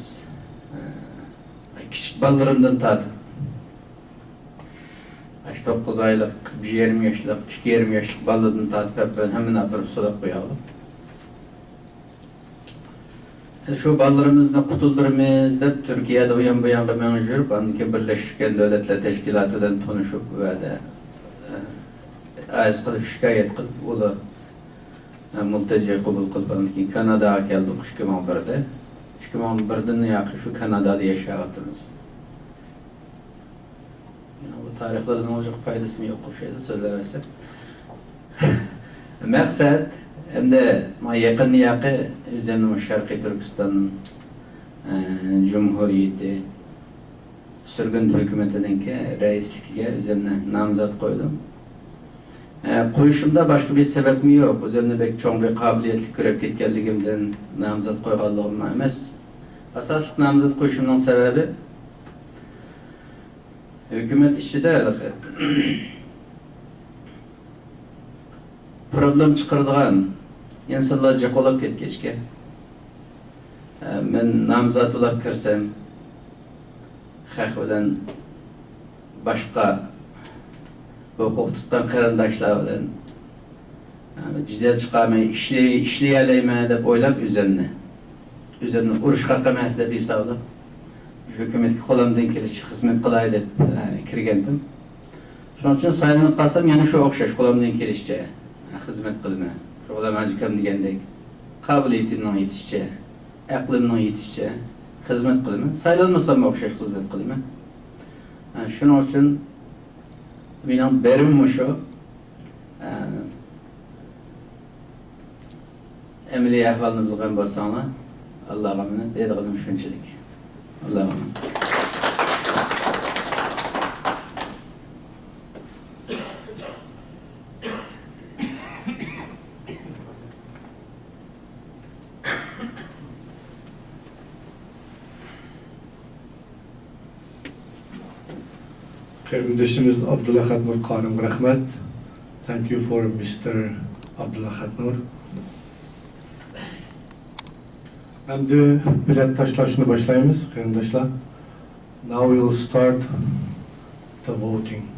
ئە، كىچىك بالىلىرىمدىن تارتىپ، ئاشۇ توققۇز ئايلىق، بىر يېرىم ياشلىق، ئىككى يېرىم ياشلىق بالىدىن تارتىپ ھەممىنى ئاپىرىپ سولاپ قوياۋۇ. شۇ بالىلىرىمىزنى قۇتۇلدۇرىمىز دەپ تۈركىيەدە ئۇيان بۇيانغا مېڭىپ يۈرۈپ، ئاندىن كېيىن بىرلەشكەن دۆلەتلەر تەشكىلاتى بىلەن تونۇشۇپ، ئۇ يەردە، ئە، ئەرز قىلىپ، شىكايەت قىلىپ، ئۇلار، ئە، مۇلتەجى قوبۇل قىلىپ، ئاندىن كېيىن كاناداغا كەلدۇق ئىككى مىڭ بىردە. ئىككى مىڭ بىردىن ياقى شۇ كانادادا ياشاۋاتىمىز. يەنە بۇ تارىخلىرىنىڭ ئۇنچە پايدىسىمۇ يوق ئوخشايدۇ، سۆزلەۋەرسەم. مەقسەت، ئەمدى ماڭا يېقىندىن ياقى ئۆزۈمنىڭ شەرقىي تۈركىستان، ئە، جۇمھۇرىيىتى سۈرگۈن ھۆكۈمىتىنىڭكى رەئىسلىكىگە ئۆزۈمنى نامزات قويدۇم. ئە، قويۇشۇمدا باشقا بىر سەۋەبمۇ يوق. ئۆزۈمنى بەك چوڭ بىر قابىلىيەتلىك كۆرۈپ كەتكەنلىكىمدىن نامزات قويغانلىقىم ئەمەس. ئاساسلىق نامزات قويۇشۇمنىڭ سەۋەبى، ھۆكۈمەت ئىچىدە ھېلىقى پروبلېم چىقىرىدىغان ئىنسانلار جىق بولۇپ كەتكەچكە، ئە، مەن نامزات بولاپ كىرسەم، خەق بىلەن باشقا ھوقۇق تۇتقان قېرىنداشلار بىلەن، ئە، جېدەل چىقارماي ئىشلەي-، ئىشلىيەلەيمەن دەپ ئويلاپ ئۆزۈمنى، ئۆزۈمنى ئۇرۇشقاق ئەمەس دەپ ھېسابلاپ، ھۆكۈمەتكە قولۇمدىن كېلىشىچە خىزمەت قىلاي دەپ، ئە، كىرگەنتىم. شۇنىڭ ئۈچۈن سايلىنىپ قالسام، يەنە شۇ ئوخشاش قولۇمدىن كېلىشىچە خىزمەت قىلىمەن. شۇ غۇلام ھاجىكام دېگەندەك، قابىلىيىتىمنىڭ يېتىشىچە، ئەقلىمنىڭ يېتىشىچە خىزمەت قىلىمەن. سايلانمىساممۇ ئوخشاش خىزمەت قىلىمەن. ھە، شۇنىڭ ئۈچۈن مېنىڭ بېرىمىم مۇشۇ. ھە، ئەمەلىي ئەھۋالنى بىلغەن بولساڭلار، ئاللاغا ئامانەت، دەيدىغىنىم شۇنچىلىك. ئاللاغا ئامانەت. قېرىندىشىمىز ئابدۇللا خەتنۇر خانىمغا رەھمەت. Thank you for Mister ئابدۇللا خەتنۇر. ئەمدى بېلەت تاشلاشنى باشلايمىز، قېرىنداشلار. Now we'll start the voting.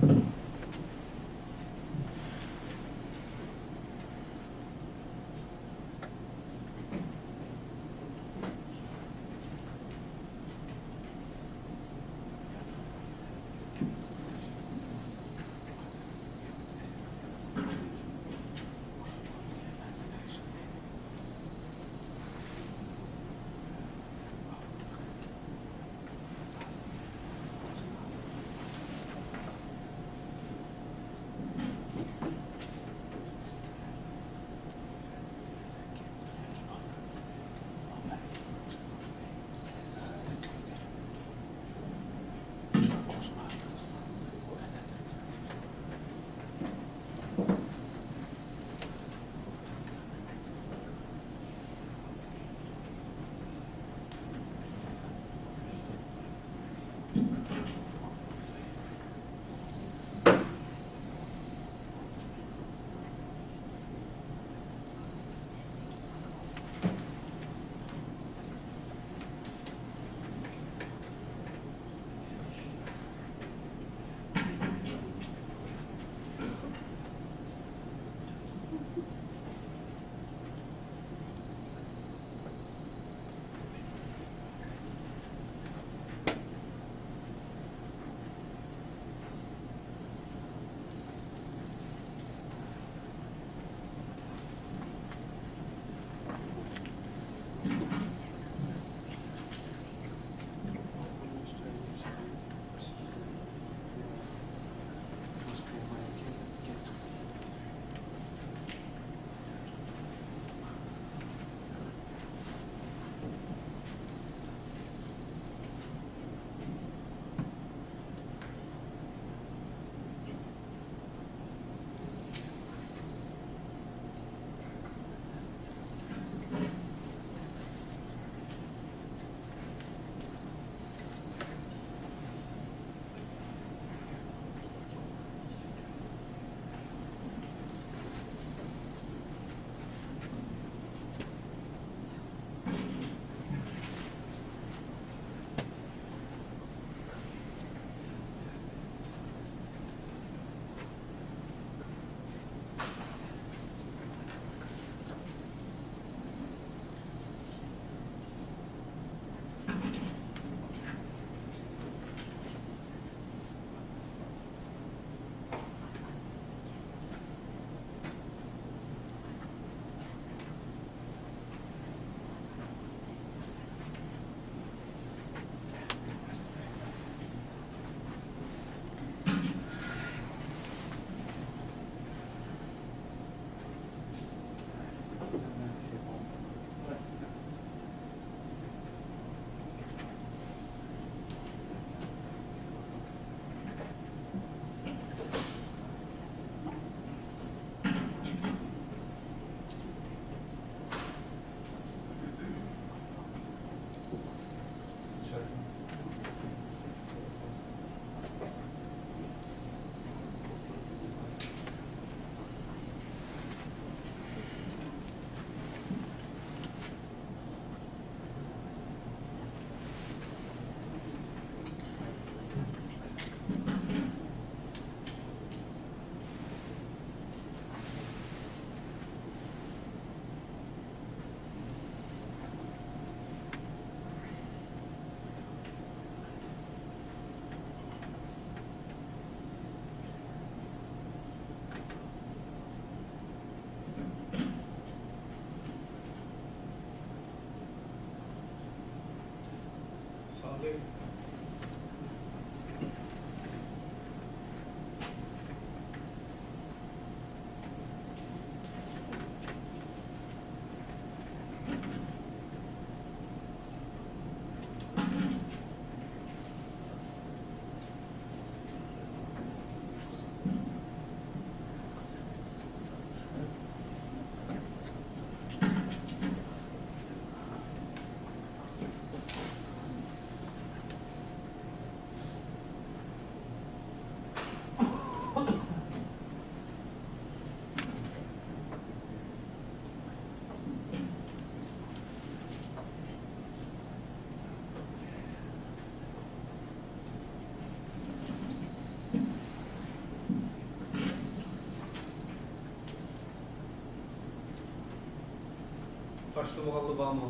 باشلىمىغانلار بارمۇ؟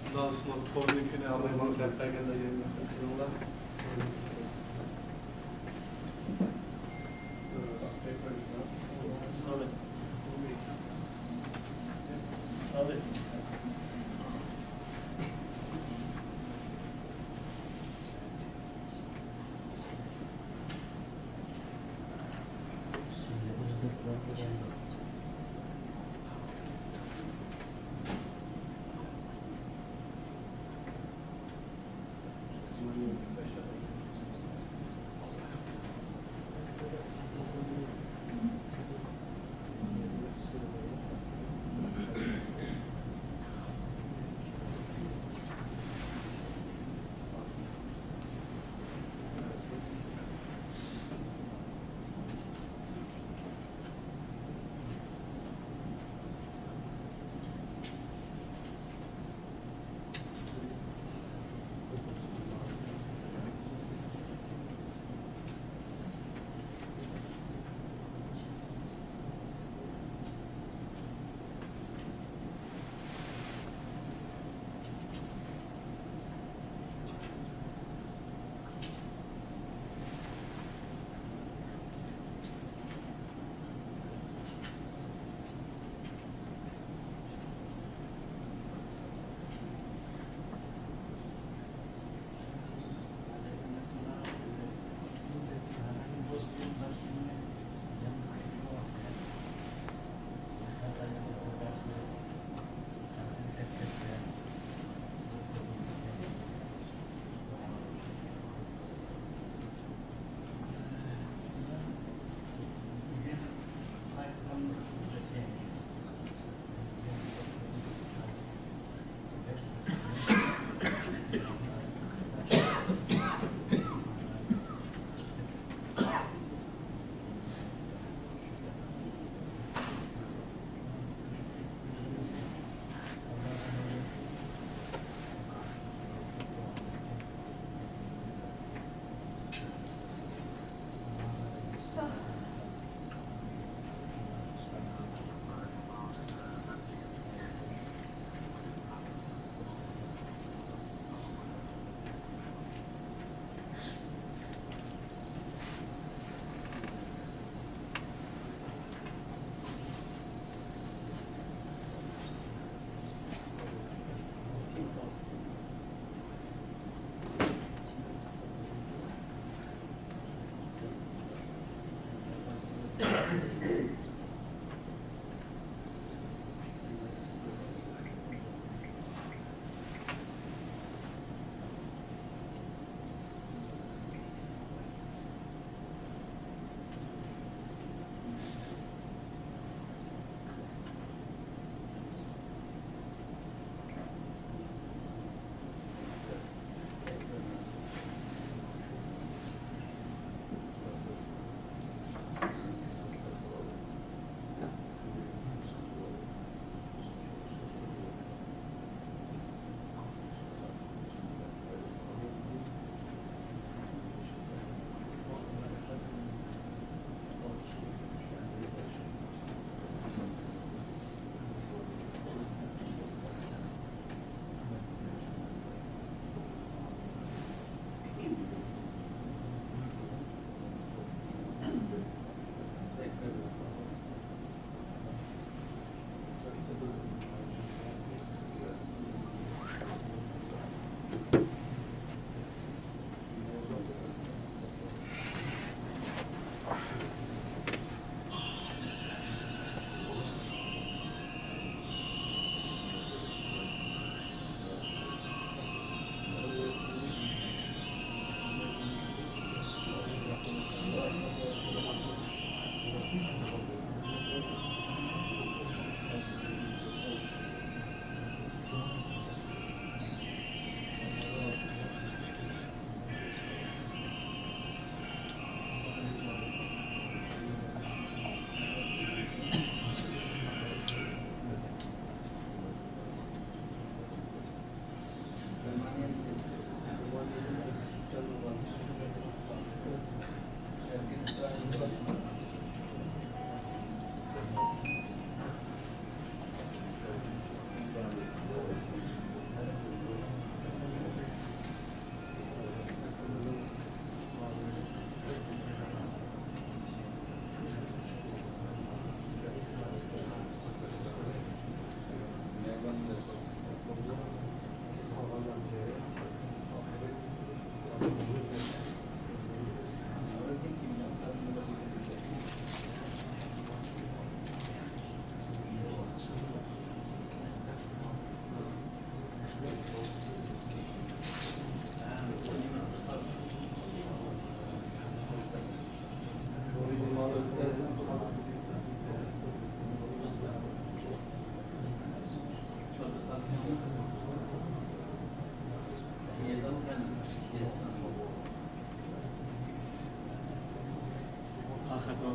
مۇنداق ئۇسمان تورنىڭكىنى ئالايمەن دەپ بەرگەنلەر يەنە كېلىڭلار.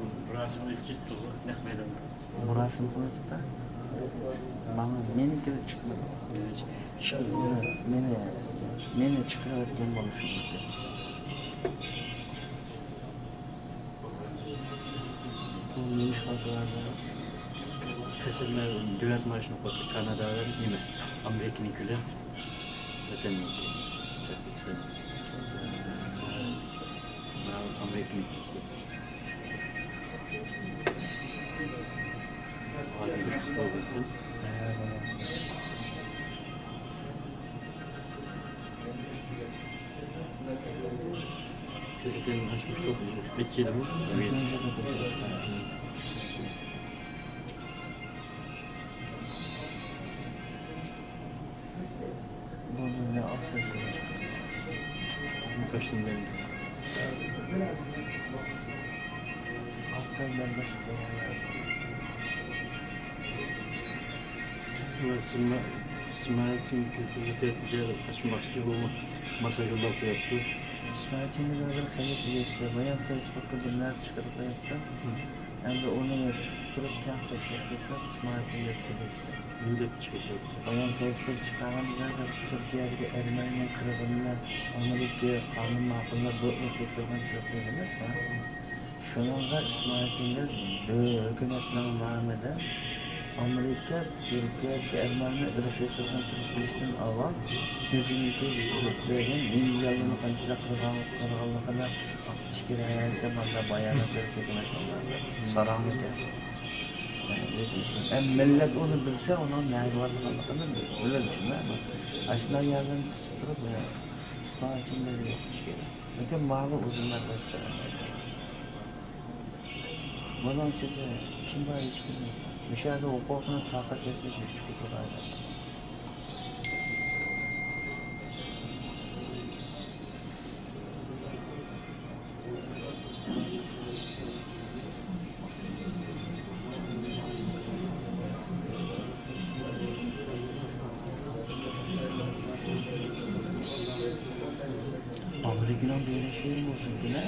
مۇراسىمغا ئېلىپ كېتىپتىغۇ، نەق مەيداندا. مۇراسىم قىلىپتا. ماڭا، مېنى كىرىپ چىقمىدى. مېنى، مېنى، مېنى چىقىرىۋەتكەن بولۇشى مۇمكىن. بۇ نېمە ئىش قىلىۋاتىدۇ؟ قەسەملەر دۆلەت مارشىنى قويۇپتۇ، كانادالار نېمە؟ ئامېرىكىنىڭكىلەر، ۋەتەننىڭكى. مانا ئامېرىكىنىڭكى. بۇنى نە ئاختۇرۇپ بېرىش؟ باشتىن بەرلى. ئاختۇرۇپ بەرلى. سىما-، سىمايەتسىنىڭ كېسىلى تەتىجە قاچماقچى، بۇ ماساژ يوللاپ قويۇپتۇ. ئىسمائىل چىڭگىز ھازىر قەيەردە يۈرۈشتە؟ بايام فېيسبۇكقا بىر نەرسە چىقىرىپ قويۇپتۇ. ئەمدى ئۇنى تۇتۇپ تۇرۇپ كەڭ تەشۋىق قىلساق، ئىسمائىل چىڭگىز تۈگەشتى. نېمە دەپ چىقىپ قويۇپتۇ؟ بايام فېيسبۇك چىقارغاندا، تۈركىيەدىكى ئەرمەننىڭ قىرغىنىنى ئامېرىكا قانۇن ماقۇللاپ بۇ ئۆلتۈرۈپ قويغان چىقىپ قويدىمىز. شۇنىڭغا ئىسمائىل چىڭگىز ھۆكۈمەتنىڭ نامىدا ئامېرىكا تۈركىيەدىكى ئەرمەننى ئىرقىي قىرغىنچىلىق قىلىشتىن ئاۋۋال ئۆزىنىڭكى ھۆكۈمەتلىرىگە نېمە زىيانلىرىنى قانچىلىك قىلغان، قىلغانلىقىنى ئېيتىش كېرەك دەپ مانا بايانات بېرىپ ھۆكۈمەت ساراڭلىكەن. ئەمما مىللەت ئۇنى بىلسە، ئۇنىڭ نەگە بارىدىغانلىقىنى بىلىدۇ، شۇنداقمۇ؟ ئاشۇنداق يەردىن تۇتۇپ تۇرۇپ، ئىسمائىل چىڭگىزنى يوقىتىش كېرەك. لېكىن ماۋۇ ئۇزۇن مەزگىل. بۇنىڭ ئىچىدە كىم بار، ھېچكىم يوق. مۇشۇ يەردە ھوقۇقنى تاقەت يەتمىسە يۈزتۈك كېتىدۇ ئادەم. ئامېرىكىنىڭ بېرىشى بولسۇن، دېمە.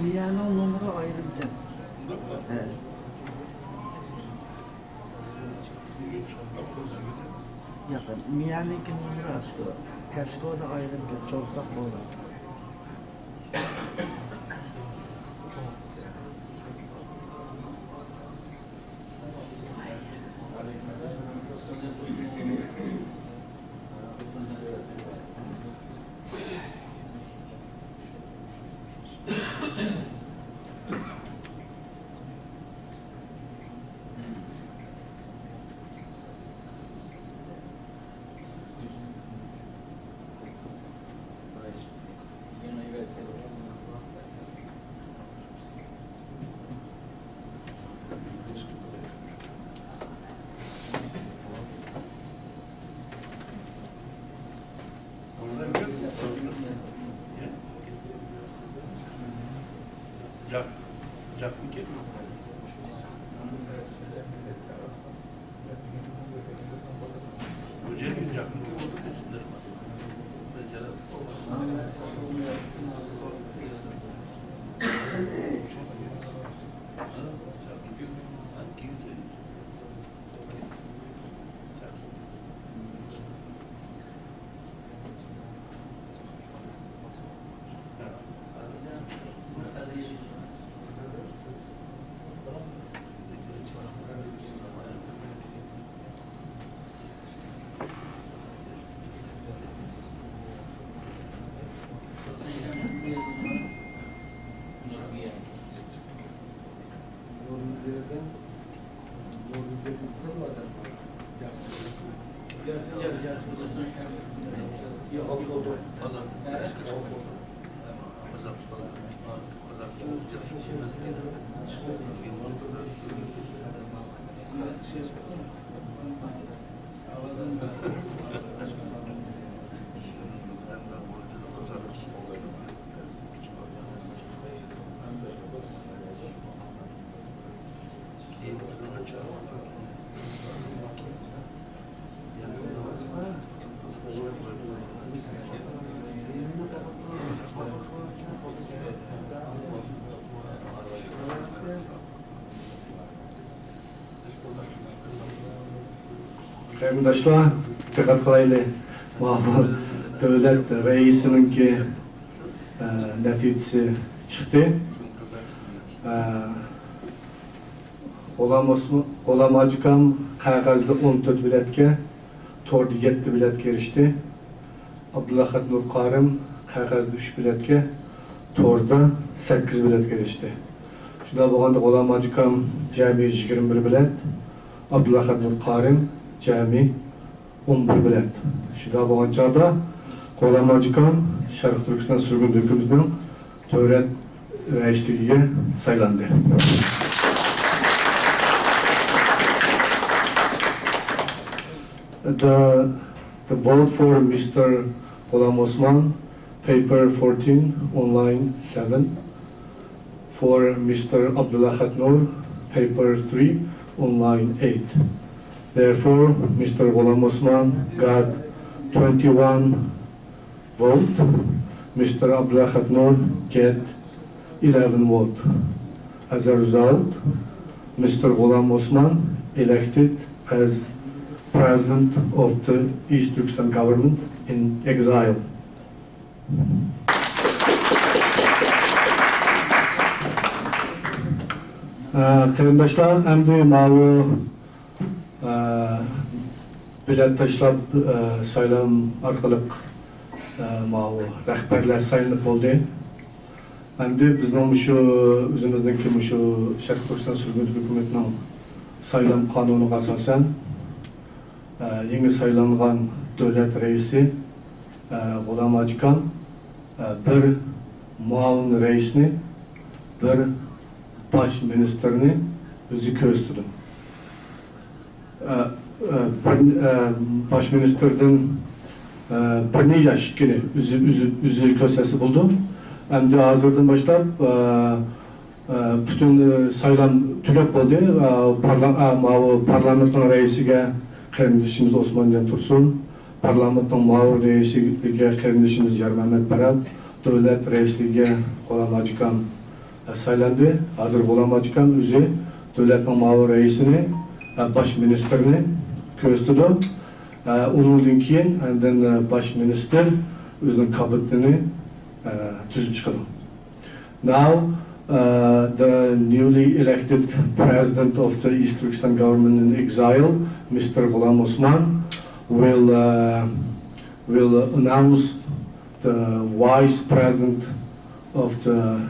مىيەنىڭ نومۇرى ئايرىمكەن. ھە. ياق، مىيەنىڭكى نومۇرى ئاشۇ. كەسكودا ئايرىمكەن، سورىساق بولىدۇ. قېرىنداشلار، دىققەت قىلايلى. ماۋۇ دۆلەت رەئىسىنىڭكى، ئە، نەتىجىسى چىقتى. ئە، غۇلام ئوسما-، غۇلام ھاجىكام قەغەزدە ئون تۆت بېلەتكە، توردا يەتتە بېلەتكە ئېرىشتى. ئابدۇلئەخەت نۇر قارىم قەغەزدە ئۈچ بېلەتكە، توردا سەككىز بېلەتكە ئېرىشتى. شۇنداق بولغاندا، غۇلام ھاجىكام جەمئىي يىگىرمە بىر بېلەت، ئابدۇلئەخەت نۇر قارىم جەمئىي ئون بىر بېلەت. شۇنداق بولغان چاغدا، غۇلام ھاجىكام شەرقىي تۈركىستان سۈرگۈن ھۆكۈمىتىنىڭ دۆلەت رەئىسلىكىگە سايلاندى. The, the vote for Mister Ghulam Osman, paper fourteen, online seven. For Mister Abdullah Khatnoor, paper three, online eight. Therefore, Mister Ghulam Osman got twenty-one vote. Mister Abdullah Khatnoor get eleven vote. As a result, Mister Ghulam Osman elected as President of the East Turkestan Government in exile. ئە، قېرىنداشلار، ئەمدى ماۋۇ، ئە، بېلەت تاشلاپ، ئە، سايلام ئارقىلىق، ئە، ماۋۇ رەھبەرلەر سايلىنىپ بولدى. ئەمدى بىزنىڭ مۇشۇ ئۆزىمىزنىڭكى مۇشۇ شەرقىي تۈركىستان سۈرگۈندە ھۆكۈمىتىنىڭ سايلام قانۇنىغا ئاساسەن، ئە، يېڭى سايلانغان دۆلەت رەئىسى، ئە، غۇلام ھاجىكام، ئە، بىر مۇئاۋىن رەئىسنى، بىر باش مىنىستىرنى ئۆزى كۆرسىتىدۇ. ئە، ئە، بىر، ئە، باش مىنىستىردىن، ئە، بىرنى يا ئىككىنى ئۆزى، ئۆزى، ئۆزى كۆرسەتسە بولىدۇ. ئەمدى ھازىردىن باشلاپ، ئە، ئە، پۈتۈن، ئە، سايلام تۈگەپ بولدى. ئە، پارلا-، ئە، ماۋۇ پارلامېنتنىڭ رەئىسىگە قېرىندىشىمىز ئوسمانجان تۇرسۇن، پارلامېنتنىڭ مۇئاۋىن رەئىسىگە قېرىندىشىمىز يارمەمەت پەرھات، دۆلەت رەئىسلىكىگە غۇلام ھاجىكام سايلاندى. ھازىر غۇلام ھاجىكام ئۆزى دۆلەتنىڭ مۇئاۋىن رەئىسىنى، باش مىنىستىرنى كۆرسىتىدۇ. ئۇنىڭدىن كېيىن ئاندىن باش مىنىستىر ئۆزىنىڭ كابىنېتىنى تۈزۈپ چىقىدۇ. Now, uh, the newly elected president of the East Turkestan government in exile, Mister Ghulam Osman, will, uh, will announce the vice president of the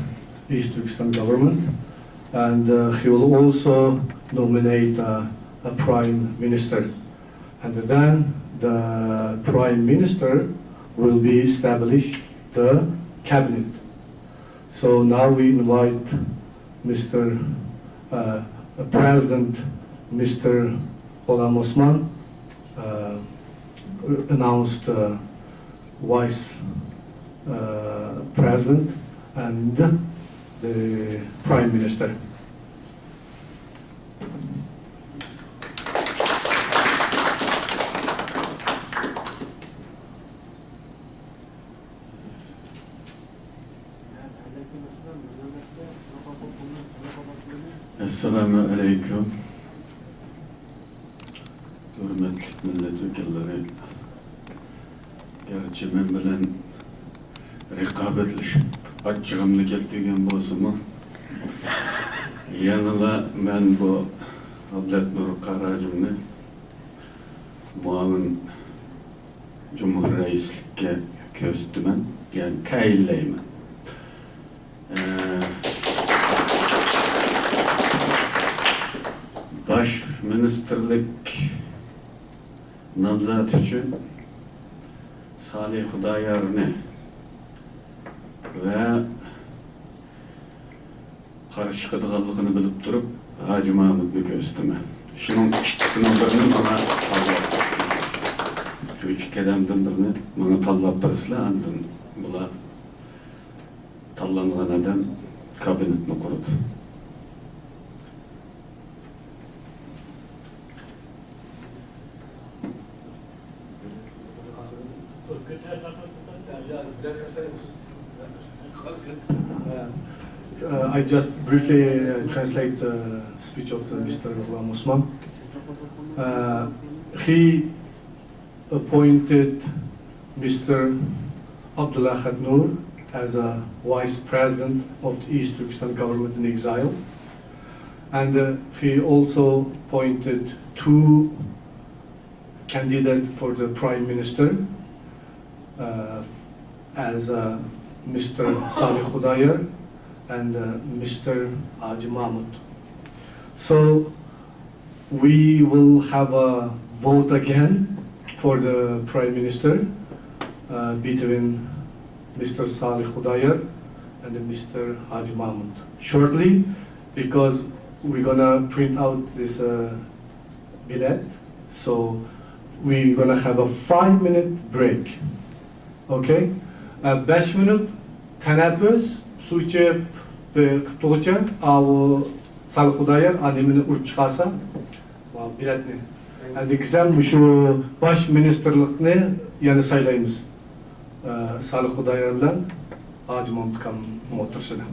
East Turkestan government, and, uh, he will also nominate, uh, a prime minister. And then the prime minister will be established the cabinet. So now we invite Mister, uh, President, Mister Ghulam Osman, uh, announced, uh, Vice, uh, President and the Prime Minister. ئەسسالامۇ ئەلەيكۇم. ھۆرمەتلىك مىللەت ۋەكىللىرى، گەرچە مەن بىلەن رىقابەتلىشىپ ئاچچىقىمنى كەلتۈرگەن بولسىمۇ، يەنىلا مەن بۇ ئابلەتنۇر قاراجىمنى مۇئاۋىن جۇمھۇر رەئىسلىككە كۆرسىتىمەن، يەنى تەيىنلەيمەن. ئە، باش مىنىستىرلىك نامزات ئۈچۈن سالىھ خۇدايارنى ۋە قارشى چىقىدىغانلىقىنى بىلىپ تۇرۇپ، ھاجى مامۇتنى كۆرسىتىمەن. شۇنىڭ ئىككىسىنىڭ بىرىنى ماڭا تاللاپ بەرسىلەر. شۇ ئىككى ئادەمدىن بىرىنى ماڭا تاللاپ بەرسىلەر، ئاندىن بۇلار تاللانغان ئادەم كابىنېتنى قۇرىدۇ. Uh, I just briefly, uh, translate the speech of the Mister Ghulam Osman. Uh, he appointed Mister Abdullah Khatnur as a vice president of the East Turkestan government in exile. And, uh, he also appointed two candidate for the prime minister, uh, as, uh, Mister Salih Khudayar and, uh, Mister Haji Mahmud. So we will have a vote again for the prime minister, uh, between Mister Salih Khudayar and Mister Haji Mahmud shortly, because we're gonna print out this, uh, bilet. So we're gonna have a five minute break. Okay? ئە، بەش مىنۇت تەنەپپۇس، سۇ ئىچىپ، بىر قىپتۇغۇچە، ئاۋۇ سالىھ خۇدايار ئانىمىنى ئۇرۇپ چىقارسا، بىلەتنى. ئەمدى كېسەم مۇشۇ باش مىنىستىرلىقنى يەنە سايلايمىز. ئە، سالىھ خۇدايار بىلەن ھاجى مامۇت ئاكامنىڭ ئوتتۇرىسىدا.